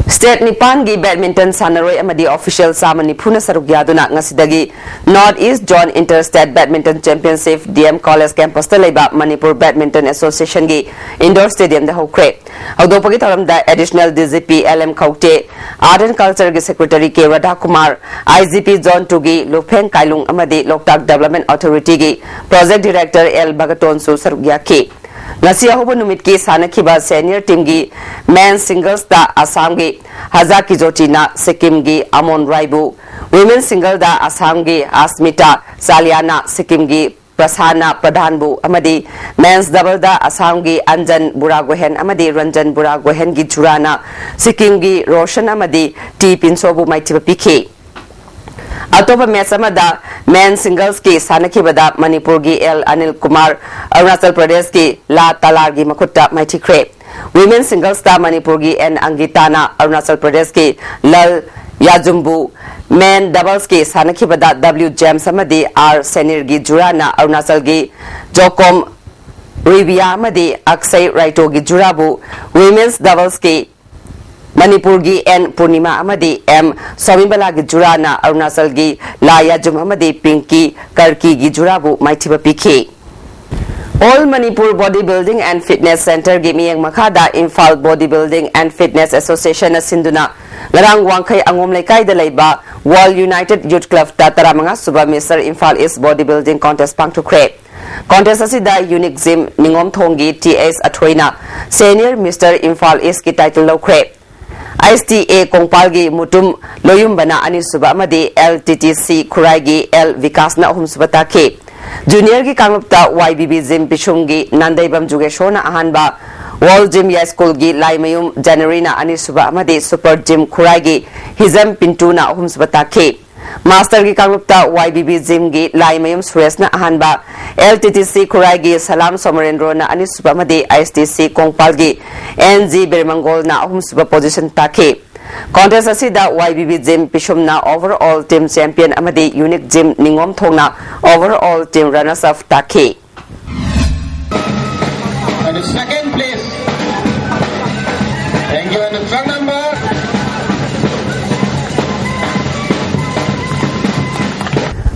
ꯁ꯭ꯇꯦꯠ ꯅꯤꯄꯥꯟꯒꯤ ꯕꯦꯗꯃꯤꯟꯇꯟ ꯁꯥꯟꯅꯔꯣꯏ ꯑꯃꯗꯤ ꯑꯣꯐꯤꯁꯤꯌꯦꯜ ꯆꯥꯝꯃ ꯅꯤꯐꯨꯅ ꯁꯔꯨꯛ ꯌꯥꯗꯨꯅ ꯉꯁꯤꯗꯒꯤ north east zone inter state badminton championship D M college ꯀꯦꯝꯄꯁꯇ ꯂꯩꯕ ꯃꯅꯤꯄꯨꯔ ꯕꯦꯗꯃꯤꯟꯇꯟ ꯑꯦꯁꯣꯁꯤꯌꯦꯁꯟꯒꯤ ꯏꯟꯗꯣꯔ ꯁ꯭ꯇꯦꯗꯤꯌꯝꯗ ꯍꯧꯈ꯭ꯔꯦ꯫ ꯍꯧꯗꯣꯛꯄꯒꯤ ꯊꯧꯔꯝꯗ additional D G P L M Khaute, art and ꯀꯜꯆꯔꯒꯤ secretary K Radhakumar, I G P zone ꯇꯨꯒꯤ ꯂꯨꯐꯦꯡ ꯀꯥꯏꯂꯨꯡ ꯑꯃꯗꯤ ꯂꯣꯛꯇꯥꯛ ꯗꯦꯕꯂꯞꯃꯦꯟ ꯑꯣꯊꯣꯔꯤꯇꯤꯒꯤ ꯄ꯭ꯔꯣꯖꯦꯛ ꯗꯤꯔꯦꯛꯇꯔ ꯑꯦꯜ ꯚꯒꯇꯣꯟꯁꯨ ꯁꯔꯨꯛ ꯌꯥꯈꯤ꯫ ꯉꯁꯤ ꯑꯍꯧꯕ ꯅꯨꯃꯤꯠꯀꯤ ꯁꯥꯟꯅꯈꯤꯕ ꯁꯦꯅꯤꯌꯔ ꯇꯤꯝꯒꯤ ꯃꯦꯟ ꯁꯤꯡꯒꯜꯁꯇ ꯑꯁꯥꯝꯒꯤ ꯍꯖꯥꯀꯤ ꯖꯣꯇꯤꯅ ꯁꯤꯛꯀꯤꯝꯒꯤ ꯑꯃꯣꯟ ꯔꯥꯏꯕꯨ, ꯋꯤꯃꯦꯟ ꯁꯤꯡꯒꯜꯗ ꯑꯁꯥꯝꯒꯤ ꯑꯁꯃꯤꯇꯥ ꯆꯥꯂꯤꯌꯥꯅ ꯁꯤꯛꯀꯤꯝꯒꯤ ꯄ꯭ꯔꯁꯥꯅ ꯄ꯭ꯔꯙꯥꯟꯕꯨ ꯑꯃꯗꯤ ꯃꯦꯟꯁ ꯗꯕꯜꯗ ꯑꯁꯥꯝꯒꯤ ꯑꯟꯖꯟ ꯕꯨꯔꯥꯒꯣꯍꯦꯟ ꯑꯃꯗꯤ ꯔꯟꯖꯟ ꯕꯨꯔꯥꯒꯣꯍꯦꯟꯒꯤ ꯖꯨꯔꯥꯅ ꯁꯤꯛꯀꯤꯝꯒꯤ ꯔꯣꯁꯟ ꯑꯃꯗꯤ ꯇꯤ ꯄꯤꯟꯁꯣꯕꯨ ꯃꯥꯏꯊꯤꯕ ꯄꯤꯈꯤ꯫ ꯑꯇꯣꯞꯄ ꯃꯦꯆ ꯑꯃꯗ ꯃꯦꯟ ꯁꯤꯡꯒꯜꯁꯀꯤ ꯁꯥꯟꯅꯈꯤꯕꯗ ꯃꯅꯤꯄꯨꯔꯒꯤ ꯑꯦꯜ ꯑꯅꯤꯜ ꯀꯨꯃꯥꯔ ꯑꯔꯨꯅꯥꯆꯜ ꯄ꯭ꯔꯗꯦꯁꯀꯤ ꯂꯥ ꯇꯂꯥꯔꯒꯤ ꯃꯈꯨꯠꯇ ꯃꯥꯏꯊꯤꯈ꯭ꯔꯦ꯫ ꯋꯤꯃꯦꯟ ꯁꯤꯡꯒꯜꯁꯇ ꯃꯅꯤꯄꯨꯔꯒꯤ ꯑꯦꯟ ꯑꯪꯒꯤꯇꯥꯅ ꯑꯔꯨꯅꯥꯆꯜ ꯄ꯭ꯔꯗꯦꯁꯀꯤ ꯂꯜ ꯌꯥꯖꯨꯝꯕꯨ, ꯃꯦꯟ ꯗꯕꯜꯁꯀꯤ ꯁꯥꯟꯅꯈꯤꯕꯗ ꯗꯕ꯭ꯂꯤꯎ ꯖꯦꯝꯁ ꯑꯃꯗꯤ ꯑꯥꯔ ꯁꯦꯅꯤꯔꯒꯤ ꯖꯨꯔꯥꯅ ꯑꯔꯨꯅꯥꯆꯜꯒꯤ ꯖꯣꯀꯣꯝ ꯔꯤꯕꯤꯌꯥ ꯑꯃꯗꯤ ꯑꯛꯁꯩ ꯔꯥꯏꯇꯣꯒꯤ ꯖꯨꯔꯥꯕꯨ, ꯋꯤꯃꯦꯟꯁ ꯗꯕꯜꯁꯀꯤ ꯃꯅꯤꯄꯨꯔꯒꯤ ꯑꯦꯟ ꯄꯨꯔꯅꯤꯃꯥ ꯑꯃꯗꯤ ꯑꯦꯝ ꯁꯣꯃꯤꯕꯂꯥꯒꯤ ꯖꯨꯔꯥꯅ ꯑꯔꯨꯅꯥꯆꯜꯒꯤ ꯂꯥ ꯌꯥꯖꯨꯝ ꯑꯃꯗꯤ ꯄꯤꯡꯀꯤ ꯀꯔꯀꯤꯒꯤ ꯖꯨꯔꯥꯕꯨ ꯃꯥꯏꯊꯤꯕ ꯄꯤꯈꯤ꯫ All Manipur body building and fitness ꯁꯦꯟꯇꯔꯒꯤ ꯃꯤꯠꯌꯦꯡ ꯃꯈꯥꯗ Imphal body building and fitness ꯑꯦꯁꯣꯁꯤꯌꯦꯁꯟꯅ ꯁꯤꯟꯗꯨꯅ ꯉꯔꯥꯡ ꯋꯥꯡꯈꯩ ꯑꯉꯣꯝ ꯂꯩꯀꯥꯏꯗ ꯂꯩꯕ ꯋꯥꯔꯜ ꯌꯨꯅꯥꯏꯇꯦꯗ ꯌꯨꯊ ꯀ꯭ꯂꯕꯇ ꯇꯔꯥꯃꯉꯥ ꯁꯨꯕ ꯃꯤꯁꯇꯔ ꯏꯝꯐꯥꯜ ꯏꯁ ꯕꯣꯗꯤ ꯕꯤꯜꯗꯤꯡ ꯀꯣꯟꯇꯦꯁ ꯄꯥꯡꯊꯣꯛꯈ꯭ꯔꯦ꯫ ꯀꯣꯟꯇꯦꯁ ꯑꯁꯤꯗ ꯌꯨꯅꯤꯛ ꯖꯤꯝ ꯅꯤꯉꯣꯝꯊꯣꯡꯒꯤ ꯇꯤ ꯑꯦꯁ ꯑꯊꯣꯏꯅ ꯁꯦꯅꯤꯌꯔ ꯃꯤꯁꯇꯔ ꯏꯝꯐꯥꯜ ꯏꯁꯀꯤ ꯇꯥꯏꯇꯜ ꯂꯧꯈ꯭ꯔꯦ꯫ ꯑꯦꯁ ꯇꯤ ꯑꯦ ꯀꯣꯡꯄꯥꯜꯒꯤ ꯃꯨꯇꯨꯝ ꯂꯣꯌꯨꯝꯕꯅ ꯑꯅꯤꯁꯨꯕ ꯑꯃꯗꯤ L T T C ꯈꯨꯔꯥꯏꯒꯤ L ꯕꯤꯀꯥꯁꯅ ꯑꯍꯨꯝꯁꯨꯕ ꯇꯥꯈꯤ꯫ ꯖꯨꯅꯤꯌꯔꯒꯤ ꯀꯥꯡꯂꯨꯞꯇ ꯋꯥꯏ ꯕꯤ ꯕꯤ ꯖꯤꯝ ꯄꯤꯁꯨꯝꯒꯤ ꯅꯥꯟꯗꯩꯕꯝ ꯖꯨꯒꯦꯁꯣꯔꯅ ꯑꯍꯥꯟꯕ, ꯋꯥꯔꯜ ꯖꯤꯝ ꯌꯥꯏꯁ꯭ꯀꯨꯜꯒꯤ ꯂꯥꯏꯃꯌꯨꯝ ꯖꯦꯅꯔꯤꯅ ꯑꯅꯤꯁꯨꯕ ꯑꯃꯗꯤ ꯁꯨꯄꯔ ꯖꯤꯝ ꯈꯨꯔꯥꯏꯒꯤ ꯍꯤꯖꯝ ꯄꯤꯟꯇꯨꯅ ꯑꯍꯨꯝꯁꯨꯕ ꯇꯥꯈꯤ꯫ ꯃꯥꯁꯇꯔꯒꯤ ꯀꯥꯡꯂꯨꯞꯇ ꯋꯥꯏ ꯕꯤ ꯕꯤ ꯖꯤꯝꯒꯤ ꯂꯥꯏꯃꯌꯨꯝ ꯁꯨꯔꯦꯁꯅ ꯑꯍꯥꯟꯕ, ꯑꯦꯜ ꯇꯤ ꯇꯤ ꯁꯤ ꯈꯨꯔꯥꯏꯒꯤ ꯁꯂꯥꯝ ꯁꯣꯃꯔꯦꯟꯗ꯭ꯔꯣꯅ ꯑꯅꯤꯁꯨꯕ ꯑꯃꯗꯤ ꯑꯥꯏ ꯑꯦꯁ ꯇꯤ ꯁꯤ ꯀꯣꯡꯄꯥꯜꯒꯤ ꯑꯦꯟ ꯖꯤ ꯕꯤꯔꯃꯪꯒꯣꯜꯅ ꯑꯍꯨꯝꯁꯨꯕ ꯄꯣꯖꯤꯁꯟ ꯇꯥꯈꯤ꯫ ꯀꯣꯟꯇꯦꯁ ꯑꯁꯤꯗ ꯋꯥꯏ ꯕꯤ ꯕꯤ ꯖꯤꯝ ꯄꯤꯁꯨꯝꯅ ꯑꯣꯚꯔ ꯑꯣꯜ ꯇꯤꯝ ꯆꯦꯝꯄꯤꯌꯟ ꯑꯃꯗꯤ ꯌꯨꯅꯤꯛ ꯖꯤꯝ ꯅꯤꯉꯣꯝꯊꯣꯡꯅ overall team runners up ꯇꯥꯈꯤ꯫ Second place. Thank you. And the truck number.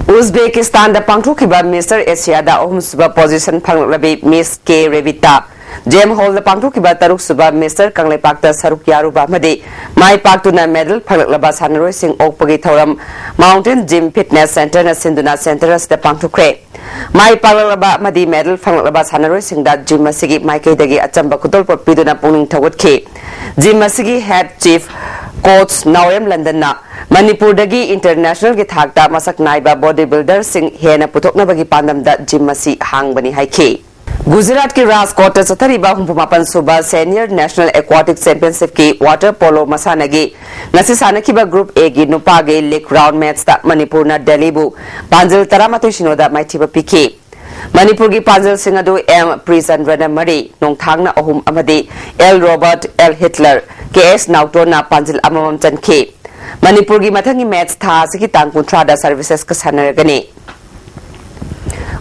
ꯎꯖꯕꯦꯀꯤꯁꯇꯥꯟꯗ ꯄꯥꯡꯊꯣꯛꯈꯤꯕ ꯃꯤꯁꯇꯔ ꯑꯦꯁꯤꯌꯥꯗ ꯑꯍꯨꯝꯁꯨꯕ ꯄꯣꯖꯤꯁꯟ ꯐꯪꯂꯛꯂꯕꯤ ꯃꯤꯁ ꯀꯦ ꯔꯦꯕꯤꯇꯥ, ꯖꯦꯝ ꯍꯣꯜꯗ ꯄꯥꯡꯊꯣꯛꯈꯤꯕ ꯇꯔꯨꯛꯁꯨꯕ ꯃꯤꯁꯇꯔ ꯀꯪꯂꯩꯄꯥꯛꯇ ꯁꯔꯨꯛ ꯌꯥꯔꯨꯕ ꯑꯃꯗꯤ ꯃꯥꯏ ꯄꯥꯛꯇꯨꯅ ꯃꯦꯗꯜ ꯐꯪꯂꯛꯂꯕ ꯁꯥꯟꯅꯔꯣꯏꯁꯤꯡ ꯑꯣꯛꯄꯒꯤ ꯊꯧꯔꯝ ꯃꯥꯎꯟꯇꯦꯟ ꯖꯤꯝ ꯐꯤꯠꯅꯦꯁ ꯁꯦꯟꯇꯔꯅ ꯁꯤꯟꯗꯨꯅ ꯁꯦꯟꯇꯔ ꯑꯁꯤꯗ ꯄꯥꯡꯊꯣꯛꯈ꯭ꯔꯦ꯫ ꯃꯥꯏ ꯄꯥꯛꯂꯛꯂꯕ ꯑꯃꯗꯤ ꯃꯦꯗꯜ ꯐꯪꯂꯛꯂꯕ ꯁꯥꯟꯅꯔꯣꯏꯁꯤꯡꯗ ꯖꯤꯝ ꯑꯁꯤꯒꯤ ꯃꯥꯏꯀꯩꯗꯒꯤ ꯑꯆꯝꯕ ꯈꯨꯗꯣꯜꯄꯣꯠ ꯄꯤꯗꯨꯅ ꯄꯨꯛꯅꯤꯡ ꯊꯧꯒꯠꯈꯤ꯫ ꯖꯤꯝ ꯑꯁꯤꯒꯤ ꯍꯦꯗ ꯆꯤꯐ ꯀꯣꯆ ꯅꯥꯎꯔꯦꯝ ꯂꯟꯗꯟꯅ ꯃꯅꯤꯄꯨꯔꯗꯒꯤ ꯏꯟꯇꯔꯅꯦꯁꯅꯦꯜꯒꯤ ꯊꯥꯛꯇ ꯃꯁꯛ ꯅꯥꯏꯕ ꯕꯣꯗꯤ ꯕꯤꯜꯗꯔꯁꯤꯡ ꯍꯦꯟꯅ ꯄꯨꯊꯣꯛꯅꯕꯒꯤ ꯄꯥꯟꯗꯝꯗ ꯖꯤꯝ ꯑꯁꯤ ꯍꯥꯡꯕꯅꯤ ꯍꯥꯏꯈꯤ꯫ ꯒꯨꯖꯔꯥꯠꯀꯤ ꯔꯥꯖꯀꯣꯠꯇ ꯆꯠꯊꯔꯤꯕ ꯍꯨꯝꯐꯨ ꯃꯥꯄꯟ ꯁꯨꯕ ꯁꯦꯅꯤꯌꯔ ꯅꯦꯁꯅꯦꯜ ꯑꯦꯀ꯭ꯋꯥꯇꯤꯛ ꯆꯦꯝꯄꯤꯌꯟꯁꯤꯞꯀꯤ ꯋꯥꯇꯔ ꯄꯣꯂꯣ ꯃꯁꯥꯟꯅꯒꯤ ꯉꯁꯤ ꯁꯥꯟꯅꯈꯤꯕ ꯒ꯭ꯔꯨꯞ ꯑꯦꯒꯤ ꯅꯨꯄꯥꯒꯤ ꯂꯤꯒ ꯔꯥꯎꯟ ꯃꯦꯆꯇ ꯃꯅꯤꯄꯨꯔꯅ ꯗꯦꯜꯂꯤꯕꯨ ꯄꯥꯟꯖꯜ ꯇꯔꯥꯃꯥꯊꯣꯏ ꯁꯤꯅꯣꯗ ꯃꯥꯏꯊꯤꯕ ꯄꯤꯈꯤ꯫ ꯃꯅꯤꯄꯨꯔꯒꯤ ꯄꯥꯟꯖꯜꯁꯤꯡ ꯑꯗꯨ ꯑꯦꯝ ꯄ꯭ꯔꯤꯆꯟꯗ꯭ꯔꯅ ꯃꯔꯤ, ꯅꯣꯡꯊꯥꯡꯅ ꯑꯍꯨꯝ ꯑꯃꯗꯤ ꯑꯦꯜ ꯔꯣꯕꯔꯠ, ꯑꯦꯜ ꯍꯤꯠꯂꯔ, ꯀꯦ ꯑꯦꯁ ꯅꯥꯎꯇꯣꯟꯅ ꯄꯥꯟꯖꯤꯜ ꯑꯃꯃꯝ ꯆꯟꯈꯤ꯫ ꯃꯅꯤꯄꯨꯔꯒꯤ ꯃꯊꯪꯒꯤ ꯃꯦꯆ ꯊꯥ ꯑꯁꯤꯒꯤ ꯇꯥꯡ ꯀꯨꯟꯊ꯭ꯔꯥꯗ ꯁꯔꯚꯤꯁꯦꯁꯀ ꯁꯥꯟꯅꯔꯒꯅꯤ꯫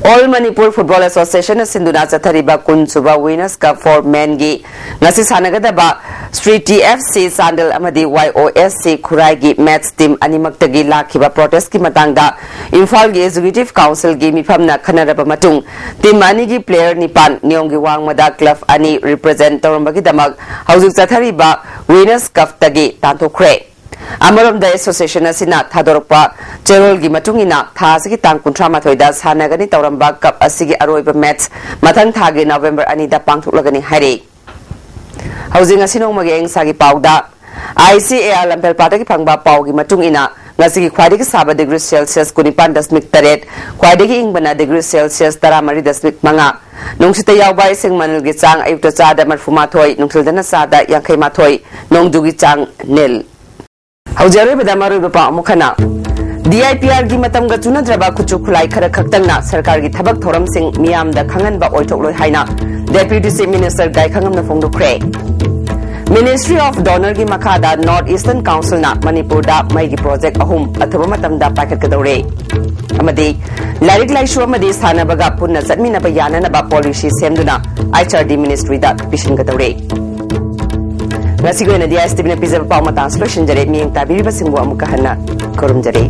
ꯑꯣꯜ ꯃꯅꯤꯄꯨꯔ ꯐꯨꯠꯕꯣꯜ ꯑꯦꯁꯣꯁꯤꯌꯦꯁꯟꯅ ꯁꯤꯟꯗꯨꯅ ꯆꯠꯊꯔꯤꯕ ꯀꯨꯟ ꯁꯨꯕ ꯋꯤꯅꯔꯁ ꯀꯞ ꯐꯣꯔ ꯃꯦꯟꯒꯤ ꯉꯁꯤ ꯁꯥꯟꯅꯒꯗꯕ Shri T F C Chandel ꯑꯃꯗꯤ ꯋꯥꯏ ꯑꯣ ꯑꯦꯁ ꯁꯤ ꯈꯨꯔꯥꯏꯒꯤ ꯃꯦꯠꯁ ꯇꯤꯝ ꯑꯅꯤꯃꯛꯇꯒꯤ ꯂꯥꯛꯈꯤꯕ ꯄ꯭ꯔꯣꯇꯦꯁꯀꯤ ꯃꯇꯥꯡꯗ ꯏꯝꯐꯥꯜꯒꯤ ꯑꯦꯛꯖꯤꯀ꯭ꯌꯨꯇꯤꯚ ꯀꯥꯎꯟꯁꯤꯜꯒꯤ ꯃꯤꯐꯝꯅ ꯈꯟꯅꯔꯕ ꯃꯇꯨꯡ ꯇꯤꯝ ꯑꯅꯤꯒꯤ ꯄ꯭ꯂꯦꯌꯔ ꯅꯤꯄꯥꯟ ꯅꯤꯌꯣꯝꯒꯤ ꯋꯥꯡꯃꯗ ꯀ꯭ꯂꯕ ꯑꯅꯤ ꯔꯤꯄ꯭ꯔꯖꯦꯟ ꯇꯧꯔꯝꯕꯒꯤꯗꯃꯛ ꯍꯧꯖꯤꯛ ꯆꯠꯊꯔꯤꯕ ꯋꯤꯅꯔꯁ ꯀꯞꯇꯒꯤ ꯇꯥꯟꯊꯣꯛꯈ꯭ꯔꯦ꯫ ꯑꯃꯔꯣꯝꯗ ꯑꯦꯁꯣꯁꯤꯌꯦꯁꯟ ꯑꯁꯤꯅ ꯊꯥꯗꯣꯔꯛꯄ ꯆꯦꯔꯣꯜꯒꯤ ꯃꯇꯨꯡ ꯏꯟꯅ ꯊꯥ ꯑꯁꯤꯒꯤ ꯇꯥꯡ ꯀꯨꯟꯊ꯭ꯔꯥ ꯃꯥꯊꯣꯏꯗ ꯁꯥꯟꯅꯒꯅꯤ ꯇꯧꯔꯝꯕ ꯀꯞ ꯑꯁꯤꯒꯤ ꯑꯔꯣꯏꯕ ꯃꯦꯠꯁ ꯃꯊꯪ ꯊꯥꯒꯤ ꯅꯕꯦꯝꯕꯔ ꯑꯅꯤꯗ ꯄꯥꯡꯊꯣꯛꯂꯒꯅꯤ ꯍꯥꯏꯔꯤ꯫ ꯍꯧꯖꯤꯛ ꯉꯁꯤ ꯅꯣꯡꯃꯒꯤ ꯑꯏꯪ ꯑꯁꯥꯒꯤ ꯄꯥꯎꯗ꯫ ꯑꯥꯏ ꯁꯤ ꯑꯦ ꯑꯥꯔ ꯂꯝꯐꯦꯜꯄꯥꯠꯇꯒꯤ ꯐꯪꯕ ꯄꯥꯎꯒꯤ ꯃꯇꯨꯡ ꯏꯟꯅ ꯉꯁꯤꯒꯤ ꯈ꯭ꯋꯥꯏꯗꯒꯤ ꯁꯥꯕ ꯗꯤꯒ꯭ꯔꯤ ꯁꯦꯜꯁꯤꯌꯁ ꯀꯨꯟꯅꯤꯄꯥꯟ ꯗꯁꯃꯤꯛ ꯇꯔꯦꯠ, ꯈ꯭ꯋꯥꯏꯗꯒꯤ ꯏꯪꯕꯅ ꯗꯤꯒ꯭ꯔꯤ ꯁꯦꯜꯁꯤꯌꯁ ꯇꯔꯥꯃꯔꯤ ꯗꯁꯃꯤꯛ ꯃꯉꯥ, ꯅꯨꯡꯁꯤꯠꯇ ꯌꯥꯎꯕ ꯏꯁꯤꯡ ꯃꯅꯤꯜꯒꯤ ꯆꯥꯡ ꯑꯌꯨꯛꯇ ꯆꯥꯗ ꯃꯔꯤꯐꯨ ꯃꯥꯊꯣꯏ, ꯅꯨꯡꯊꯤꯜꯗꯅ ꯆꯥꯗ ꯌꯥꯡꯈꯩ ꯃꯥꯊꯣꯏ, ꯅꯣꯡꯖꯨꯒꯤ ꯆꯥꯡ ꯅꯤꯜ꯫ ꯍꯧꯖꯤꯛ ꯑꯔꯣꯏꯕꯗ ꯃꯔꯨꯑꯣꯏꯕ ꯄꯥꯎ ꯑꯃꯨꯛ ꯍꯟꯅ꯫ ꯗꯤ ꯑꯥꯏ ꯄꯤ ꯑꯥꯔꯒꯤ ꯃꯇꯝꯒ ꯆꯨꯅꯗ꯭ꯔꯕ ꯈꯨꯠꯁꯨ ꯈꯨꯠꯂꯥꯏ ꯈꯔ ꯈꯛꯇꯪꯅ ꯁꯔꯀꯥꯔꯒꯤ ꯊꯕꯛ ꯊꯧꯔꯝꯁꯤꯡ ꯃꯤꯌꯥꯝꯗ ꯈꯪꯍꯟꯕ ꯑꯣꯏꯊꯣꯛꯂꯣꯏ ꯍꯥꯏꯅ ꯗꯦꯄ꯭ꯌꯨꯇꯤ ꯆꯤꯐ ꯃꯤꯅꯤꯁꯇꯔ ꯒꯥꯏꯈꯉꯝꯅ ꯐꯣꯡꯗꯣꯛꯈ꯭ꯔꯦ꯫ Ministry of DoNERꯒꯤ ꯃꯈꯥꯗ North Eastern Councilꯅ ꯃꯅꯤꯄꯨꯔꯗ ꯃꯩꯒꯤ project ꯑꯍꯨꯝ ꯑꯊꯨꯕ ꯃꯇꯝꯗ ꯄꯥꯏꯈꯠꯀꯗꯧꯔꯦ꯫ ꯑꯃꯗꯤ ꯂꯥꯏꯔꯤꯛ ꯂꯥꯏꯁꯨ ꯑꯃꯗꯤ ꯁꯥꯟꯅꯕꯒ ꯄꯨꯟꯅ ꯆꯠꯃꯤꯟꯅꯕ ꯌꯥꯅꯅꯕ policy ꯁꯦꯝꯗꯨꯅ HRD ministryꯗ ꯄꯤꯁꯤꯟꯒꯗꯧꯔꯦ꯫ ꯉꯁꯤꯒꯤ ꯑꯣꯏꯅꯗꯤ ISTVꯅ ꯄꯤꯖꯕ ꯄꯥꯎ ꯃꯇꯥꯡꯁꯤ ꯂꯣꯏꯁꯤꯟꯖꯔꯦ꯫ ꯃꯤꯠꯌꯦꯡ ꯇꯥꯕꯤꯔꯤꯕꯁꯤꯡꯕꯨ ꯑꯃꯨꯛꯀ ꯍꯟꯅ ꯈꯨꯔꯨꯝꯖꯔꯤ꯫